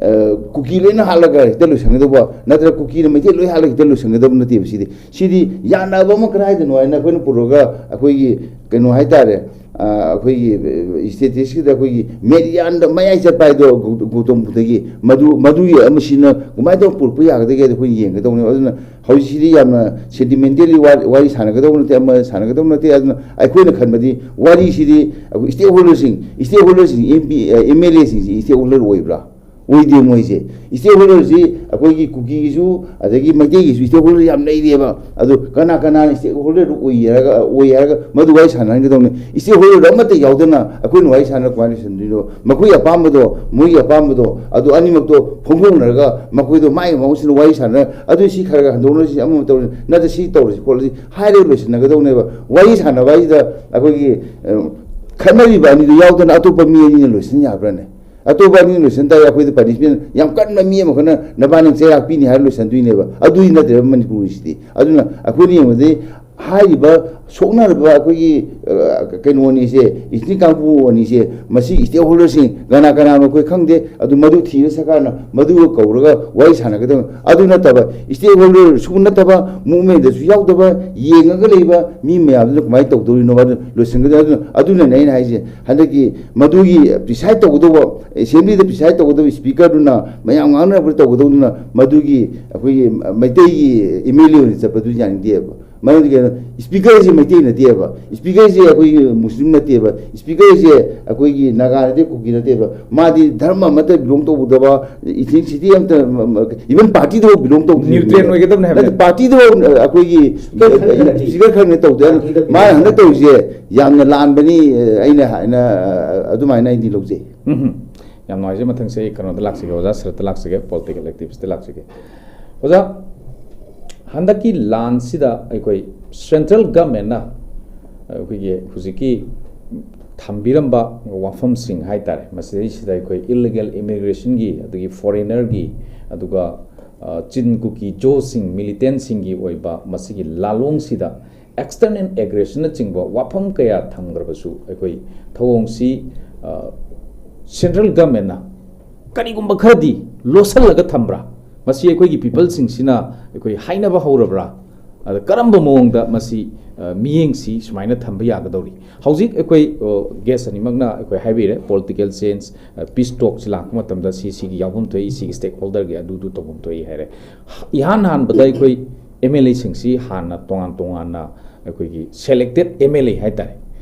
ꯑ, ꯀꯨꯀꯤ ꯂꯣꯏꯅ ꯍꯥꯠꯂꯒ ꯍꯦꯛꯇ ꯂꯣꯏꯁꯤꯟꯒꯗꯧꯕ, ꯅꯠꯇ꯭ꯔꯒ ꯀꯨꯀꯤꯅ ꯃꯩꯇꯩ ꯂꯣꯏ ꯍꯥꯠꯂꯒ ꯍꯦꯛꯇ ꯂꯣꯏꯁꯤꯟꯒꯗꯕ ꯅꯠꯇꯦꯕ꯫ ꯁꯤꯗꯤ, ꯁꯤꯗꯤ ꯌꯥꯅꯕ ꯑꯃ ꯀꯗꯥꯏꯗꯅꯣ ꯍꯥꯏꯅ ꯑꯩꯈꯣꯏꯅ ꯄꯨꯔꯛꯑꯒ ꯑꯩꯈꯣꯏꯒꯤ ꯀꯩꯅꯣ ꯍꯥꯏꯇꯥꯔꯦ, ꯑ, ꯑꯩꯈꯣꯏꯒꯤ, ꯑ, ꯏꯁꯇꯦꯇꯤꯁꯀꯤꯗ ꯑꯩꯈꯣꯏꯒꯤ ꯃꯦꯗꯤꯌꯥꯟꯗ ꯃꯌꯥꯏ ꯆꯠꯄ ꯍꯥꯏꯗꯣ ꯒꯧ-, ꯒꯧꯇꯝ ꯕꯨꯗꯙꯒꯤ ꯃꯗꯨ, ꯃꯗꯨꯒꯤ ꯑꯃꯁꯤꯅ ꯀꯃꯥꯏꯅ ꯇꯧꯔ ꯄꯨꯔꯛꯄ ꯌꯥꯒꯗꯒꯦ ꯍꯥꯏꯗꯣ ꯑꯩꯈꯣꯏꯅ ꯌꯦꯡꯒꯗꯧꯕꯅꯦꯕ꯫ ꯑꯗꯨꯅ ꯍꯧꯖꯤꯛꯁꯤꯗꯤ ꯌꯥꯝꯅ ꯁꯦꯟꯇꯤꯃꯦꯟꯇꯦꯜꯂꯤ ꯋꯥꯔꯤ, ꯋꯥꯔꯤ ꯁꯥꯟꯅꯒꯗꯧꯕ ꯅꯠꯇꯦ, ꯑꯃ ꯁꯥꯟꯅꯒꯗꯧꯕ ꯅꯠꯇꯦ꯫ ꯑꯗꯨꯅ ꯑꯩꯈꯣꯏꯅ ꯈꯟꯕꯗꯤ ꯋꯥꯔꯤꯁꯤꯗꯤ ꯑꯩꯈꯣꯏ ꯁ꯭ꯇꯦꯛ ꯍꯣꯜꯗꯔꯁꯤꯡ, ꯁ꯭ꯇꯦꯛ ꯍꯣꯜꯗꯔꯁꯤꯡ, ꯑꯦꯝ ꯄꯤ, ꯑꯦꯝ ꯑꯦꯜ ꯑꯦꯁꯤꯡꯁꯤ ꯁ꯭ꯇꯦꯛ ꯍꯣꯜꯗꯔ ꯑꯣꯏꯕ꯭ꯔꯥ? ꯑꯣꯏꯗꯦ꯫ ꯃꯣꯏꯁꯦ ꯁ꯭ꯇꯦꯛ ꯍꯣꯜꯗꯔꯁꯤ ꯑꯩꯈꯣꯏꯒꯤ ꯀꯨꯀꯤꯒꯤꯁꯨ ꯑꯗꯒꯤ ꯃꯩꯇꯩꯒꯤꯁꯨ ꯁ꯭ꯇꯦꯛ ꯍꯣꯜꯗꯔ ꯌꯥꯝ ꯂꯩꯔꯤꯑꯕ꯫ ꯑꯗꯨ ꯀꯅꯥ ꯀꯅꯥꯅ ꯁ꯭ꯇꯦꯛ ꯍꯣꯜꯗꯔꯗꯨ ꯑꯣꯏ ꯍꯥꯏꯔꯒ, ꯑꯣꯏ ꯍꯥꯏꯔꯒ ꯃꯗꯨ ꯋꯥꯔꯤ ꯁꯥꯟꯅꯍꯟꯒꯗꯧꯅꯤ꯫ ꯁ꯭ꯇꯦꯛ ꯍꯣꯜꯗꯔ ꯑꯃꯠꯇ ꯌꯥꯎꯗꯅ ꯑꯩꯈꯣꯏꯅ ꯋꯥꯔꯤ ꯁꯥꯟꯅ ꯀꯃꯥꯏꯅ ꯂꯣꯏꯁꯤꯟꯗꯣꯏꯅꯣ? ꯃꯈꯣꯏ ꯑꯄꯥꯝꯕꯗꯣ, ꯃꯣꯏꯒꯤ ꯑꯄꯥꯝꯕꯗꯣ, ꯑꯗꯨ ꯑꯅꯤꯃꯛꯇꯣ ꯐꯣꯡꯗꯣꯛꯅꯔꯒ ꯃꯈꯣꯏꯗꯣ ꯃꯥꯒꯤ ꯃꯑꯣꯡꯁꯤꯗ ꯋꯥꯔꯤ ꯁꯥꯟꯅ, ꯑꯗꯨ ꯁꯤ ꯈꯔ ꯈꯔ ꯍꯟꯗꯣꯛꯅꯔꯁꯤ, ꯑꯃ ꯇꯧꯔꯁꯤ, ꯅꯠꯇ꯭ꯔ ꯁꯤ ꯇꯧꯔꯁꯤ ꯈꯣꯠꯂꯁꯤ ꯍꯥꯏꯔꯒ ꯂꯣꯏꯁꯤꯟꯅꯒꯗꯧꯅꯦꯕ꯫ ꯋꯥꯔꯤ ꯁꯥꯟꯅꯕ ꯍꯥꯏꯁꯤꯗ ꯑꯩꯈꯣꯏꯒꯤ, ꯑ, ꯈꯠꯅꯔꯤꯕ ꯑꯅꯤꯗꯨ ꯌꯥꯎꯗꯅ ꯑꯇꯣꯞꯄ ꯃꯤ ꯑꯅꯤꯅ ꯂꯣꯏꯁꯤꯟ ꯌꯥꯕ꯭ꯔꯥꯅꯦ? ꯑꯇꯣꯞꯄ ꯑꯅꯤ ꯂꯣꯏꯁꯟ ꯇꯥꯔꯦ, ꯑꯩꯈꯣꯏꯗ ꯄꯅꯤꯁꯃꯦꯟ ꯌꯥꯝ ꯀꯟꯕ ꯃꯤ ꯑꯃꯈꯛꯅ ꯅꯕꯥꯅꯤ ꯆꯩꯔꯥꯛ ꯄꯤꯅꯤ ꯍꯥꯏꯔ ꯂꯣꯏꯁꯟꯗꯣꯏꯅꯦꯕ꯫ ꯑꯗꯨꯗꯤ ꯅꯠꯇ꯭ꯔꯦꯕ ꯃꯅꯤꯄꯨꯔꯒꯤꯁꯤꯗꯤ꯫ ꯑꯗꯨꯅ ꯑꯩꯈꯣꯏꯅ ꯌꯦꯡꯕꯗꯤ ꯍꯥꯏꯔꯤꯕ ꯁꯣꯛꯅꯔꯕ ꯑꯩꯈꯣꯏꯒꯤ, ꯑ, ꯀꯩꯅꯣ ꯑꯅꯤꯁꯦ, ꯏꯊꯅꯤꯛ ꯀꯥꯡꯕꯨ ꯑꯅꯤꯁꯦ, ꯃꯁꯤ stakeholderꯁꯤꯡ ꯀꯅꯥ ꯀꯅꯥꯅꯣ ꯑꯩꯈꯣꯏ ꯈꯪꯗꯦ, ꯑꯗꯨ ꯃꯗꯨ ꯊꯤꯔ ꯁꯔꯀꯥꯔꯅ ꯃꯗꯨꯒ ꯀꯧꯔꯒ ꯋꯥꯔꯤ ꯁꯥꯟꯅꯒꯗꯕ꯫ ꯑꯗꯨ ꯅꯠꯇꯕ stakeholder ꯁꯨ ꯅꯠꯇꯕ, movementꯇꯁꯨ ꯌꯥꯎꯗꯕ, ꯌꯦꯡꯉꯒ ꯂꯩꯕ ꯃꯤ ꯃꯌꯥꯝꯗꯨꯅ ꯀꯃꯥꯏꯅ ꯇꯧꯗꯣꯔꯤꯅꯣ? ꯑꯗꯨ ꯂꯣꯏꯁꯤꯟꯒꯗꯕ꯫ ꯑꯗꯨꯅ, ꯑꯗꯨꯅꯅꯦ ꯑꯩꯅ ꯍꯥꯏꯁꯦ, ꯍꯟꯗꯛꯀꯤ ꯃꯗꯨꯒꯤ decide ꯇꯧꯒꯗꯧꯕ, assemblyꯗ decide ꯇꯧꯒꯗꯧꯕ speakerꯗꯨꯅ, ꯃꯌꯥꯝ ꯉꯥꯡꯅꯔꯛꯄꯗ ꯇꯧꯒꯗꯧꯗꯨꯅ, ꯃꯗꯨꯒꯤ ꯑꯩꯈꯣꯏꯒꯤ ꯃꯩꯇꯩꯒꯤ MLA ꯑꯣꯏꯅ ꯆꯠꯄꯗꯨ ꯌꯥꯅꯤꯡꯗꯦꯕ꯫ ꯃꯔꯝꯗꯤ ꯀꯩꯅꯣ, speakerꯁꯦ ꯃꯩꯇꯩ ꯅꯠꯇꯦꯕ, speakerꯁꯦ ꯑꯩꯈꯣꯏꯒꯤ ꯃꯨꯁꯂꯤꯝ ꯅꯠꯇꯦꯕ, speakerꯁꯦ ꯑꯩꯈꯣꯏꯒꯤ ꯅꯥꯒꯥ ꯅꯠꯇꯦ, ꯀꯨꯀꯤ ꯅꯠꯇꯦꯕ, ꯃꯥꯗꯤ ꯙꯔꯃ ꯑꯃꯠꯇ belong ꯇꯧꯗꯕ, ethnicity ꯑꯃꯠꯇ, even partyꯗꯐꯥꯎ belong ꯇꯧꯗꯦ꯫ Neutral ꯑꯣꯏꯒꯗꯕꯅꯤ ꯍꯥꯏꯕꯅꯦ꯫ ꯅꯠꯇꯦ, partyꯗꯐꯥꯎ ꯑꯩꯈꯣꯏꯒꯤ Speaker ꯈꯔ ꯅꯠꯇꯦ꯫ Speaker ꯈꯔ ꯅꯠꯇꯦ ꯇꯧꯗꯦ꯫ Partyꯗ ꯃꯥꯅ belong ꯍꯟꯗꯛ ꯇꯧꯔꯤꯁꯦ ꯌꯥꯝꯅ ꯂꯥꯟꯕꯅꯤ, ꯑꯩꯅ ꯍꯥꯏꯅ ꯑꯗꯨꯃꯥꯏꯅ ꯑꯩꯗꯤ ꯂꯧꯖꯩ꯫ ꯎꯝ꯫ ꯌꯥꯝ ꯅꯨꯡꯉꯥꯏꯖꯩ꯫ ꯃꯊꯪꯁꯦ ꯑꯩ ꯀꯩꯅꯣꯗ ꯂꯥꯛꯆꯒꯦ, ꯑꯣꯖꯥ ꯁꯔꯠꯇ ꯂꯥꯛꯆꯒꯦ, political activistꯇ ꯂꯥꯛꯆꯒꯦ꯫ ꯑꯣꯖꯥ, ꯍꯟꯗꯛꯀꯤ ꯂꯥꯟꯁꯤꯗ ꯑꯩꯈꯣꯏ central governmentꯅ ꯑꯩꯈꯣꯏꯒꯤ ꯍꯧꯖꯤꯛꯀꯤ ꯊꯝꯕꯤꯔꯝꯕ ꯋꯥꯐꯝꯁꯤꯡ ꯍꯥꯏ ꯇꯥꯔꯦ, ꯃꯁꯤꯗꯩꯁꯤꯗ ꯑꯩꯈꯣꯏ illegal immigrationꯒꯤ, ꯑꯗꯒꯤ foreignerꯒꯤ, ꯑꯗꯨꯒ, ꯑ, ꯆꯤꯟ ꯀꯨꯀꯤ ꯖꯣꯁꯤꯡ, militantꯁꯤꯡꯒꯤ ꯑꯣꯏꯕ ꯃꯁꯤꯒꯤ ꯂꯥꯂꯣꯡꯁꯤꯗ external aggressionnꯆꯤꯡꯕ ꯋꯥꯐꯝ ꯀꯌꯥ ꯊꯝꯈ꯭ꯔꯕꯁꯨ, ꯑꯩꯈꯣꯏ ꯊꯧꯑꯣꯡꯁꯤ, ꯑ, central governmentꯅ ꯀꯔꯤꯒꯨꯝꯕ ꯈꯔꯗꯤ ꯂꯣꯠꯁꯤꯜꯂꯒ ꯊꯝꯕ꯭ꯔꯥ? ꯃꯁꯤ ꯑꯩꯈꯣꯏꯒꯤ peopleꯁꯤꯡꯁꯤꯅ ꯑꯩꯈꯣꯏ ꯍꯥꯏꯅꯕ ꯍꯧꯔꯕ꯭ꯔꯥ? ꯑꯗ ꯀꯔꯝꯕ ꯃꯑꯣꯡꯗ ꯃꯁꯤ, ꯑ, ꯃꯤꯠꯌꯦꯡꯁꯤ ꯁꯨꯃꯥꯏꯅ ꯊꯝꯕ ꯌꯥꯒꯗꯧꯔꯤ? ꯍꯧꯖꯤꯛ ꯑꯩꯈꯣꯏ, ꯑ, guest ꯑꯅꯤꯃꯛꯅ ꯑꯩꯈꯣꯏ ꯍꯥꯏꯕꯤꯔꯦ, political change, ꯑ, peace talkꯁꯤ ꯂꯥꯛꯄ ꯃꯇꯝꯗ ꯁꯤ, ꯁꯤꯒꯤ ꯌꯥꯎꯐꯝ ꯊꯣꯛꯏ, ꯁꯤꯒꯤ stakeholderꯒꯤ ꯑꯗꯨꯗꯨ ꯇꯧꯐꯝ ꯊꯣꯛꯏ ꯍꯥꯏꯔꯦ꯫ ꯏꯍꯥꯟ ꯍꯥꯟꯕꯗ ꯑꯩꯈꯣꯏ MLAꯁꯤꯡꯁꯤ ꯍꯥꯟꯅ ꯇꯣꯉꯥꯟ ꯇꯣꯉꯥꯟꯅ ꯑꯩꯈꯣꯏꯒꯤ selected MLA ꯍꯥꯏ ꯇꯥꯔꯦ,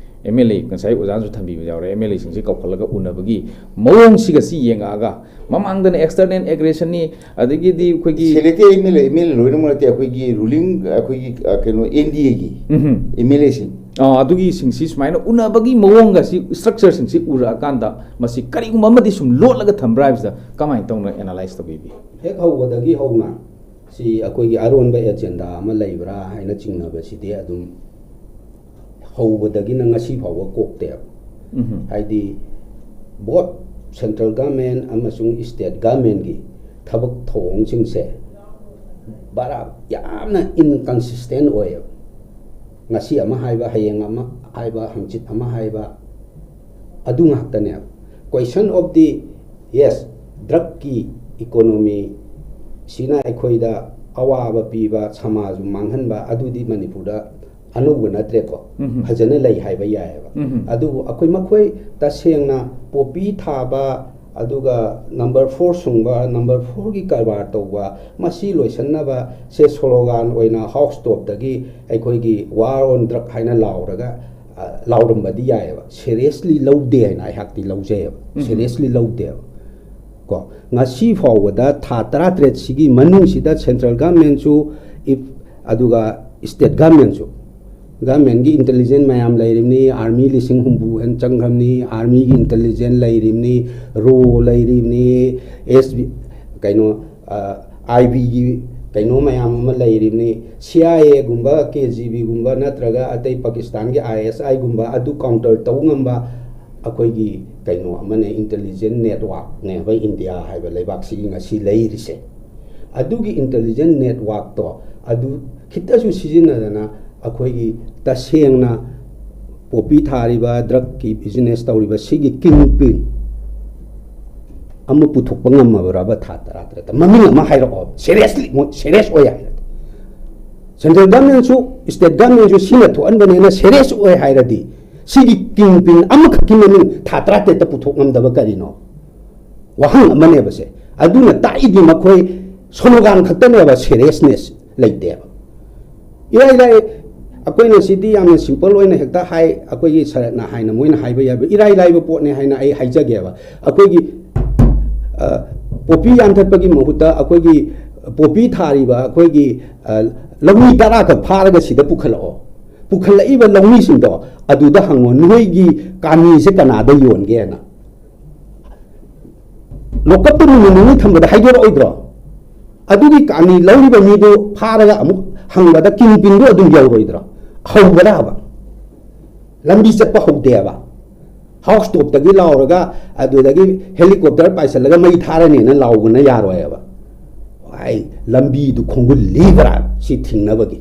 MLA ꯉꯁꯥꯏ ꯑꯣꯖꯥꯅꯁꯨ ꯊꯝꯕꯤꯕ ꯌꯥꯎꯔꯦ, MLAꯁꯤꯡꯁꯤ ꯀꯧꯈꯠꯂꯒ ꯎꯅꯕꯒꯤ ꯃꯑꯣꯡꯁꯤꯒ ꯁꯤ ꯌꯦꯡꯉꯛꯑꯒ, ꯃꯃꯥꯡꯗꯅ external aggressionni, ꯑꯗꯒꯤꯗꯤ ꯑꯩꯈꯣꯏꯒꯤ Selected MLA, MLA ꯂꯣꯏꯅꯃꯛ ꯅꯠꯇꯦ, ꯑꯩꯈꯣꯏꯒꯤ ruling, ꯑꯩꯈꯣꯏꯒꯤ, ꯑ, ꯀꯩꯅꯣ, NDAꯒꯤ ꯎꯝꯍꯨꯝ꯫ MLAꯁꯤꯡ꯫ ꯑ, ꯑꯗꯨꯒꯤꯁꯤꯡꯁꯤ ꯁꯨꯃꯥꯏꯅ ꯎꯅꯕꯒꯤ ꯃꯑꯣꯡꯒꯁꯤ, structureꯁꯤꯡꯁꯤ ꯎꯔꯛꯑꯀꯥꯟꯗ ꯃꯁꯤ ꯀꯔꯤꯒꯨꯝꯕ ꯑꯃꯗꯤ ꯁꯨꯝ ꯂꯣꯠꯂꯒ ꯊꯝꯕ꯭ꯔꯥ ꯍꯥꯏꯕꯁꯤꯗ ꯀꯃꯥꯏꯅ ꯇꯧꯅ analyse ꯇꯧꯕꯤꯕꯤ? ꯍꯦꯛ ꯍꯧꯕꯗꯒꯤ ꯍꯧꯅ ꯁꯤ ꯑꯩꯈꯣꯏꯒꯤ ꯑꯔꯣꯟꯕ agenda ꯑꯃ ꯂꯩꯕ꯭ꯔꯥ ꯍꯥꯏꯅ ꯆꯤꯡꯅꯕꯁꯤꯗꯤ ꯑꯗꯨꯝ ꯍꯧꯕꯗꯒꯤꯅ ꯉꯁꯤ ꯐꯥꯎꯕ ꯀꯣꯛꯇꯦꯕ꯫ ꯎꯝꯍꯨꯝ꯫ ꯍꯥꯏꯗꯤ both ꯁꯦꯟꯇ꯭ꯔꯦꯜ ꯒꯃꯦꯟ ꯑꯃꯁꯨꯡ ꯁ꯭ꯇꯦꯠ ꯒꯃꯦꯟꯒꯤ ꯊꯕꯛ ꯊꯧꯑꯣꯡꯁꯤꯡꯁꯦ ꯕꯔꯥ ꯌꯥꯝꯅ ꯏꯟꯀꯟꯁꯤꯁꯇꯦꯟ ꯑꯣꯏꯌꯦꯕ꯫ ꯉꯁꯤ ꯑꯃ ꯍꯥꯏꯕ, ꯍꯌꯦꯡ ꯑꯃ ꯍꯥꯏꯕ, ꯍꯪꯆꯤꯠ ꯑꯃ ꯍꯥꯏꯕ, ꯑꯗꯨ ꯉꯥꯛꯇꯅꯦꯕ꯫ Question of the, yes, ꯗ꯭ꯔꯛꯀꯤ ꯏꯀꯣꯅꯣꯃꯤ ꯁꯤꯅ ꯑꯩꯈꯣꯏꯗ ꯑꯋꯥꯕ ꯄꯤꯕ, ꯁꯃꯥꯖ ꯃꯥꯡꯍꯟꯕ, ꯑꯗꯨꯗꯤ ꯃꯅꯤꯄꯨꯔꯗ ꯑꯅꯧꯕ ꯅꯠꯇ꯭ꯔꯦꯀꯣ꯫ ꯎꯝꯍꯨꯝ꯫ ꯐꯖꯅ ꯂꯩ ꯍꯥꯏꯕ ꯌꯥꯏꯑꯕ꯫ ꯎꯝꯍꯨꯝ꯫ ꯑꯗꯨꯕꯨ ꯑꯩꯈꯣꯏ ꯃꯈꯣꯏ ꯇꯁꯦꯡꯅ ꯄꯣꯄꯤ ꯊꯥꯕ, ꯑꯗꯨꯒ ꯅꯝꯕꯔ ꯐꯣꯔ ꯁꯨꯡꯕ, ꯅꯝꯕꯔ ꯐꯣꯔꯒꯤ ꯀꯔꯕꯥꯔ ꯇꯧꯕ, ꯃꯁꯤ ꯂꯣꯏꯁꯤꯟꯅꯕ ꯁꯦ ꯁ꯭ꯂꯣꯒꯥꯟ ꯑꯣꯏꯅ ꯍꯥꯎꯁ ꯇꯣꯞꯇꯒꯤ ꯑꯩꯈꯣꯏꯒꯤ "War on Drug" ꯍꯥꯏꯅ ꯂꯥꯎꯔꯒ, ꯑ, ꯂꯥꯎꯔꯝꯕꯗꯤ ꯌꯥꯏꯑꯕ꯫ ꯁꯦꯔꯤꯌꯁꯂꯤ ꯂꯧꯗꯦ ꯍꯥꯏꯅ ꯑꯩꯍꯥꯛꯇꯤ ꯂꯧꯖꯩꯑꯕ꯫ ꯎꯝ꯫ ꯁꯦꯔꯤꯌꯁꯂꯤ ꯂꯧꯗꯦꯕ꯫ ꯀꯣ, ꯉꯁꯤ ꯐꯥꯎꯕꯗ ꯊꯥ ꯇꯔꯥꯇꯔꯦꯠꯁꯤꯒꯤ ꯃꯅꯨꯡꯁꯤꯗ ꯁꯦꯟꯇ꯭ꯔꯦꯜ ꯒꯃꯦꯟꯁꯨ, if, ꯑꯗꯨꯒ ꯁ꯭ꯇꯦꯠ ꯒꯃꯦꯟꯁꯨ, ꯒꯃꯦꯟꯒꯤ ꯏꯟꯇꯦꯂꯤꯖꯦꯟ ꯃꯌꯥꯝ ꯂꯩꯔꯤꯕꯅꯤ, ꯑꯥꯔꯃꯤ ꯂꯤꯁꯤꯡ ꯍꯨꯝꯐꯨ ꯍꯦꯟ ꯆꯪꯈ꯭ꯔꯕꯅꯤ, ꯑꯥꯔꯃꯤꯒꯤ ꯏꯟꯇꯦꯂꯤꯖꯦꯟ ꯂꯩꯔꯤꯕꯅꯤ, ꯔꯣ ꯂꯩꯔꯤꯕꯅꯤ, ꯑꯦꯁ ꯕꯤ, ꯀꯩꯅꯣ, ꯑꯥꯏ ꯕꯤꯒꯤ ꯀꯩꯅꯣ ꯃꯌꯥꯝ ꯑꯃ ꯂꯩꯔꯤꯕꯅꯤ꯫ ꯁꯤ ꯑꯥꯏ ꯑꯦꯒꯨꯝꯕ, ꯀꯦ ꯖꯤ ꯕꯤꯒꯨꯝꯕ ꯅꯠꯇ꯭ꯔꯒ ꯑꯇꯩ ꯄꯥꯀꯤꯁꯇꯥꯟꯒꯤ ꯑꯥꯏ ꯑꯦꯁ ꯑꯥꯏꯒꯨꯝꯕ ꯑꯗꯨ ꯀꯥꯎꯟꯇꯔ ꯇꯧ ꯉꯝꯕ ꯑꯩꯈꯣꯏꯒꯤ ꯀꯩꯅꯣ ꯑꯃꯅ, ꯏꯟꯇꯦꯂꯤꯖꯦꯟ ꯅꯦꯠꯋꯥꯛꯅꯦꯕ ꯏꯟꯗꯤꯌꯥ ꯍꯥꯏꯕ ꯂꯩꯕꯥꯛꯁꯤꯒꯤ ꯉꯁꯤ ꯂꯩꯔꯤꯁꯦ꯫ ꯑꯗꯨꯒꯤ ꯏꯟꯇꯦꯂꯤꯖꯦꯟ ꯅꯦꯠꯋꯥꯛꯇꯣ ꯑꯗꯨ ꯈꯤꯇꯁꯨ ꯁꯤꯖꯤꯟꯅꯗꯅ ꯑꯩꯈꯣꯏꯒꯤ ꯇꯁꯦꯡꯅ ꯄꯣꯄꯤ ꯊꯥꯔꯤꯕ, ꯗ꯭ꯔꯛꯀꯤ ꯕꯤꯖꯤꯅꯦꯁ ꯇꯧꯔꯤꯕ ꯁꯤꯒꯤ ꯀꯤꯡ ꯄꯤꯟ ꯑꯃ ꯄꯨꯊꯣꯛꯄ ꯉꯝꯃꯕ꯭ꯔꯕ ꯊꯥ ꯇꯔꯥ ꯇꯔꯦꯠꯇ? ꯃꯃꯤꯡ ꯑꯃ ꯍꯥꯏꯔꯛꯑꯣ, ꯁꯦꯔꯤꯌꯁꯂꯤ, ꯁꯦꯔꯤꯌꯁ ꯑꯣꯏ ꯍꯥꯏꯔꯗꯤ꯫ ꯁꯦꯟꯇ꯭ꯔꯦꯜ ꯒꯃꯦꯟꯁꯨ, ꯁ꯭ꯇꯦꯠ ꯒꯃꯦꯟꯁꯨ ꯁꯤꯅ ꯊꯣꯛꯍꯟꯕꯅꯦꯅ ꯁꯦꯔꯤꯌꯁ ꯑꯣꯏ ꯍꯥꯏꯔꯗꯤ, ꯁꯤꯒꯤ ꯀꯤꯡ ꯄꯤꯟ ꯑꯃꯈꯛꯀꯤ ꯃꯃꯤꯡ ꯊꯥ ꯇꯔꯥꯇꯔꯦꯠꯇ ꯄꯨꯊꯣꯛ ꯉꯝꯗꯕ ꯀꯔꯤꯅꯣ? ꯋꯥꯍꯪ ꯑꯃꯅꯦꯕ ꯁꯦ꯫ ꯑꯗꯨꯅ ꯇꯥꯛꯏꯗꯤ ꯃꯈꯣꯏ ꯁꯣꯅꯣꯒꯥꯟ ꯈꯛꯇꯅꯦꯕ, ꯁꯦꯔꯤꯌꯁꯅꯦꯁ ꯂꯩꯇꯦꯕ꯫ ꯏꯔꯥꯏ ꯂꯥꯏ, ꯑꯩꯈꯣꯏꯅ ꯁꯤꯗꯤ ꯌꯥꯝꯅ ꯁꯤꯝꯄꯜ ꯑꯣꯏꯅ ꯍꯦꯛꯇ ꯍꯥꯏ, ꯑꯩꯈꯣꯏꯒꯤ ꯁꯔꯠꯅ ꯍꯥꯏꯅ ꯃꯣꯏꯅ ꯍꯥꯏꯕ ꯌꯥꯕ ꯏꯔꯥꯏ ꯂꯥꯏꯕ ꯄꯣꯠꯅꯦ ꯍꯥꯏꯅ ꯑꯩ ꯍꯥꯏꯖꯒꯦꯕ꯫ ꯑꯩꯈꯣꯏꯒꯤ, ꯑ, ꯄꯣꯄꯤ ꯌꯥꯟꯊꯠꯄꯒꯤ ꯃꯍꯨꯠꯇ ꯑꯩꯈꯣꯏꯒꯤ ꯄꯣꯄꯤ ꯊꯥꯔꯤꯕ ꯑꯩꯈꯣꯏꯒꯤ, ꯑ, ꯂꯧꯃꯤ ꯇꯔꯥꯈꯛ ꯐꯥꯔꯒ ꯁꯤꯗ ꯄꯨꯈꯠꯂꯛꯑꯣ꯫ ꯄꯨꯈꯠꯂꯛꯏꯕ ꯂꯧꯃꯤꯁꯤꯡꯗꯣ ꯑꯗꯨꯗ ꯍꯪꯉꯣ, "ꯅꯣꯏꯒꯤ ꯀꯥꯅꯤꯁꯦ ꯀꯅꯥꯗ ꯌꯣꯟꯒꯦꯅ?" ꯂꯣꯀꯞꯇ ꯅꯨꯃꯤꯠ ꯅꯤꯅꯤ ꯊꯝꯕꯗ ꯍꯥꯏꯗꯣꯔꯛꯑꯣꯏꯗ꯭ꯔꯣ? ꯑꯗꯨꯒꯤ ꯀꯥꯅꯤ ꯂꯧꯔꯤꯕ ꯃꯤꯗꯨ ꯐꯥꯔꯒ ꯑꯃꯨꯛ ꯍꯪꯕꯗ ꯀꯤꯡ ꯄꯤꯟꯗꯨ ꯑꯗꯨꯝ ꯌꯧꯔꯣꯏꯗ꯭ꯔꯣ? ꯍꯧꯕꯗ ꯍꯥꯏꯕ꯫ ꯂꯝꯕꯤ ꯆꯠꯄ ꯍꯧꯗꯦꯕ꯫ ꯍꯥꯎꯁ ꯇꯣꯞꯇꯒꯤ ꯂꯥꯎꯔꯒ ꯑꯗꯨꯗꯒꯤ ꯍꯦꯂꯤꯀꯣꯞꯇꯔ ꯄꯥꯏꯁꯤꯜꯂꯒ ꯃꯩ ꯊꯥꯔꯅꯤꯅ ꯂꯥꯎꯕꯅ ꯌꯥꯔꯣꯏꯕ꯫ ꯑꯩ ꯂꯝꯕꯤꯗꯨ ꯈꯣꯡꯒꯨꯜ ꯂꯤꯕ꯭ꯔꯥ ꯁꯤ ꯊꯤꯡꯅꯕꯒꯤ?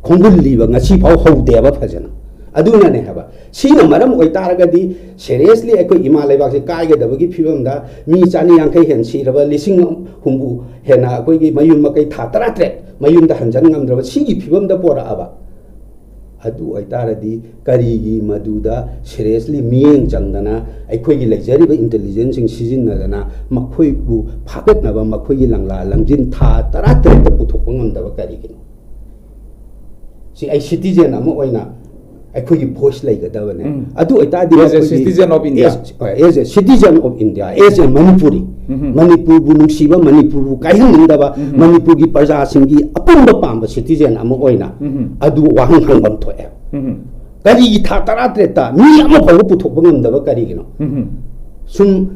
ꯈꯣꯡꯒꯨꯜ ꯂꯤꯕ ꯉꯁꯤ ꯐꯥꯎ ꯍꯧꯗꯦꯕ ꯐꯖꯅ꯫ ꯑꯗꯨꯅꯅꯦ ꯍꯥꯏꯕ, ꯁꯤꯅ ꯃꯔꯝ ꯑꯣꯏꯇꯥꯔꯒꯗꯤ seriously ꯑꯩꯈꯣꯏ ꯏꯃꯥ ꯂꯩꯕꯥꯛꯁꯦ ꯀꯥꯏꯒꯗꯕꯒꯤ ꯐꯤꯕꯝꯗ, ꯃꯤ ꯆꯅꯤ ꯌꯥꯡꯈꯩ ꯍꯦꯟ ꯁꯤꯔꯕ, ꯂꯤꯁꯤꯡ ꯍꯨꯝꯐꯨ ꯍꯦꯟꯅ ꯑꯩꯈꯣꯏꯒꯤ ꯃꯌꯨꯝ ꯃꯀꯩ ꯊꯥ ꯇꯔꯥꯇꯔꯦꯠ ꯃꯌꯨꯝꯗ ꯍꯟꯖꯟ ꯉꯝꯗ꯭ꯔꯕ, ꯁꯤꯒꯤ ꯐꯤꯕꯝꯗ ꯄꯣꯔꯛꯑꯕ꯫ ꯑꯗꯨ ꯑꯣꯏꯇꯥꯔꯗꯤ ꯀꯔꯤꯒꯤ ꯃꯗꯨꯗ seriously ꯃꯤꯠꯌꯦꯡ ꯆꯪꯗꯅ, ꯑꯩꯈꯣꯏꯒꯤ ꯂꯩꯖꯔꯤꯕ intelligenceꯁꯤꯡ ꯁꯤꯖꯤꯟꯅꯗꯅ ꯃꯈꯣꯏꯕꯨ ꯐꯥꯒꯠꯅꯕ ꯃꯈꯣꯏꯒꯤ ꯂꯪꯂꯥ ꯂꯪꯖꯤꯟ ꯊꯥ ꯇꯔꯥꯇꯔꯦꯠꯇ ꯄꯨꯊꯣꯛꯄ ꯉꯝꯗꯕ ꯀꯔꯤꯒꯤꯅꯣ? ꯁꯤ ꯑꯩ citizen ꯑꯃ ꯑꯣꯏꯅ ꯑꯩꯈꯣꯏꯒꯤ voice ꯂꯩꯒꯗꯕꯅꯦ꯫ ꯎꯝ꯫ ꯑꯗꯨ ꯑꯣꯏꯇꯥꯔꯗꯤ As a ꯑꯩꯈꯣꯏꯒꯤ citizen of India. As, as a citizen of India, as a Manipuri, ꯎꯝ꯫ ꯃꯅꯤꯄꯨꯔꯕꯨ ꯅꯨꯡꯁꯤꯕ, ꯃꯅꯤꯄꯨꯔꯕꯨ ꯀꯥꯏꯍꯟꯅꯤꯡꯗꯕ, ꯎꯝ꯫ ꯃꯅꯤꯄꯨꯔꯒꯤ ꯄ꯭ꯔꯖꯥꯁꯤꯡꯒꯤ ꯑꯄꯨꯟꯕ ꯄꯥꯝꯕ citizen ꯑꯃ ꯑꯣꯏꯅ ꯎꯝ꯫ ꯑꯗꯨ ꯋꯥꯍꯪ ꯍꯪꯐꯝ ꯊꯣꯛꯑꯦ꯫ ꯎꯝ꯫ ꯀꯔꯤꯒꯤ ꯊꯥ ꯇꯔꯥꯇꯔꯦꯠꯇ ꯃꯤ ꯑꯃ ꯐꯥꯎꯕ ꯄꯨꯊꯣꯛꯄ ꯉꯝꯗꯕ ꯀꯔꯤꯒꯤꯅꯣ? ꯎꯝ꯫ ꯁꯨꯝ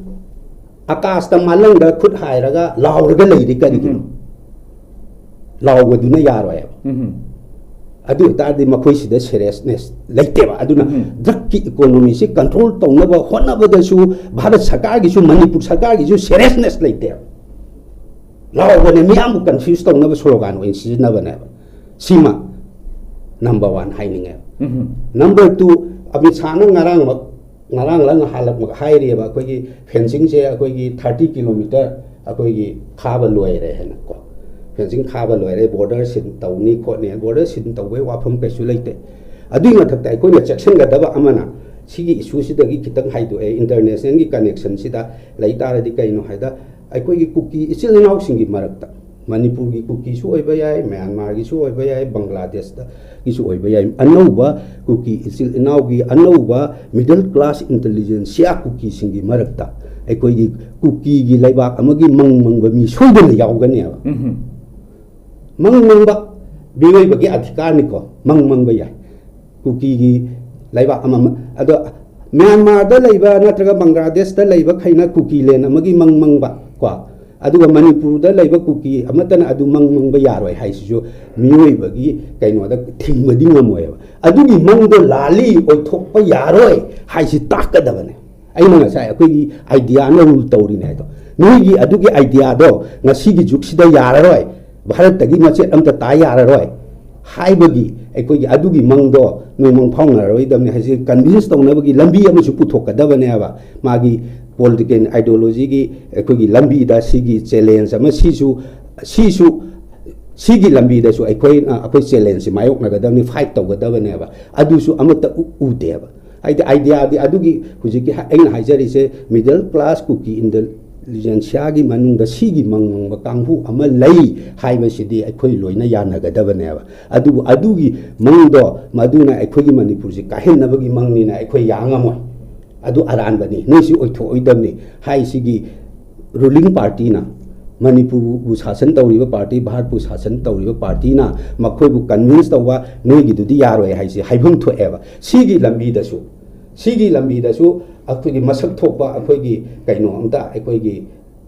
ꯑꯀꯥꯁꯇ ꯃꯥꯂꯪꯗ ꯈꯨꯠ ꯍꯥꯏꯔꯒ ꯂꯥꯎꯔꯒ ꯂꯩꯔꯤ ꯀꯔꯤꯒꯤꯅꯣ? ꯎꯝ꯫ ꯂꯥꯎꯕꯗꯨꯅ ꯌꯥꯔꯣꯏꯕ꯫ ꯎꯝ꯫ ꯑꯗꯨ ꯑꯣꯏꯇꯥꯔꯗꯤ ꯃꯈꯣꯏꯁꯤꯗ seriousness ꯂꯩꯇꯦꯕ꯫ ꯑꯗꯨꯅ ꯎꯝ꯫ Drugꯀꯤ economyꯁꯤ control ꯇꯧꯅꯕ ꯍꯣꯠꯅꯕꯗꯁꯨ ꯚꯥꯔꯠ ꯁꯔꯀꯥꯔꯒꯤꯁꯨ, ꯃꯅꯤꯄꯨꯔ ꯁꯔꯀꯥꯔꯒꯤꯁꯨ seriousness ꯂꯩꯇꯦꯕ꯫ ꯂꯥꯎꯕꯅꯦ, ꯃꯤꯌꯥꯝꯕꯨ confuse ꯇꯧꯅꯕ slogan ꯑꯣꯏꯅ ꯁꯤꯖꯤꯟꯅꯕꯅꯦꯕ꯫ ꯁꯤꯃ number one ꯍꯥꯏꯅꯤꯡꯉꯦꯕ꯫ ꯎꯝ꯫ Number two, ꯑꯃꯤꯠ ꯁꯥꯍꯅ ꯉꯔꯥꯡꯃꯛ ꯉꯔꯥꯡꯂ ꯅꯍꯥꯟꯂꯛꯃꯛ ꯍꯥꯏꯔꯤꯑꯕ, ꯑꯩꯈꯣꯏꯒꯤ fencingꯁꯦ ꯑꯩꯈꯣꯏꯒꯤ thirty kilometre ꯑꯩꯈꯣꯏꯒꯤ ꯈꯥꯕ ꯂꯣꯏꯔꯦ ꯍꯥꯏꯅ ꯀꯣ꯫ Fencing ꯈꯥꯕ ꯂꯣꯏꯔꯦ, border seal ꯇꯧꯅꯤ ꯈꯣꯠꯅꯤ꯫ Border seal ꯇꯧꯕꯒꯤ ꯋꯥꯐꯝ ꯀꯩꯁꯨ ꯂꯩꯇꯦ꯫ ꯑꯗꯨꯒꯤ ꯃꯊꯛꯇ ꯑꯩꯈꯣꯏꯅ ꯆꯦꯛꯁꯤꯟꯒꯗꯕ ꯑꯃꯅ, ꯁꯤꯒꯤ issueꯁꯤꯗꯒꯤ ꯈꯤꯇꯪ ꯍꯥꯏꯗꯣꯛꯑꯦ, internationalꯒꯤ connectionꯁꯤꯗ ꯂꯩ ꯇꯥꯔꯗꯤ ꯀꯩꯅꯣ ꯍꯥꯏꯗ, ꯑꯩꯈꯣꯏꯒꯤ ꯀꯨꯀꯤ ꯏꯆꯤꯜ ꯏꯅꯥꯎꯁꯤꯡꯒꯤ ꯃꯔꯛꯇ, ꯃꯅꯤꯄꯨꯔꯒꯤ ꯀꯨꯀꯤꯁꯨ ꯑꯣꯏꯕ ꯌꯥꯏ, ꯃ꯭ꯌꯥꯟꯃꯥꯔꯒꯤꯁꯨ ꯑꯣꯏꯕ ꯌꯥꯏ, ꯕꯪꯒ꯭ꯂꯥꯗꯦꯁꯇꯒꯤꯁꯨ ꯑꯣꯏꯕ ꯌꯥꯏ, ꯑꯅꯧꯕ ꯀꯨꯀꯤ ꯏꯆꯤꯜ ꯏꯅꯥꯎꯒꯤ ꯑꯅꯧꯕ middle class intelligentsia ꯀꯨꯀꯤꯁꯤꯡꯒꯤ ꯃꯔꯛꯇ ꯑꯩꯈꯣꯏꯒꯤ ꯀꯨꯀꯤꯒꯤ ꯂꯩꯕꯥꯛ ꯑꯃꯒꯤ ꯃꯪ ꯃꯪꯕ ꯃꯤ ꯁꯣꯏꯗꯅ ꯌꯥꯎꯒꯅꯦꯕ꯫ ꯎꯝ꯫ ꯃꯪ ꯃꯪꯕ ꯃꯤꯑꯣꯏꯕꯒꯤ ꯑꯙꯤꯀꯥꯔꯅꯤꯀꯣ, ꯃꯪ ꯃꯪꯕ ꯌꯥꯏ꯫ ꯀꯨꯀꯤꯒꯤ ꯂꯩꯕꯥꯛ ꯑꯃ, ꯑꯗꯣ ꯃ꯭ꯌꯥꯟꯃꯥꯔꯗ ꯂꯩꯕ ꯅꯠꯇ꯭ꯔꯒ ꯕꯪꯒ꯭ꯂꯥꯗꯦꯁꯇ ꯂꯩꯕꯈꯩꯅ ꯀꯨꯀꯤ land ꯑꯃꯒꯤ ꯃꯪ ꯃꯪꯕ ꯀꯣ, ꯑꯗꯨꯒ ꯃꯅꯤꯄꯨꯔꯗ ꯂꯩꯕ ꯀꯨꯀꯤ ꯑꯃꯠꯇꯅ ꯑꯗꯨ ꯃꯪ ꯃꯪꯕ ꯌꯥꯔꯣꯏ ꯍꯥꯏꯁꯤꯁꯨ ꯃꯤꯑꯣꯏꯕꯒꯤ ꯀꯩꯅꯣꯗ ꯊꯤꯡꯕꯗꯤ ꯉꯝꯃꯣꯏꯕ꯫ ꯑꯗꯨꯒꯤ ꯃꯪꯗꯣ ꯂꯥꯜꯂꯤ, ꯑꯣꯏꯊꯣꯛꯄ ꯌꯥꯔꯣꯏ ꯍꯥꯏꯁꯤ ꯇꯥꯛꯀꯗꯕꯅꯦ꯫ ꯑꯩꯅ ꯉꯁꯥꯏ ꯑꯩꯈꯣꯏꯒꯤ ꯑꯥꯏꯗꯤꯌꯥꯅ ꯔꯨꯜ ꯇꯧꯔꯤꯅꯦ ꯍꯥꯏꯗꯣ, ꯅꯣꯏꯒꯤ ꯑꯗꯨꯒꯤ ꯑꯥꯏꯗꯤꯌꯥꯗꯣ ꯉꯁꯤꯒꯤ ꯖꯨꯛꯁꯤꯗ ꯌꯥꯔꯔꯣꯏ, ꯚꯥꯔꯠꯇꯒꯤ ꯃꯆꯦꯠ ꯑꯝꯇ ꯇꯥ ꯌꯥꯔꯔꯣꯏ ꯍꯥꯏꯕꯒꯤ ꯑꯩꯈꯣꯏꯒꯤ ꯑꯗꯨꯒꯤ ꯃꯪꯗꯣ ꯅꯣꯏ ꯃꯪ ꯐꯥꯎꯅꯔꯔꯣꯏꯗꯕꯅꯤ ꯍꯥꯏꯁꯤ ꯀꯟꯚꯤꯟꯁ ꯇꯧꯅꯕꯒꯤ ꯂꯝꯕꯤ ꯑꯃꯁꯨ ꯄꯨꯊꯣꯛꯀꯗꯕꯅꯦꯕ꯫ ꯃꯥꯒꯤ ꯄꯣꯂꯤꯇꯤꯀꯦꯜ ꯑꯥꯏꯗꯤꯌꯣꯂꯣꯖꯤꯒꯤ ꯑꯩꯈꯣꯏꯒꯤ ꯂꯝꯕꯤꯗ ꯁꯤꯒꯤ ꯆꯦꯂꯦꯟꯖ ꯑꯃ ꯁꯤꯁꯨ ꯁꯤꯁꯨ ꯁꯤꯒꯤ ꯂꯝꯕꯤꯗꯁꯨ ꯑꯩꯈꯣꯏꯅ ꯑꯩꯈꯣꯏ ꯆꯦꯂꯦꯟꯖꯁꯤ ꯃꯥꯌꯣꯛꯅꯒꯗꯕꯅꯤ, ꯐꯥꯏꯠ ꯇꯧꯒꯗꯕꯅꯦꯕ꯫ ꯑꯗꯨꯁꯨ ꯑꯃꯠꯇ ꯎ- ꯎꯗꯦꯕ꯫ ꯍꯥꯏꯗꯤ ꯑꯥꯏꯗꯤꯌꯥꯗꯤ ꯑꯗꯨꯒꯤ ꯍꯧꯖꯤꯛꯀꯤ ꯍ- ꯑꯩꯅ ꯍꯥꯏꯖꯔꯤꯁꯦ, ꯃꯤꯗꯜ ꯀ꯭ꯂꯥꯁ ꯀꯨꯀꯤ ꯏꯟꯇꯦꯂꯤꯖꯦꯟꯁꯤꯌꯥꯒꯤ ꯃꯅꯨꯡꯗ ꯁꯤꯒꯤ ꯃꯪ ꯃꯪꯕ ꯀꯥꯡꯕꯨ ꯑꯃ ꯂꯩ ꯍꯥꯏꯕꯁꯤꯗꯤ ꯑꯩꯈꯣꯏ ꯂꯣꯏꯅ ꯌꯥꯅꯒꯗꯕꯅꯦꯕ꯫ ꯑꯗꯨꯕꯨ ꯑꯗꯨꯒꯤ ꯃꯪꯗꯣ ꯃꯗꯨꯅ ꯑꯩꯈꯣꯏꯒꯤ ꯃꯅꯤꯄꯨꯔꯁꯤ ꯀꯥꯏꯍꯟꯅꯕꯒꯤ ꯃꯪꯅꯤꯅ ꯑꯩꯈꯣꯏ ꯌꯥ ꯉꯝꯃꯣꯏ꯫ ꯑꯗꯨ ꯑꯔꯥꯟꯕꯅꯤ, ꯅꯣꯏꯁꯤ ꯑꯣꯏꯊꯣꯛꯑꯣꯏꯗꯕꯅꯤ ꯍꯥꯏꯁꯤꯒꯤ ꯔꯨꯂꯤꯡ ꯄꯥꯔꯇꯤꯅ, ꯃꯅꯤꯄꯨꯔꯕꯨ ꯁꯥꯁꯟ ꯇꯧꯔꯤꯕ ꯄꯥꯔꯇꯤ, ꯚꯥꯔꯠꯄꯨ ꯁꯥꯁꯟ ꯇꯧꯔꯤꯕ ꯄꯥꯔꯇꯤꯅ ꯃꯈꯣꯏꯕꯨ ꯀꯟꯚꯤꯟꯁ ꯇꯧꯕ, ꯅꯣꯏꯒꯤꯗꯨꯗꯤ ꯌꯥꯔꯣꯏ ꯍꯥꯏꯁꯤ ꯍꯥꯏꯐꯝ ꯊꯣꯛꯑꯦꯕ꯫ ꯁꯤꯒꯤ ꯂꯝꯕꯤꯗꯁꯨ, ꯁꯤꯒꯤ ꯂꯝꯕꯤꯗꯁꯨ ꯑꯩꯈꯣꯏꯒꯤ ꯃꯁꯛ ꯊꯣꯛꯄ ꯑꯩꯈꯣꯏꯒꯤ ꯀꯩꯅꯣ ꯑꯝꯇ, ꯑꯩꯈꯣꯏꯒꯤ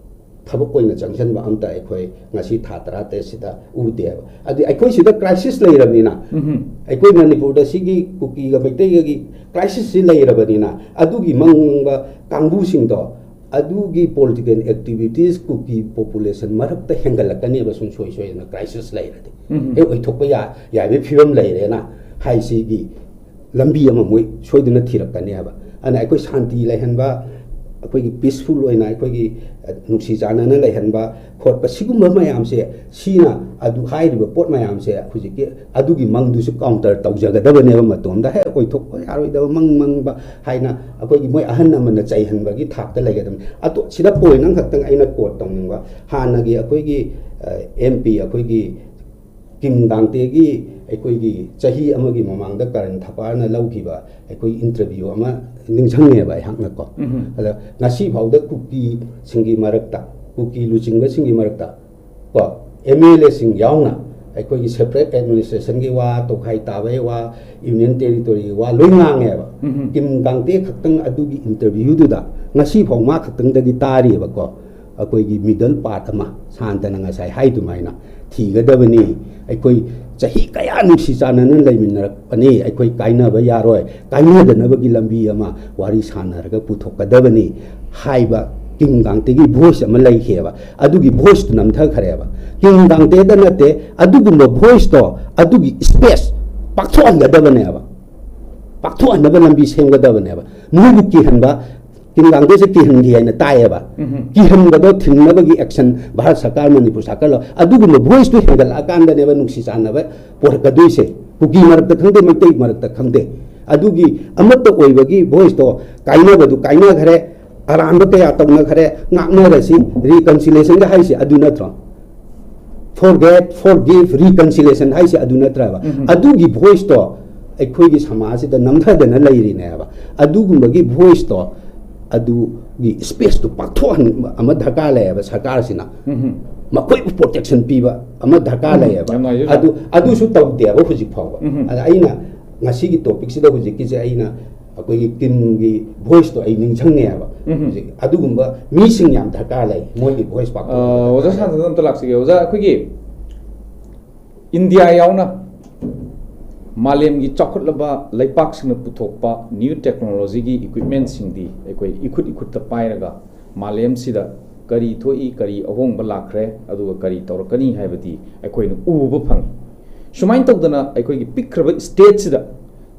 ꯊꯕꯛ ꯑꯣꯏꯅ ꯆꯪꯁꯤꯟꯕ ꯑꯝꯇ ꯑꯩꯈꯣꯏ ꯉꯁꯤ ꯊꯥ ꯇꯔꯥꯇꯔꯦꯠꯁꯤꯗ ꯎꯗꯦꯕ꯫ ꯑꯗꯨ ꯑꯩꯈꯣꯏ ꯁꯤꯗ ꯀ꯭ꯔꯥꯏꯁꯤꯁ ꯂꯩꯔꯕꯅꯤꯅ, ꯎꯝꯍꯨꯝ꯫ ꯑꯩꯈꯣꯏ ꯃꯅꯤꯄꯨꯔꯗ ꯁꯤꯒꯤ ꯀꯨꯀꯤꯒ ꯃꯩꯇꯩꯒꯒꯤ ꯀ꯭ꯔꯥꯏꯁꯤꯁꯁꯤ ꯂꯩꯔꯕꯅꯤꯅ, ꯑꯗꯨꯒꯤ ꯃꯪꯕ ꯀꯥꯡꯕꯨꯁꯤꯡꯗꯣ, ꯑꯗꯨꯒꯤ ꯄꯣꯂꯤꯇꯤꯀꯦꯜ ꯑꯦꯛꯇꯤꯚꯤꯇꯤꯁ ꯀꯨꯀꯤ ꯄꯣꯄꯨꯂꯦꯁꯟ ꯃꯔꯛꯇ ꯍꯦꯟꯒꯠꯂꯛꯀꯅꯦꯕ, ꯁꯨꯡꯁꯣꯏ ꯁꯣꯏꯗꯅ ꯀ꯭ꯔꯥꯏꯁꯤꯁ ꯂꯩꯔꯗꯤ꯫ ꯎꯝꯍꯨꯝ꯫ ꯍꯦꯛ ꯑꯣꯏꯊꯣꯛꯄ ꯌꯥ- ꯌꯥꯏꯕꯒꯤ ꯐꯤꯕꯝ ꯂꯩꯔꯦꯅ ꯍꯥꯏꯁꯤꯒꯤ ꯂꯝꯕꯤ ꯑꯃ ꯃꯣꯏ ꯁꯣꯏꯗꯅ ꯊꯤꯔꯛꯀꯅꯤ ꯍꯥꯏꯕ꯫ ꯑꯗꯨꯅ ꯑꯩꯈꯣꯏ ꯁꯥꯟꯇꯤ ꯂꯩꯍꯟꯕ, ꯑꯩꯈꯣꯏꯒꯤ ꯄꯤꯁꯐꯨꯜ ꯑꯣꯏꯅ ꯑꯩꯈꯣꯏꯒꯤ, ꯑ, ꯅꯨꯡꯁꯤ ꯆꯥꯟꯅꯅ ꯂꯩꯍꯟꯕ ꯈꯣꯠꯄ, ꯁꯤꯒꯨꯝꯕ ꯃꯌꯥꯝꯁꯦ, ꯁꯤꯅ ꯑꯗꯨ ꯍꯥꯏꯔꯤꯕ ꯄꯣꯠ ꯃꯌꯥꯝꯁꯦ ꯍꯧꯖꯤꯛꯀꯤ ꯑꯗꯨꯒꯤ ꯃꯪꯗꯨꯁꯨ ꯀꯥꯎꯟꯇꯔ ꯇꯧꯖꯒꯗꯕꯅꯦꯕ꯫ ꯃꯇꯣꯝꯗ ꯍꯦꯛ ꯑꯣꯏꯊꯣꯛꯄ ꯌꯥꯔꯣꯏꯗꯕ ꯃꯪ ꯃꯪꯕ ꯍꯥꯏꯅ ꯑꯩꯈꯣꯏꯒꯤ ꯃꯣꯏ ꯑꯍꯜ ꯂꯃꯟꯅ ꯆꯩꯍꯟꯕꯒꯤ ꯊꯥꯛꯇ ꯂꯩꯒꯗꯕꯅꯤ꯫ ꯑꯗꯣ ꯁꯤꯗ ꯄꯣꯏꯟ ꯑꯃꯈꯛꯇꯪ ꯑꯩꯅ ꯀꯣꯠ ꯇꯧꯅꯤꯡꯕ, ꯍꯥꯟꯅꯒꯤ ꯑꯩꯈꯣꯏꯒꯤ, ꯑ, ꯑꯦꯝ ꯄꯤ ꯑꯩꯈꯣꯏꯒꯤ ꯀꯤꯝ ꯗꯥꯡꯇꯦꯒꯤ ꯑꯩꯈꯣꯏꯒꯤ ꯆꯍꯤ ꯑꯃꯒꯤ ꯃꯃꯥꯡꯗ ꯀꯔꯟ ꯊꯄꯥꯔꯅ ꯂꯧꯈꯤꯕ ꯑꯩꯈꯣꯏ ꯏꯟꯇꯔꯚ꯭ꯌꯨ ꯑꯃ ꯅꯤꯡꯁꯤꯡꯉꯦꯕ ꯑꯩꯍꯥꯛꯅꯀꯣ꯫ ꯎꯝꯍꯨꯝ꯫ ꯑꯗ ꯉꯁꯤ ꯐꯥꯎꯗ ꯀꯨꯀꯤꯁꯤꯡꯒꯤ ꯃꯔꯛꯇ, ꯀꯨꯀꯤ ꯂꯨꯆꯤꯡꯕꯁꯤꯡꯒꯤ ꯃꯔꯛꯇ ꯀꯣ, ꯑꯦꯝ ꯑꯦꯜ ꯑꯦꯁꯤꯡ ꯌꯥꯎꯅ ꯑꯩꯈꯣꯏꯒꯤ ꯁꯦꯄꯔꯦꯠ ꯑꯦꯗꯃꯤꯅꯤꯁꯇ꯭ꯔꯦꯁꯟꯒꯤ ꯋꯥ, ꯇꯣꯈꯥꯏ ꯇꯥꯕꯒꯤ ꯋꯥ, ꯌꯨꯅꯤꯌꯟ ꯇꯦꯔꯤꯇꯣꯔꯤꯒꯤ ꯋꯥ ꯂꯣꯏ ꯉꯥꯡꯉꯦꯕ꯫ ꯎꯝꯍꯨꯝ꯫ ꯀꯤꯝ ꯗꯥꯡꯇꯦ ꯈꯛꯇꯪ ꯑꯗꯨꯒꯤ ꯏꯟꯇꯔꯚ꯭ꯌꯨꯗꯨꯗ ꯉꯁꯤ ꯐꯥꯎ ꯃꯥ ꯈꯛꯇꯪꯗꯒꯤ ꯇꯥꯔꯤꯑꯕꯀꯣ꯫ ꯑꯩꯈꯣꯏꯒꯤ ꯃꯤꯗꯜ ꯄꯥꯠ ꯑꯃ ꯁꯥꯟꯇꯅ ꯉꯁꯥꯏ ꯍꯥꯏꯗꯨꯃꯥꯏꯅ ꯊꯤꯒꯗꯕꯅꯤ꯫ ꯑꯩꯈꯣꯏ ꯆꯍꯤ ꯀꯌꯥ ꯅꯨꯡꯁꯤ ꯆꯥꯟꯅꯅ ꯂꯩꯃꯤꯟꯅꯔꯛꯄꯅꯤ, ꯑꯩꯈꯣꯏ ꯀꯥꯏꯅꯕ ꯌꯥꯔꯣꯏ, ꯀꯥꯏꯅꯗꯅꯕꯒꯤ ꯂꯝꯕꯤ ꯑꯃ ꯋꯥꯔꯤ ꯁꯥꯟꯅꯔꯒ ꯄꯨꯊꯣꯛꯀꯗꯕꯅꯤ ꯍꯥꯏꯕ ꯀꯤꯝ ꯒꯥꯡꯇꯦꯒꯤ ꯚꯣꯏꯁ ꯑꯃ ꯂꯩꯈꯤꯑꯕ꯫ ꯑꯗꯨꯒꯤ ꯚꯣꯏꯁꯇꯨ ꯅꯝꯊꯈ꯭ꯔꯦꯕ꯫ ꯀꯤꯝ ꯒꯥꯡꯇꯦꯗ ꯅꯠꯇꯦ, ꯑꯗꯨꯒꯨꯝꯕ ꯚꯣꯏꯁꯇꯣ, ꯑꯗꯨꯒꯤ ꯁ꯭ꯄꯦꯁ ꯄꯥꯛꯊꯣꯛꯍꯟꯒꯗꯕꯅꯦꯕ, ꯄꯥꯛꯊꯣꯛꯍꯟꯅꯕ ꯂꯝꯕꯤ ꯁꯦꯝꯒꯗꯕꯅꯦꯕ꯫ ꯃꯣꯏꯕꯨ ꯀꯤꯍꯟꯕ, ꯀꯤꯝ ꯒꯥꯡꯇꯦꯁꯦ ꯀꯤꯍꯟꯈꯤ ꯍꯥꯏꯅ ꯇꯥꯏꯌꯦꯕ꯫ ꯀꯤꯍꯟꯕꯗꯣ ꯊꯤꯡꯅꯕꯒꯤ ꯑꯦꯛꯁꯟ ꯚꯥꯔꯠ ꯁꯔꯀꯥꯔ, ꯃꯅꯤꯄꯨꯔ ꯁꯔꯀꯥꯔ ꯂꯧ-, ꯑꯗꯨꯒꯨꯝꯕ ꯚꯣꯏꯁꯇꯨ ꯍꯦꯟꯒꯠꯂꯛꯑꯀꯥꯟꯗꯅꯦꯕ ꯅꯨꯡꯁꯤ ꯆꯥꯟꯅꯕ ꯄꯨꯔꯛꯀꯗꯣꯏꯁꯦ꯫ ꯀꯨꯀꯤ ꯃꯔꯛꯇ ꯈꯪꯗꯦ, ꯃꯩꯇꯩ ꯃꯔꯛꯇ ꯈꯪꯗꯦ, ꯑꯗꯨꯒꯤ ꯑꯃꯠꯇ ꯑꯣꯏꯕꯒꯤ ꯚꯣꯏꯁꯇꯣ, ꯀꯥꯏꯅꯕꯗꯨ ꯀꯥꯏꯅꯈ꯭ꯔꯦ, ꯑꯔꯥꯟꯕ ꯀꯌꯥ ꯇꯧꯅꯈ꯭ꯔꯦ, ꯉꯥꯛꯅꯔꯁꯤ, ꯔꯤꯀꯟꯁꯤꯂꯦꯁꯟꯒ ꯍꯥꯏꯁꯦ ꯑꯗꯨ ꯅꯠꯇ꯭ꯔꯣ? Forget, forgive, reconciliation ꯍꯥꯏꯁꯦ ꯑꯗꯨ ꯅꯠꯇ꯭ꯔꯕ? ꯑꯗꯨꯒꯤ ꯚꯣꯏꯁꯇꯣ ꯑꯩꯈꯣꯏꯒꯤ ꯁꯃꯥꯖꯁꯤꯗ ꯅꯝꯊꯗꯅ ꯂꯩꯔꯤꯅꯦꯕ꯫ ꯑꯗꯨꯒꯨꯝꯕꯒꯤ ꯚꯣꯏꯁꯇꯣ, ꯑꯗꯨꯒꯤ ꯁ꯭ꯄꯦꯁꯇꯣ ꯄꯥꯛꯊꯣꯛꯍꯟꯕ ꯑꯃ ꯗꯔꯀꯥꯔ ꯂꯩꯌꯦꯕ ꯁꯔꯀꯥꯔꯁꯤꯅ꯫ ꯃꯈꯣꯏꯕꯨ ꯄ꯭ꯔꯣꯇꯦꯛꯁꯟ ꯄꯤꯕ ꯑꯃ ꯗꯔꯀꯥꯔ ꯂꯩꯌꯦꯕ꯫ ꯌꯥꯝ ꯅꯨꯡꯉꯥꯏꯖꯩ, ꯑꯗꯨ, ꯑꯗꯨꯁꯨ ꯇꯧꯗꯦꯕ ꯍꯧꯖꯤꯛ ꯐꯥꯎꯕ꯫ ꯑꯗ ꯑꯩꯅ ꯉꯁꯤꯒꯤ ꯇꯣꯄꯤꯛꯁꯤꯗ ꯍꯧꯖꯤꯛꯀꯤꯁꯦ ꯑꯩꯅ ꯑꯩꯈꯣꯏꯒꯤ ꯀꯤꯝꯒꯤ ꯚꯣꯏꯁꯇꯣ ꯑꯩ ꯅꯤꯡꯁꯤꯡꯉꯦꯕ꯫ ꯍꯧꯖꯤꯛ ꯑꯗꯨꯒꯨꯝꯕ ꯃꯤꯁꯤꯡ ꯌꯥꯝ ꯗꯔꯀꯥꯔ ꯂꯩ, ꯃꯣꯏꯒꯤ ꯚꯣꯏꯁ ꯄꯥꯛꯊꯣꯛꯄ ꯑ, ꯑꯣꯖꯥ ꯗꯔꯀꯥꯔ ꯂꯩ꯫ ꯁꯥꯟꯇꯅ ꯑꯝꯇ ꯂꯥꯛꯆꯒꯦ꯫ ꯑꯣꯖꯥ, ꯑꯩꯈꯣꯏꯒꯤ ꯏꯟꯗꯤꯌꯥ ꯌꯥꯎꯅ ꯃꯥꯂꯦꯝꯒꯤ ꯆꯥꯎꯈꯠꯂꯕ ꯂꯩꯄꯥꯛꯁꯤꯡꯅ ꯄꯨꯊꯣꯛꯄ ꯅ꯭ꯌꯨ ꯇꯦꯛꯅꯣꯂꯣꯖꯤꯒꯤ ꯏꯀ꯭ꯋꯤꯞꯃꯦꯟꯁꯤꯡꯗꯤ ꯑꯩꯈꯣꯏ ꯏꯈꯨꯠ ꯏꯈꯨꯠꯇ ꯄꯥꯏꯔꯒ ꯃꯥꯂꯦꯝꯁꯤꯗ ꯀꯔꯤ ꯊꯣꯛꯏ, ꯀꯔꯤ ꯑꯍꯣꯡꯕ ꯂꯥꯛꯈ꯭ꯔꯦ, ꯑꯗꯨꯒ ꯀꯔꯤ ꯇꯧꯔꯛꯀꯅꯤ ꯍꯥꯏꯕꯗꯤ ꯑꯩꯈꯣꯏꯅ ꯎꯕ ꯐꯪꯉꯤ꯫ ꯁꯨꯃꯥꯏꯅ ꯇꯧꯗꯅ ꯑꯩꯈꯣꯏꯒꯤ ꯄꯤꯛꯈ꯭ꯔꯕ ꯁ꯭ꯇꯦꯠꯁꯤꯗ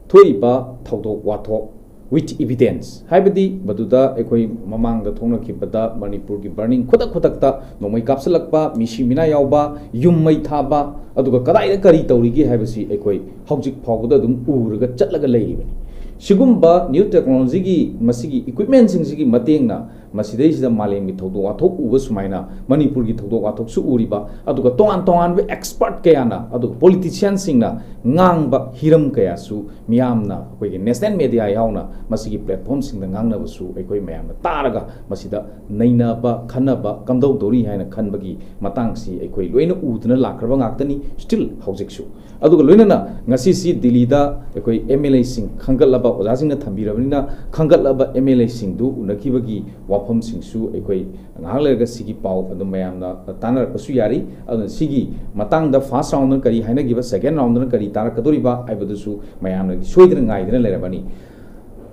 ꯊꯣꯛꯏꯕ ꯊꯧꯗꯣꯛ ꯋꯥꯊꯣꯛ with evidence, ꯍꯥꯏꯕꯗꯤ ꯃꯗꯨꯗ ꯑꯩꯈꯣꯏ ꯃꯃꯥꯡꯗ ꯊꯣꯛꯅꯈꯤꯕꯗ ꯃꯅꯤꯄꯨꯔꯒꯤ ꯕꯔꯅꯤꯡ ꯈꯨꯗꯛ ꯈꯨꯗꯛꯇ ꯅꯣꯡꯃꯩ ꯀꯥꯞꯁꯤꯜꯂꯛꯄ, ꯃꯤꯁꯤ ꯃꯤꯅꯥ ꯌꯥꯎꯕ, ꯌꯨꯝ ꯃꯩ ꯊꯥꯕ, ꯑꯗꯨꯒ ꯀꯗꯥꯏꯗ ꯀꯔꯤ ꯇꯧꯔꯤꯒꯦ ꯍꯥꯏꯕꯁꯤ ꯑꯩꯈꯣꯏ ꯍꯧꯖꯤꯛ ꯐꯥꯎꯕꯗ ꯑꯗꯨꯝ ꯎꯔꯒ ꯆꯠꯂꯒ ꯂꯩꯔꯤꯕꯅꯤ꯫ ꯁꯤꯒꯨꯝꯕ ꯅ꯭ꯌꯨ ꯇꯦꯛꯅꯣꯂꯣꯖꯤꯒꯤ ꯃꯁꯤꯒꯤ ꯏꯀ꯭ꯋꯤꯞꯃꯦꯟꯁꯤꯡꯁꯤꯒꯤ ꯃꯇꯦꯡꯅ ꯃꯁꯤꯗꯩꯁꯤꯗ ꯃꯥꯂꯦꯝꯒꯤ ꯊꯧꯗꯣꯛ ꯋꯥꯊꯣꯛ ꯎꯕ ꯁꯨꯃꯥꯏꯅ ꯃꯅꯤꯄꯨꯔꯒꯤ ꯊꯧꯗꯣꯛ ꯋꯥꯊꯣꯛꯁꯨ ꯎꯔꯤꯕ, ꯑꯗꯨꯒ ꯇꯣꯉꯥꯟ ꯇꯣꯉꯥꯟꯕ ꯑꯦꯛꯁꯄꯔꯠ ꯀꯌꯥꯅ, ꯑꯗꯨꯒ ꯄꯣꯂꯤꯇꯤꯁꯤꯌꯥꯟꯁꯤꯡꯅ ꯉꯥꯡꯕ ꯍꯤꯔꯝ ꯀꯌꯥꯁꯨ ꯃꯤꯌꯥꯝꯅ ꯑꯩꯈꯣꯏꯒꯤ ꯅꯦꯁꯅꯦꯜ ꯃꯦꯗꯤꯌꯥ ꯌꯥꯎꯅ ꯃꯁꯤꯒꯤ ꯄ꯭ꯂꯦꯠꯐꯣꯝꯁꯤꯡꯗ ꯉꯥꯡꯅꯕꯁꯨ ꯑꯩꯈꯣꯏ ꯃꯌꯥꯝꯅ ꯇꯥꯔꯒ ꯃꯁꯤꯗ ꯅꯩꯅꯕ, ꯈꯟꯅꯕ ꯀꯝꯗꯧꯗꯧꯔꯤ ꯍꯥꯏꯅ ꯈꯟꯕꯒꯤ ꯃꯇꯥꯡꯁꯤ ꯑꯩꯈꯣꯏ ꯂꯣꯏꯅ ꯎꯗꯨꯅ ꯂꯥꯛꯈ꯭ꯔꯕ ꯉꯥꯛꯇꯅꯤ, ꯁ꯭ꯇꯤꯜ ꯍꯧꯖꯤꯛꯁꯨ꯫ ꯑꯗꯨꯒ ꯂꯣꯏꯅꯅ ꯉꯁꯤꯁꯤ ꯗꯤꯜꯂꯤꯗ ꯑꯩꯈꯣꯏ ꯑꯦꯝ ꯑꯦꯜ ꯑꯦꯁꯤꯡ ꯈꯟꯒꯠꯂꯕ, ꯑꯣꯖꯥꯁꯤꯡꯅ ꯊꯝꯕꯤꯔꯕꯅꯤꯅ, ꯈꯟꯒꯠꯂꯕ ꯑꯦꯝ ꯑꯦꯜ ꯑꯦꯁꯤꯡꯗꯨ ꯎꯅꯈꯤꯕꯒꯤ ꯋꯥꯐꯝ ꯃꯐꯝꯁꯤꯡꯁꯨ ꯑꯩꯈꯣꯏ ꯉꯥꯏꯍꯥꯛ ꯂꯩꯔꯒ ꯁꯤꯒꯤ ꯄꯥꯎ ꯑꯗꯨꯝ ꯃꯌꯥꯝꯅ ꯇꯥꯟꯅꯔꯛꯄꯁꯨ ꯌꯥꯔꯤ꯫ ꯑꯗꯨꯅ ꯁꯤꯒꯤ ꯃꯇꯥꯡꯗ first round ꯀꯔꯤ ꯍꯥꯏꯅꯈꯤꯕ, second round ꯀꯔꯤ ꯇꯥꯔꯛꯀꯗꯧꯔꯤꯕ ꯍꯥꯏꯕꯗꯨꯁꯨ ꯃꯌꯥꯝꯅ ꯁꯣꯏꯗꯅ ꯉꯥꯏꯗꯅ ꯂꯩꯔꯕꯅꯤ꯫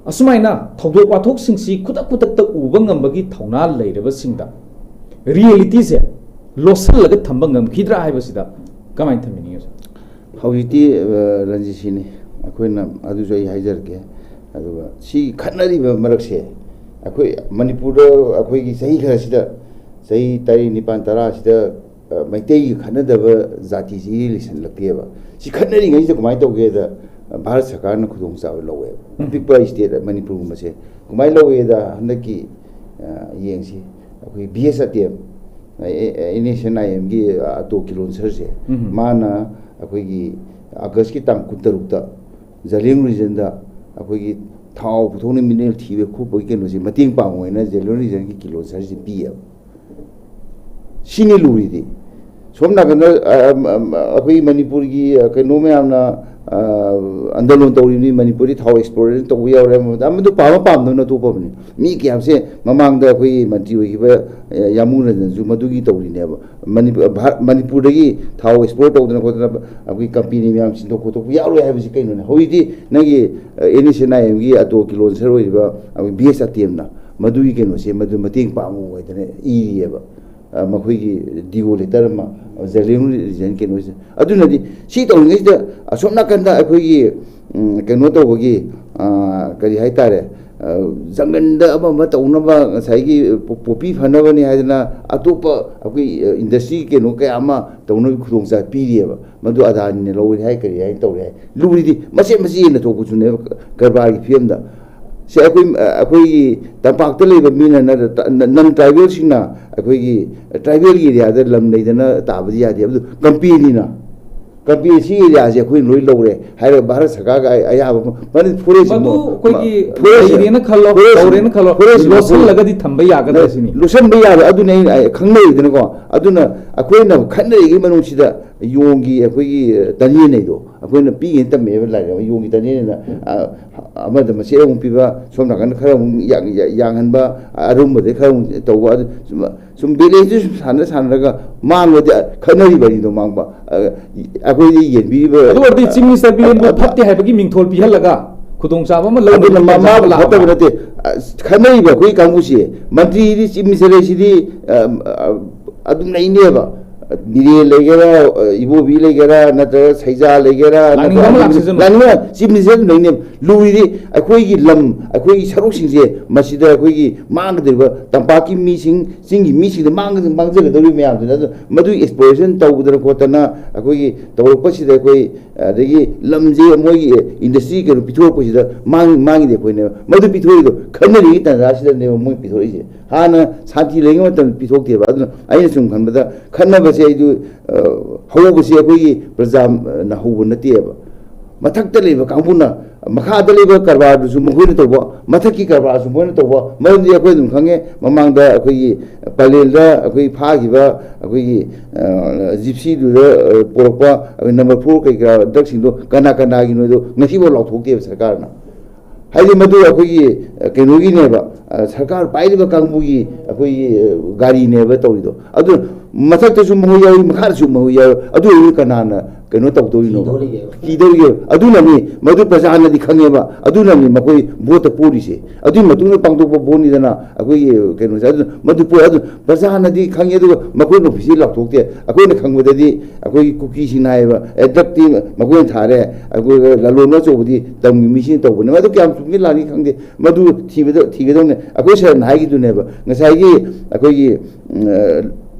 ꯑꯁꯨꯃꯥꯏꯅ ꯊꯧꯗꯣꯛ ꯋꯥꯊꯣꯛꯁꯤꯡꯁꯤ ꯈꯨꯗꯛ ꯈꯨꯗꯛꯇ ꯎꯕ ꯉꯝꯕꯒꯤ ꯊꯧꯅꯥ ꯂꯩꯔꯕꯁꯤꯡꯗ reality ꯁꯦ ꯂꯣꯠꯁꯤꯜꯂꯒ ꯊꯝꯕ ꯉꯝꯈꯤꯗ꯭ꯔꯥ ꯍꯥꯏꯕꯁꯤꯗ ꯀꯃꯥꯏꯅ ꯊꯝꯕꯤꯅꯤꯡꯉꯤ, ꯁꯥꯔ? ꯍꯧꯖꯤꯛꯇꯤ, ꯑ, ꯔꯟꯖꯤꯠ, ꯁꯤꯅꯤ ꯑꯩꯈꯣꯏꯅ, ꯑꯗꯨꯁꯨ ꯑꯩ ꯍꯥꯏꯖꯔꯛꯀꯦ꯫ ꯑꯗꯨꯒ ꯁꯤ ꯈꯠꯅꯔꯤꯕ ꯃꯔꯛꯁꯦ, ꯑꯩꯈꯣꯏ ꯃꯅꯤꯄꯨꯔꯗ ꯑꯩꯈꯣꯏꯒꯤ ꯆꯍꯤ ꯈꯔꯁꯤꯗ, ꯆꯍꯤ ꯇꯔꯦꯠ, ꯅꯤꯄꯥꯟ, ꯇꯔꯥꯁꯤꯗ, ꯑ, ꯃꯩꯇꯩꯒ ꯈꯠꯅꯗꯕ ꯖꯥꯇꯤꯁꯤ ꯂꯩꯁꯜꯂꯛꯇꯦꯕ꯫ ꯁꯤ ꯈꯠꯅꯔꯤꯉꯩꯁꯤꯗ ꯀꯃꯥꯏꯅ ꯇꯧꯒꯦꯗ, ꯑ, ꯚꯥꯔꯠ ꯁꯔꯀꯥꯔꯅ ꯈꯨꯗꯣꯡꯆꯥꯕ ꯂꯧꯋꯦꯕ꯫ ꯎꯝ꯫ ꯑꯄꯤꯛꯄ state ꯃꯅꯤꯄꯨꯔꯒꯨꯝꯕꯁꯦ ꯀꯃꯥꯏꯅ ꯂꯧꯒꯦꯗ, ꯍꯟꯗꯛꯀꯤ, ꯑ, ꯌꯦꯡꯁꯤ, ꯑꯩꯈꯣꯏ ꯕꯤ ꯑꯦꯁ ꯑꯇꯦꯝ, ꯑꯦ-, ꯑꯦ-, ꯑꯦꯟ ꯑꯦꯁ ꯑꯦꯟ ꯑꯥꯏ ꯑꯦꯝꯒꯤ ꯑꯇꯣ ꯀꯤꯂꯣꯟꯁꯔꯁꯦ, ꯎꯝ꯫ ꯃꯥꯅ ꯑꯩꯈꯣꯏꯒꯤ ꯑꯥꯒꯁꯀꯤ ꯇꯥꯡ ꯀꯨꯟꯇꯔꯨꯛꯇ ꯖꯂꯤꯌꯥꯡ ꯔꯤꯖꯟꯗ ꯑꯩꯈꯣꯏꯒꯤ ꯊꯥꯎ ꯄꯨꯊꯣꯛꯅ mineral ꯊꯤꯕ ꯈꯣꯠꯄꯒꯤ ꯀꯩꯅꯣꯁꯦ ꯃꯇꯦꯡ ꯄꯥꯡꯉꯣ ꯍꯥꯏꯅ ꯖꯂꯤꯌꯥꯡ ꯔꯤꯖꯟꯒꯤ ꯀꯤꯂꯣꯟꯁꯔꯁꯦ ꯄꯤꯌꯦꯕ꯫ ꯁꯤꯅꯤ ꯂꯨꯔꯤꯗꯤ꯫ ꯁꯣꯝ ꯅꯥꯀꯟꯗ, ꯑ, ꯑꯝ, ꯑꯝ, ꯑꯩꯈꯣꯏ ꯃꯅꯤꯄꯨꯔꯒꯤ, ꯑ, ꯀꯩꯅꯣ ꯃꯌꯥꯝꯅ, ꯑ, ꯑꯟꯗꯂꯣꯟ ꯇꯧꯔꯤꯕꯅꯤ, ꯃꯅꯤꯄꯨꯔꯗꯤ ꯊꯥꯎ exploration ꯇꯧꯕ ꯌꯥꯎꯔꯦ, ꯑꯃꯗ, ꯑꯃꯗꯨ ꯄꯥꯝꯕ ꯄꯥꯝꯗꯕꯅ ꯑꯇꯣꯞꯄ ꯑꯃꯅꯤ꯫ ꯃꯤ ꯀꯌꯥꯝꯁꯦ ꯃꯃꯥꯡꯗ ꯑꯩꯈꯣꯏꯒꯤ ꯃꯟꯇ꯭ꯔꯤ ꯑꯣꯏꯈꯤꯕ, ꯑ, ꯌꯥꯃꯨ ꯔꯟꯖꯟꯁꯨ ꯃꯗꯨꯒꯤ ꯇꯧꯔꯤꯅꯦꯕ꯫ ꯃꯅꯤꯄꯨꯔ, ꯚꯥꯔꯠ, ꯃꯅꯤꯄꯨꯔꯗꯒꯤ ꯊꯥꯎ export ꯇꯧꯗꯅ ꯈꯣꯠꯇꯅ ꯑꯩꯈꯣꯏ company ꯃꯌꯥꯝ ꯁꯤꯟꯗꯣꯛ ꯈꯣꯠꯇꯣꯛꯄ ꯌꯥꯎꯔꯣꯏ ꯍꯥꯏꯕꯁꯤ ꯀꯩꯅꯣꯅꯦ? ꯍꯧꯖꯤꯛꯇꯤ ꯅꯪꯒꯤ, ꯑ, ꯑꯦꯟ ꯑꯦꯁ ꯑꯦꯟ ꯑꯥꯏ ꯑꯦꯝꯒꯤ ꯑꯇꯣ ꯀꯤꯂꯣꯟꯁꯔ ꯑꯣꯏꯔꯤꯕ ꯑꯩꯈꯣꯏ ꯕꯤ ꯑꯦꯁ ꯑꯇꯦꯝꯅ ꯃꯗꯨꯒꯤ ꯀꯩꯅꯣꯁꯦ, ꯃꯗꯨ ꯃꯇꯦꯡ ꯄꯥꯡꯉꯨ ꯍꯥꯏꯗꯅ ꯏꯔꯤꯑꯕ꯫ ꯑ, ꯃꯈꯣꯏꯒꯤ ꯗꯤꯑꯣ ꯂꯦꯇꯔ ꯑꯃ, ꯖꯦꯂꯤꯌꯥꯡ ꯔꯤꯖꯟ ꯀꯩꯅꯣꯁꯦ꯫ ꯑꯗꯨꯅꯗꯤ ꯁꯤ ꯇꯧꯔꯤꯉꯩꯁꯤꯗ ꯑꯁꯣꯝ ꯅꯥꯀꯟꯗ ꯑꯩꯈꯣꯏꯒꯤ, ꯎꯝ, ꯀꯩꯅꯣ ꯇꯧꯕꯒꯤ, ꯑ, ꯀꯔꯤ ꯍꯥꯏꯇꯥꯔꯦ, ꯑ, ꯖꯪꯒꯜꯗ ꯑꯃ ꯑꯃ ꯇꯧꯅꯕ, ꯉꯁꯥꯏꯒꯤ ꯄꯣ-, ꯄꯣꯄꯤ ꯐꯅꯕꯅꯤ ꯍꯥꯏꯗꯅ ꯑꯇꯣꯞꯄ ꯑꯩꯈꯣꯏ, ꯑ, industry ꯀꯩꯅꯣ ꯀꯌꯥ ꯑꯃ ꯇꯧꯅꯕꯒꯤ ꯈꯨꯗꯣꯡꯆꯥꯕ ꯄꯤꯔꯤꯑꯕ꯫ ꯃꯗꯨ ꯑꯗꯥꯅꯤꯅ ꯂꯧꯔꯦ ꯍꯥꯏ, ꯀꯔꯤ ꯍꯥꯏꯅ ꯇꯧꯔꯦ ꯍꯥꯏ꯫ ꯂꯨꯔꯤꯗꯤ ꯃꯆꯦꯠ ꯃꯆꯦꯠ ꯌꯦꯟꯅ ꯊꯣꯛꯄꯁꯨꯅꯦꯕ ꯀꯔꯕꯥꯔꯒꯤ ꯐꯤꯕꯝꯗ꯫ ꯁꯤ ꯑꯩꯈꯣꯏ, ꯑꯩꯈꯣꯏꯒꯤ ꯇꯝꯄꯥꯛꯇ ꯂꯩꯕ ꯃꯤꯅ ꯅꯠꯇ꯭ꯔ-, ꯇ-, ꯅ-, non tribalꯁꯤꯡꯅ ꯑꯩꯈꯣꯏꯒꯤ tribal areaꯗ ꯂꯝ ꯂꯩꯗꯅ ꯇꯥꯕꯗꯤ ꯌꯥꯗꯦ꯫ ꯑꯗꯨ companyꯅ, company ꯁꯤ areaꯁꯦ ꯑꯩꯈꯣꯏꯅ ꯂꯣꯏ ꯂꯧꯔꯦ ꯍꯥꯏꯔꯒ ꯚꯥꯔꯠ ꯁꯔꯀꯥꯔꯒ ꯑꯩ-, ꯑꯌꯥꯕ ꯑꯃ, ꯃꯅꯤ-, forest ꯃꯗꯨ ꯑꯃ, ꯑꯩꯈꯣꯏꯒꯤ forest, ꯂꯩꯔꯦꯅ ꯈꯜꯂꯣ, forest, ꯇꯧꯔꯦꯅ ꯈꯜꯂꯣ, forest ꯑꯃ, ꯂꯣꯠꯁꯤꯜꯂꯒꯗꯤ ꯊꯝꯕ ꯌꯥꯒꯗ꯭ꯔꯥ ꯁꯤꯅꯤ? ꯂꯣꯠꯁꯤꯟꯕ ꯌꯥꯕ ꯑꯗꯨꯅꯦ ꯑꯩꯅ, ꯑꯩ ꯈꯪꯅꯔꯤꯗꯅꯀꯣ꯫ ꯑꯗꯨꯅ ꯑꯩꯈꯣꯏꯅ ꯈꯠꯅꯔꯤꯉꯩ ꯃꯅꯨꯡꯁꯤꯗ ꯌꯣꯡꯒꯤ ꯑꯩꯈꯣꯏꯒꯤ ꯇꯟꯖꯦꯟꯅꯩꯗꯣ ꯑꯩꯈꯣꯏꯅ ꯄꯤꯛꯏꯉꯩ ꯇꯝꯃꯛꯑꯦꯕ ꯂꯥꯏꯔꯤꯛ ꯑꯃ, ꯌꯣꯡꯒꯤ ꯇꯟꯖꯦꯟꯅ, ꯑ, ꯑꯃꯗ ꯃꯆꯦꯠ ꯑꯃꯨꯛ ꯄꯤꯕ, ꯁꯣꯝ ꯅꯥꯀꯟꯗ ꯈꯔ ꯑꯃꯨꯛ ꯌꯥꯡ-, ꯌꯥ-, ꯌꯥꯡꯍꯟꯕ, ꯑꯔꯨꯝꯕꯗꯩ ꯈꯔ ꯑꯃꯨꯛ ꯇꯧꯕ, ꯑꯗꯨ ꯁꯨꯝ, ꯁꯨꯝ balance ꯁꯨꯝ ꯁꯥꯟꯅ ꯁꯥꯟꯅꯔꯒ ꯃꯥꯡꯕꯗꯤ ꯈꯠꯅꯔꯤꯕ ꯑꯅꯤꯗꯣ ꯃꯥꯡꯕ꯫ ꯑ, ꯑꯩꯈꯣꯏꯗꯤ ꯌꯦꯟꯕꯤꯔꯤꯕ꯫ ꯑꯗꯨ ꯑꯣꯏꯔꯗꯤ ꯆꯤꯞ ꯃꯤꯅꯤꯁꯇꯔ ꯕꯤꯔꯦꯟꯕꯨ ꯑ, ꯐꯠꯇꯦ ꯍꯥꯏꯕꯒꯤ ꯃꯤꯡꯊꯣꯜ ꯄꯤꯍꯜꯂꯒ ꯈꯨꯗꯣꯡꯆꯥꯕ ꯑꯃ ꯂꯧꯅꯕꯒꯤ ꯑꯗꯨꯅ ꯃꯥ-, ꯄꯟꯖꯥꯕ ꯃꯥꯕꯨ ꯂꯥꯛꯑꯕ? ꯐꯠꯇꯕ ꯅꯠꯇꯦ꯫ ꯑ, ꯈꯠꯅꯔꯤꯕ ꯑꯩꯈꯣꯏ ꯀꯥꯡꯕꯨꯁꯦ, ꯃꯟꯇ꯭ꯔꯤꯗꯤ, ꯆꯤꯞ ꯃꯤꯅꯤꯁꯇꯔ ꯍꯥꯏꯁꯤꯗꯤ, ꯑ, ꯑ, ꯑꯗꯨꯝ ꯂꯩꯅꯦꯕ꯫ ꯕꯤꯔꯦꯟ ꯂꯩꯒꯦꯔꯥ, ꯏꯕꯣꯕꯤ ꯂꯩꯒꯦꯔꯥ, ꯅꯠꯇ꯭ꯔꯒ ꯁꯩꯖꯥ ꯂꯩꯒꯦꯔꯥ, ꯂꯥꯛꯅꯤꯡꯕ ꯑꯃ ꯅꯠꯇ꯭ꯔꯒ ꯂꯥꯛꯁꯤꯁꯅꯨ꯫ ꯂꯥꯛꯅꯤꯡꯕ ꯆꯤꯞ ꯃꯤꯅꯤꯁꯇꯔ ꯑꯗꯨꯝ ꯂꯩꯅꯦꯕ꯫ ꯂꯨꯔꯤꯗꯤ ꯑꯩꯈꯣꯏꯒꯤ ꯂꯝ, ꯑꯩꯈꯣꯏꯒꯤ ꯁꯔꯨꯛꯁꯤꯡꯁꯦ, ꯃꯁꯤꯗ ꯑꯩꯈꯣꯏꯒꯤ ꯃꯥꯡꯒꯗꯧꯔꯤꯕ ꯇꯝꯄꯥꯛꯀꯤ ꯃꯤꯁꯤꯡ, ꯆꯤꯡꯒꯤ ꯃꯤꯁꯤꯡꯗ ꯃꯥꯡꯒ-, ꯃꯥꯡꯖꯒꯗꯧꯔꯤꯕ ꯃꯌꯥꯝꯗꯨꯅ, ꯑꯗꯨ ꯃꯗꯨꯒꯤ exploration ꯇꯧꯗꯅ ꯈꯣꯠꯇꯅ ꯑꯩꯈꯣꯏꯒꯤ ꯇꯧꯔꯛꯄꯁꯤꯗ, ꯑꯩꯈꯣꯏ ꯑꯗꯒꯤ ꯂꯝꯁꯦ ꯃꯣꯏꯒꯤ industry ꯀꯩꯅꯣ ꯄꯤꯊꯣꯔꯛꯄꯁꯤꯗ ꯃꯥꯡ-, ꯃꯥꯡꯉꯤꯗꯤ ꯑꯩꯈꯣꯏꯅꯦꯕ꯫ ꯃꯗꯨ ꯄꯤꯊꯣꯔꯛꯏꯗꯣ ꯈꯠꯅꯔꯤꯉꯩ ꯇꯥꯟꯖꯥꯁꯤꯗꯅꯦꯕ ꯃꯣꯏ ꯄꯤꯊꯣꯔꯛꯏꯁꯦ꯫ ꯍꯥꯟꯅ ꯁꯥꯟꯇꯤ ꯂꯩꯔꯤꯉꯩ ꯃꯇꯝꯗ ꯄꯤꯊꯣꯛꯇꯦꯕ꯫ ꯑꯗꯨꯅ ꯑꯩꯅ ꯁꯨꯝ ꯈꯟꯕꯗ ꯈꯠꯅꯕꯁꯦ ꯑꯩꯗꯨ, ꯑ, ꯍꯧꯕꯁꯦ ꯑꯩꯈꯣꯏꯒꯤ ꯄ꯭ꯔꯖꯥꯅ ꯍꯧꯕ ꯅꯠꯇꯦꯕ꯫ ꯃꯊꯛꯇ ꯂꯩꯕ ꯀꯥꯡꯕꯨꯅ, ꯃꯈꯥꯗ ꯂꯩꯕ ꯀꯔꯕꯥꯔꯗꯨꯁꯨ ꯃꯈꯣꯏꯅ ꯇꯧꯕ, ꯃꯊꯛꯀꯤ ꯀꯔꯕꯥꯔꯁꯨ ꯃꯈꯣꯏꯅ ꯇꯧꯕ꯫ ꯃꯔꯝꯗꯤ ꯑꯩꯈꯣꯏ ꯑꯗꯨꯝ ꯈꯪꯉꯦ, ꯃꯃꯥꯡꯗ ꯑꯩꯈꯣꯏꯒꯤ ꯄꯂꯦꯜꯗ ꯑꯩꯈꯣꯏ ꯐꯥꯈꯤꯕ ꯑꯩꯈꯣꯏꯒꯤ, ꯑ, ꯖꯤꯞꯁꯤꯗꯨꯗ, ꯑ, ꯄꯣꯔꯛꯄ ꯑꯩꯈꯣꯏ number four ꯀꯩꯀꯥ drugꯁꯤꯡꯗꯣ ꯀꯅꯥ ꯀꯅꯥꯒꯤꯅꯣꯗꯣ ꯉꯁꯤꯐꯥꯎ ꯂꯥꯎꯊꯣꯛꯇꯦꯕ ꯁꯔꯀꯥꯔꯅ꯫ ꯍꯥꯏꯗꯤ ꯃꯗꯨ ꯑꯩꯈꯣꯏꯒꯤ, ꯑ, ꯀꯩꯅꯣꯒꯤꯅꯦꯕ, ꯑ, ꯁꯔꯀꯥꯔ ꯄꯥꯏꯔꯤꯕ ꯀꯥꯡꯕꯨꯒꯤ ꯑꯩꯈꯣꯏꯒꯤ, ꯑ, ꯒꯥꯔꯤꯅꯦꯕ ꯇꯧꯔꯤꯗꯣ꯫ ꯑꯗꯨ ꯃꯊꯛꯇꯁꯨ ꯃꯈꯣꯏ ꯌꯥꯎꯏ, ꯃꯈꯥꯗꯁꯨ ꯃꯈꯣꯏ ꯌꯥꯎꯏ꯫ ꯑꯗꯨ ꯑꯣꯏꯔꯗꯤ ꯀꯅꯥꯅ ꯀꯩꯅꯣ ꯇꯧꯗꯧꯔꯤꯅꯣꯕ? ꯀꯤꯗꯧꯔꯤꯒꯦꯕ꯫ ꯀꯤꯗꯧꯔꯤꯒꯦꯕ꯫ ꯑꯗꯨꯅꯅꯤ, ꯃꯗꯨ ꯄ꯭ꯔꯖꯥꯅꯗꯤ ꯈꯪꯉꯦꯕ꯫ ꯑꯗꯨꯅꯅꯤ ꯃꯈꯣꯏ voteꯇ ꯄꯣꯔꯤꯁꯦ꯫ ꯑꯗꯨꯒꯤ ꯃꯇꯨꯡꯗ ꯄꯥꯡꯊꯣꯛꯄ voteꯅꯤꯗꯅ ꯑꯩꯈꯣꯏꯒꯤ ꯀꯩꯅꯣꯁꯦ꯫ ꯑꯗꯨ ꯃꯗꯨ ꯄꯣ-, ꯑꯗꯨ ꯄ꯭ꯔꯖꯥꯅꯗꯤ ꯈꯪꯉꯦ, ꯑꯗꯨꯒ ꯃꯈꯣꯏꯅ officially ꯂꯥꯎꯊꯣꯛꯇꯦ꯫ ꯑꯩꯈꯣꯏꯅ ꯈꯪꯕꯗꯗꯤ ꯑꯩꯈꯣꯏꯒꯤ ꯀꯨꯀꯤꯁꯤꯡꯅ ꯍꯥꯏꯌꯦꯕ, "ꯑꯦ, drugꯇꯤ ꯃꯈꯣꯏꯅ ꯊꯥꯔꯦ, ꯑꯩꯈꯣꯏ ꯂꯂꯣꯟꯕ ꯑꯆꯧꯕꯗꯤ ꯇꯝꯒꯤ ꯃꯤꯁꯤꯡꯅ ꯇꯧꯕꯅꯦ"꯫ ꯃꯗꯨ ꯀꯌꯥꯝ ꯆꯨꯝꯒꯦ ꯂꯥꯟꯒꯦ ꯈꯪꯗꯦ꯫ ꯃꯗꯨ ꯊꯤꯕꯗ, ꯊꯤꯒꯗꯧꯅꯦ꯫ ꯑꯩꯈꯣꯏ ꯁꯔꯅ ꯍꯥꯏꯈꯤꯗꯨꯅꯦꯕ, ꯉꯁꯥꯏꯒꯤ ꯑꯩꯈꯣꯏꯒꯤ, ꯎꯝ, ꯑ,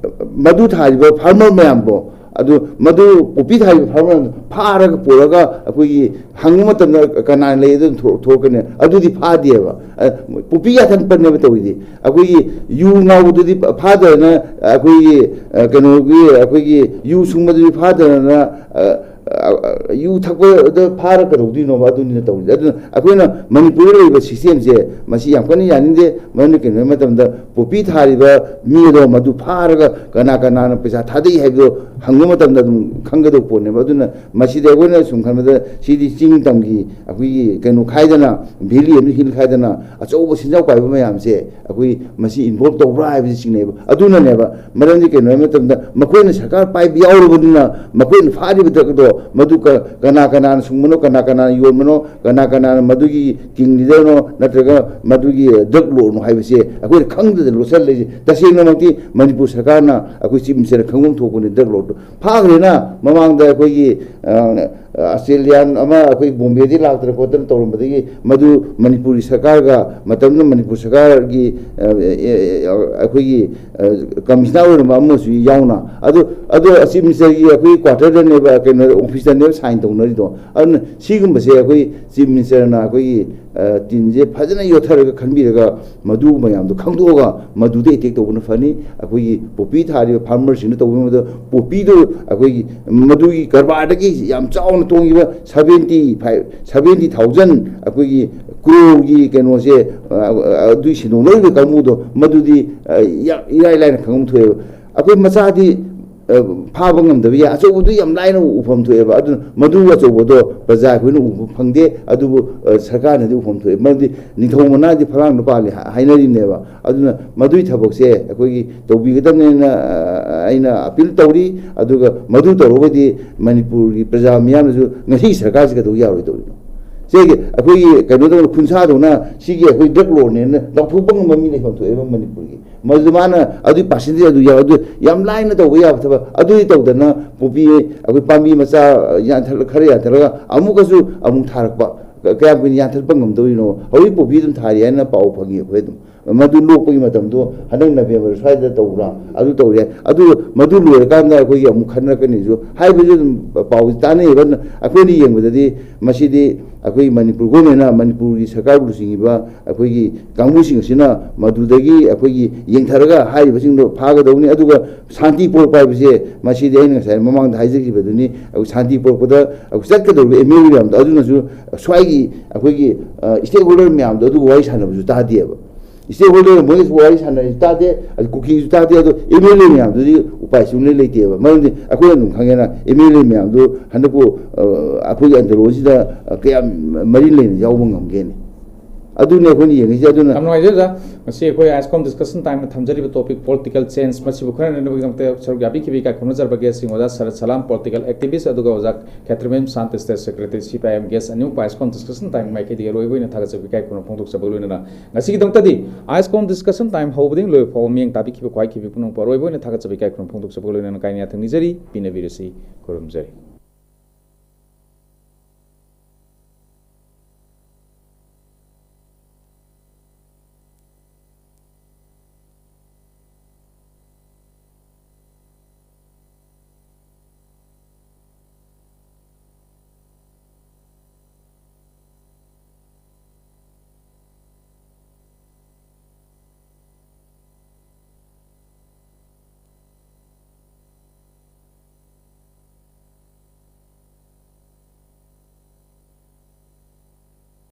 ꯃꯗꯨ ꯊꯥꯔꯤꯕ farmer ꯃꯌꯥꯝꯗꯣ, ꯑꯗꯨ ꯃꯗꯨ ꯄꯣꯄꯤ ꯊꯥꯔꯤꯕ farmer ꯃꯌꯥꯝꯗꯣ ꯐꯥꯔꯒ ꯄꯨꯔꯒ ꯑꯩꯈꯣꯏꯒꯤ ꯍꯪꯕ ꯃꯇꯝꯗ ꯀꯅꯥ ꯂꯩ ꯑꯗꯨꯝ ꯊꯣꯛ-, ꯊꯣꯛꯂꯛꯀꯅꯤ꯫ ꯑꯗꯨꯗꯤ ꯐꯥꯗꯦꯕ꯫ ꯑ, ꯄꯣꯄꯤ ꯌꯥꯊꯪꯄꯅꯦꯕ ꯇꯧꯔꯤꯗꯤ꯫ ꯑꯩꯈꯣꯏꯒꯤ ꯌꯨ ꯉꯥꯎꯕꯗꯨꯗꯤ ꯐꯥꯗꯗꯅ, ꯑꯩꯈꯣꯏꯒꯤ, ꯑ, ꯀꯩꯅꯣꯒꯤ, ꯑꯩꯈꯣꯏꯒꯤ ꯌꯨ ꯁꯨꯡꯕꯗꯨꯗꯤ ꯐꯥꯗꯗꯅ, ꯑ, ꯑ, ꯑ, ꯌꯨ ꯊꯛꯄꯗ ꯐꯥꯔ ꯀꯩꯗꯧꯗꯣꯏꯅꯣꯕ? ꯑꯗꯨꯅꯤꯅ ꯇꯧꯔꯤꯁꯦ꯫ ꯑꯗꯨꯅ ꯑꯩꯈꯣꯏꯅ ꯃꯅꯤꯄꯨꯔꯗ ꯂꯩꯔꯤꯕ system ꯁꯦ ꯃꯁꯤ ꯌꯥꯝ ꯀꯟꯅ ꯌꯥꯅꯤꯡꯗꯦ꯫ ꯃꯔꯝꯗꯤ ꯀꯩꯅꯣ ꯍꯥꯏꯕ ꯃꯇꯝꯗ, ꯄꯣꯄꯤ ꯊꯥꯔꯤꯕ ꯃꯤ ꯑꯗꯣ ꯃꯗꯨ ꯐꯥꯔꯒ ꯀꯅꯥ ꯀꯅꯥꯅ ꯄꯩꯁꯥ ꯊꯥꯗꯩ ꯍꯥꯏꯕꯗꯣ ꯍꯪꯕ ꯃꯇꯝꯗ ꯑꯗꯨꯝ ꯈꯪꯒꯗꯧꯕ ꯄꯣꯠꯅꯦꯕ꯫ ꯑꯗꯨꯅ ꯃꯁꯤꯗꯤ ꯑꯩꯈꯣꯏꯅ ꯁꯨꯝ ꯈꯟꯕꯗ, ꯁꯤꯗꯤ ꯆꯤꯡ ꯇꯝꯒꯤ ꯑꯩꯈꯣꯏꯒꯤ ꯀꯩꯅꯣ ꯈꯥꯏꯗꯅ, valley ꯑꯃꯁꯨꯡ hill ꯈꯥꯏꯗꯅ ꯑꯆꯧꯕ ꯁꯦꯟꯖꯥꯎ ꯄꯥꯏꯕ ꯃꯌꯥꯝꯁꯦ ꯑꯩꯈꯣꯏ ꯃꯁꯤ involve ꯇꯧꯕ꯭ꯔꯥ ꯍꯥꯏꯕꯁꯤ ꯆꯤꯡꯅꯩꯕ꯫ ꯑꯗꯨꯅꯅꯦꯕ, ꯃꯔꯝꯗꯤ ꯀꯩꯅꯣ ꯍꯥꯏꯕ ꯃꯇꯝꯗ, ꯃꯈꯣꯏꯅ ꯁꯔꯀꯥꯔ ꯄꯥꯏꯕ ꯌꯥꯎꯔꯕꯅꯤꯅ, ꯃꯈꯣꯏꯅ ꯐꯥꯔꯤꯕ drug ꯑꯗꯣ ꯃꯗꯨ ꯀ-, ꯀꯅꯥ ꯀꯅꯥꯅ ꯁꯨꯡꯕꯅꯣ, ꯀꯅꯥ ꯀꯅꯥꯅ ꯌꯣꯟꯕꯅꯣ, ꯀꯅꯥ ꯀꯅꯥꯅ ꯃꯗꯨꯒꯤ king leader ꯅꯣ ꯅꯠꯇ꯭ꯔꯒ ꯃꯗꯨꯒꯤ drug lord ꯅꯣ ꯍꯥꯏꯕꯁꯦ ꯑꯩꯈꯣꯏꯅ ꯈꯪꯗꯗꯅ ꯂꯣꯠꯁꯤꯜꯂ ꯂꯩꯔꯤꯁꯦ꯫ ꯇꯁꯦꯡꯅꯃꯛꯇꯤ ꯃꯅꯤꯄꯨꯔ ꯁꯔꯀꯥꯔꯅ, ꯑꯩꯈꯣꯏ chief minister ꯅ ꯈꯪꯐꯝ ꯊꯣꯛꯄꯅꯤ drug lord ꯗꯣ꯫ ꯐꯥꯈ꯭ꯔꯦꯅ ꯃꯃꯥꯡꯗ ꯑꯩꯈꯣꯏꯒꯤ, ꯑ, ꯑꯁꯇ꯭ꯔꯦꯂꯤꯌꯥꯟ ꯑꯃ ꯑꯩꯈꯣꯏ ꯕꯣꯝꯕꯦꯗꯒꯤ ꯂꯥꯛꯇꯅ ꯈꯣꯠꯇꯅ ꯇꯧꯔꯝꯕꯗꯒꯤ ꯃꯗꯨ ꯃꯅꯤꯄꯨꯔꯒꯤ ꯁꯔꯀꯥꯔꯒ, ꯃꯇꯝꯗꯨꯗ ꯃꯅꯤꯄꯨꯔ ꯁꯔꯀꯥꯔꯒꯤ, ꯑ, ꯑ, ꯑ, ꯑꯩꯈꯣꯏꯒꯤ, ꯑ, commissioner ꯑꯣꯏꯔꯝꯕ ꯑꯃꯁꯨ ꯌꯥꯎꯅ, ꯑꯗꯨ, ꯑꯗꯨ chief minister ꯒꯤ ꯑꯩꯈꯣꯏꯒꯤ quarter ꯗꯅꯦꯕ, ꯀꯩꯅꯣ, office ꯇꯅꯦꯕ sign ꯇꯧꯅꯔꯤꯗꯣ꯫ ꯑꯗꯨꯅ ꯁꯤꯒꯨꯝꯕꯁꯦ ꯑꯩꯈꯣꯏ chief minister ꯅ ꯑꯩꯈꯣꯏꯒꯤ, ꯑ, ꯇꯤꯝꯁꯦ ꯐꯖꯅ ꯌꯣꯠꯊꯔꯒ ꯈꯟꯕꯤꯔꯒ, ꯃꯗꯨ ꯃꯌꯥꯝꯗꯣ ꯈꯪꯗꯣꯛꯑꯒ ꯃꯗꯨꯗ attack ꯇꯧꯕꯅ ꯐꯅꯤ꯫ ꯑꯩꯈꯣꯏꯒꯤ ꯄꯣꯄꯤ ꯊꯥꯔꯤꯕ farmer ꯁꯤꯡꯅ ꯇꯧꯕ ꯃꯇꯝꯗ, ꯄꯣꯄꯤꯗꯨ ꯑꯩꯈꯣꯏꯒꯤ ꯃꯗꯨꯒꯤ ꯀꯔꯕꯥꯔꯗꯒꯤ ꯌꯥꯝ ꯆꯥꯎꯅ ꯇꯣꯡꯉꯤꯕ seventy five, seventy thousand ꯑꯩꯈꯣꯏꯒꯤ crore ꯒꯤ ꯀꯩꯅꯣꯁꯦ, ꯑ, ꯑ, ꯑꯗꯨꯒꯤ ꯁꯦꯟꯗꯣꯡ ꯂꯧꯔꯤꯕ ꯀꯥꯡꯕꯨꯗꯣ, ꯃꯗꯨꯗꯤ, ꯑ, ꯌꯥ-, ꯏꯔꯥꯏ ꯂꯥꯏꯅ ꯈꯪꯐꯝ ꯊꯣꯛꯑꯦꯕ꯫ ꯑꯩꯈꯣꯏ ꯃꯆꯥꯗꯤ, ꯑ, ꯐꯥꯕ ꯉꯝꯗꯕ ꯌꯥꯏ, ꯑꯆꯧꯕꯗꯨ ꯌꯥꯝ ꯂꯥꯏꯅ ꯎꯐꯝ ꯊꯣꯛꯑꯦꯕ꯫ ꯑꯗꯨꯅ ꯃꯗꯨ ꯑꯆꯧꯕꯗꯣ ꯄ꯭ꯔꯖꯥ ꯑꯩꯈꯣꯏꯅ ꯎꯕ ꯐꯪꯗꯦ, ꯑꯗꯨꯕꯨ, ꯑ, ꯁꯔꯀꯥꯔꯅꯗꯤ ꯎꯐꯝ ꯊꯣꯛꯑꯦ꯫ ꯃꯔꯝꯗꯤ ꯅꯤꯡꯊꯧ ꯃꯅꯥꯗꯤ ꯐꯛꯂꯥꯡꯗ ꯄꯥꯜꯂꯤ ꯍꯥ-, ꯍꯥꯏꯅꯔꯤꯕꯅꯦꯕ꯫ ꯑꯗꯨꯅ ꯃꯗꯨꯒꯤ ꯊꯕꯛꯁꯦ ꯑꯩꯈꯣꯏꯒꯤ ꯇꯧꯕꯤꯒꯗꯕꯅꯦꯅ, ꯑ, ꯑꯩꯅ appeal ꯇꯧꯔꯤ꯫ ꯑꯗꯨꯒ ꯃꯗꯨ ꯇꯧꯔꯒꯗꯤ ꯃꯅꯤꯄꯨꯔꯒꯤ ꯄ꯭ꯔꯖꯥ ꯃꯤꯌꯥꯝꯅꯁꯨ ꯉꯁꯤ ꯁꯔꯀꯥꯔꯁꯤ ꯀꯩꯗꯧ ꯌꯥꯔꯣꯏꯗꯧꯔꯤꯅꯣ? ꯁꯤꯒꯤ ꯑꯩꯈꯣꯏꯒꯤ ꯀꯩꯅꯣꯗꯧꯅ, ꯈꯨꯟꯁꯥꯗꯧꯅ ꯁꯤꯒꯤ ꯑꯩꯈꯣꯏ drug lord ꯅꯦꯅ ꯂꯥꯎꯊꯣꯛꯄ ꯉꯝꯕ ꯃꯤ ꯂꯩꯐꯝ ꯊꯣꯛꯑꯦꯕ ꯃꯅꯤꯄꯨꯔꯒꯤ꯫ ꯃꯗꯨ ꯃꯥꯅ ꯑꯗꯨꯒꯤ percentage ꯑꯗꯨ ꯌꯥꯎ-, ꯑꯗꯨ ꯌꯥꯝ ꯂꯥꯏꯅ ꯇꯧꯕ ꯌꯥꯕ ꯊꯕꯛ꯫ ꯑꯗꯨꯗꯤ ꯇꯧꯗꯅ ꯄꯣꯄꯤ, ꯑꯩꯈꯣꯏ ꯄꯥꯝꯕꯤ ꯃꯆꯥ ꯌꯥꯟꯊꯠꯂ-, ꯈꯔ ꯌꯥꯟꯊꯠꯂꯒ ꯑꯃꯨꯛꯀꯁꯨ ꯑꯃꯨꯛ ꯊꯥꯔꯛꯄ꯫ ꯀ-, ꯀꯌꯥꯝ ꯀꯨꯏꯅ ꯌꯥꯟꯊꯠꯄ ꯉꯝꯗꯧꯔꯤꯅꯣ? ꯍꯧꯖꯤꯛ ꯄꯣꯄꯤ ꯑꯗꯨꯝ ꯊꯥꯔꯤ ꯍꯥꯏꯅ ꯄꯥꯎ ꯐꯪꯉꯤ ꯑꯩꯈꯣꯏ ꯑꯗꯨꯝ꯫ ꯃꯗꯨ ꯂꯣꯛꯄꯒꯤ ꯃꯇꯝꯗꯣ ꯍꯟꯗꯛ November ꯁ꯭ꯋꯥꯏꯗ ꯇꯧꯕ꯭ꯔꯥ? ꯑꯗꯨ ꯇꯧꯔꯦ꯫ ꯑꯗꯨ ꯃꯗꯨ ꯂꯣꯏꯔꯀꯥꯟꯗ ꯑꯩꯈꯣꯏꯒꯤ ꯑꯃꯨꯛ ꯈꯟꯅꯔꯛꯀꯅꯤꯁꯨ ꯍꯥꯏꯕꯁꯨ ꯑꯗꯨꯝ ꯄꯥꯎ ꯇꯥꯅꯩꯌꯦꯕ꯫ ꯑꯗꯨꯅ ꯑꯩꯈꯣꯏꯅ ꯌꯦꯡꯕꯗꯗꯤ ꯃꯁꯤꯗꯤ ꯑꯩꯈꯣꯏ ꯃꯅꯤꯄꯨꯔ ꯒꯣꯔꯃꯦꯟꯅ, ꯃꯅꯤꯄꯨꯔꯒꯤ ꯁꯔꯀꯥꯔꯕꯨ ꯂꯨꯆꯤꯡꯉꯤꯕ ꯑꯩꯈꯣꯏꯒꯤ ꯀꯥꯡꯕꯨꯁꯤꯡ ꯑꯁꯤꯅ ꯃꯗꯨꯗꯒꯤ ꯑꯩꯈꯣꯏꯒꯤ ꯌꯦꯡꯊꯔꯒ ꯍꯥꯏꯔꯤꯕꯁꯤꯡꯗꯣ ꯐꯥꯒꯗꯧꯅꯤ꯫ ꯑꯗꯨꯒ ꯁꯥꯟꯇꯤ ꯄꯣꯔꯛꯄ ꯍꯥꯏꯕꯁꯦ ꯃꯁꯤꯗꯤ ꯑꯩꯅ ꯉꯁꯥꯏ ꯃꯃꯥꯡꯗ ꯍꯥꯏꯖꯈꯤꯕꯗꯨꯅꯤ꯫ ꯑꯩꯈꯣꯏ ꯁꯥꯟꯇꯤ ꯄꯣꯔꯛꯄꯗ ꯑꯩꯈꯣꯏ ꯆꯠꯀꯗꯧꯔꯤꯕ ꯑꯦꯝ ꯑꯦꯜ ꯑꯦ ꯃꯌꯥꯝꯗꯣ ꯑꯗꯨꯅꯁꯨ ꯁ꯭ꯋꯥꯏꯒꯤ ꯑꯩꯈꯣꯏꯒꯤ ꯏꯁꯇꯦꯛ ꯍꯣꯜꯗꯔ ꯃꯌꯥꯝꯗꯣ ꯑꯗꯨꯒ ꯋꯥꯔꯤ ꯁꯥꯟꯅꯕꯁꯨ ꯇꯥꯗꯦꯕ꯫ ꯏꯁꯇꯦꯛ ꯍꯣꯜꯗꯔ ꯃꯣꯏꯒꯁꯨ ꯋꯥꯔꯤ ꯁꯥꯟꯅꯔꯁꯨ ꯇꯥꯗꯦ, ꯑꯗꯨ ꯀꯨꯀꯤꯁꯨ ꯇꯥꯗꯦ꯫ ꯑꯗꯣ ꯑꯦꯝ ꯑꯦꯜ ꯑꯦ ꯃꯌꯥꯝꯗꯨꯗꯤ ꯎꯄꯥꯏ ꯁꯨꯡꯂꯩ ꯂꯩꯇꯦꯕ꯫ ꯃꯔꯝꯗꯤ ꯑꯩꯈꯣꯏꯅ ꯑꯗꯨꯝ ꯈꯪꯉꯦꯅ, ꯑꯦꯝ ꯑꯦꯜ ꯑꯦ ꯃꯌꯥꯝꯗꯨ ꯍꯟꯗꯛꯄꯨ ꯑ, ꯑꯩꯈꯣꯏꯒꯤ ꯑꯟꯗꯔꯣꯁꯤꯗ ꯀꯌꯥꯝ ꯃꯔꯤ ꯂꯩꯅ ꯌꯥꯎꯕ ꯉꯝꯒꯦꯅꯦ? ꯑꯗꯨꯅꯦ ꯑꯩꯈꯣꯏꯅ ꯌꯦꯡꯉꯤꯁꯦ꯫ ꯑꯗꯨꯅ ꯌꯥꯝ ꯅꯨꯡꯉꯥꯏꯖꯩ ꯑꯣꯖꯥ꯫ ꯉꯁꯤ ꯑꯩꯈꯣꯏ ice com discussion ꯇꯥꯏꯝꯅ ꯊꯝꯖꯔꯤꯕ topic political change ꯃꯁꯤꯕꯨ ꯈꯟꯅꯅꯕꯒꯤꯗꯃꯛꯇ ꯁꯔꯨꯛ ꯌꯥꯕꯤꯈꯤꯕꯒꯤ ꯏꯀꯥꯏ ꯈꯨꯝꯅꯖꯕ ꯒꯦꯁꯁꯤꯡ ꯑꯣꯖꯥ ꯁꯔꯠ ꯁꯂꯥꯝ, ꯄꯣꯂꯤꯇꯤꯀꯦꯜ ꯑꯦꯛꯇꯤꯚꯤꯁ꯭ꯠ, ꯑꯗꯨꯒ ꯑꯣꯖꯥ ꯈꯦꯇ꯭ꯔꯤꯃꯦꯝ Santa, state secretary, C P I M. ꯒꯦꯁ ꯑꯅꯤꯃꯛꯄꯨ ꯑꯥꯏꯁ ꯀꯣꯝ ꯗꯤꯁꯀꯁꯟ ꯇꯥꯏꯝ ꯃꯥꯏꯀꯩꯗꯒꯤ ꯑꯔꯣꯏꯕ ꯑꯣꯏꯅ ꯊꯥꯒꯠꯆꯕ ꯏꯀꯥꯏ ꯈꯨꯝꯅꯕ ꯐꯣꯡꯗꯣꯛꯆꯕꯒ ꯂꯣꯏꯅꯅ ꯉꯁꯤꯒꯤꯗꯃꯛꯇꯗꯤ ꯑꯥꯏꯁ ꯀꯣꯝ ꯗꯤꯁꯀꯁꯟ ꯇꯥꯏꯝ ꯍꯧꯕꯗꯒꯤ ꯂꯣꯏꯕ ꯐꯥꯎꯕ ꯃꯤꯠꯌꯦꯡ ꯇꯥꯕꯤꯈꯤꯕ ꯈ꯭ꯋꯥꯏꯈꯤꯕ ꯄꯨꯝꯅꯃꯛꯄꯨ ꯑꯔꯣꯏꯕ ꯑꯣꯏꯅ ꯊꯥꯒꯠꯆꯕ ꯏꯀꯥꯏ ꯈꯨꯝꯅꯕ ꯐꯣꯡꯗꯣꯛꯆꯕꯒ ꯂꯣꯏꯅꯅ ꯀꯥꯏꯅ ꯌꯥꯊꯪ ꯅꯤꯖꯔꯤ, ꯄꯤꯅꯕꯤꯔꯁꯤ, ꯈꯨꯔꯨꯝꯖꯔꯤ꯫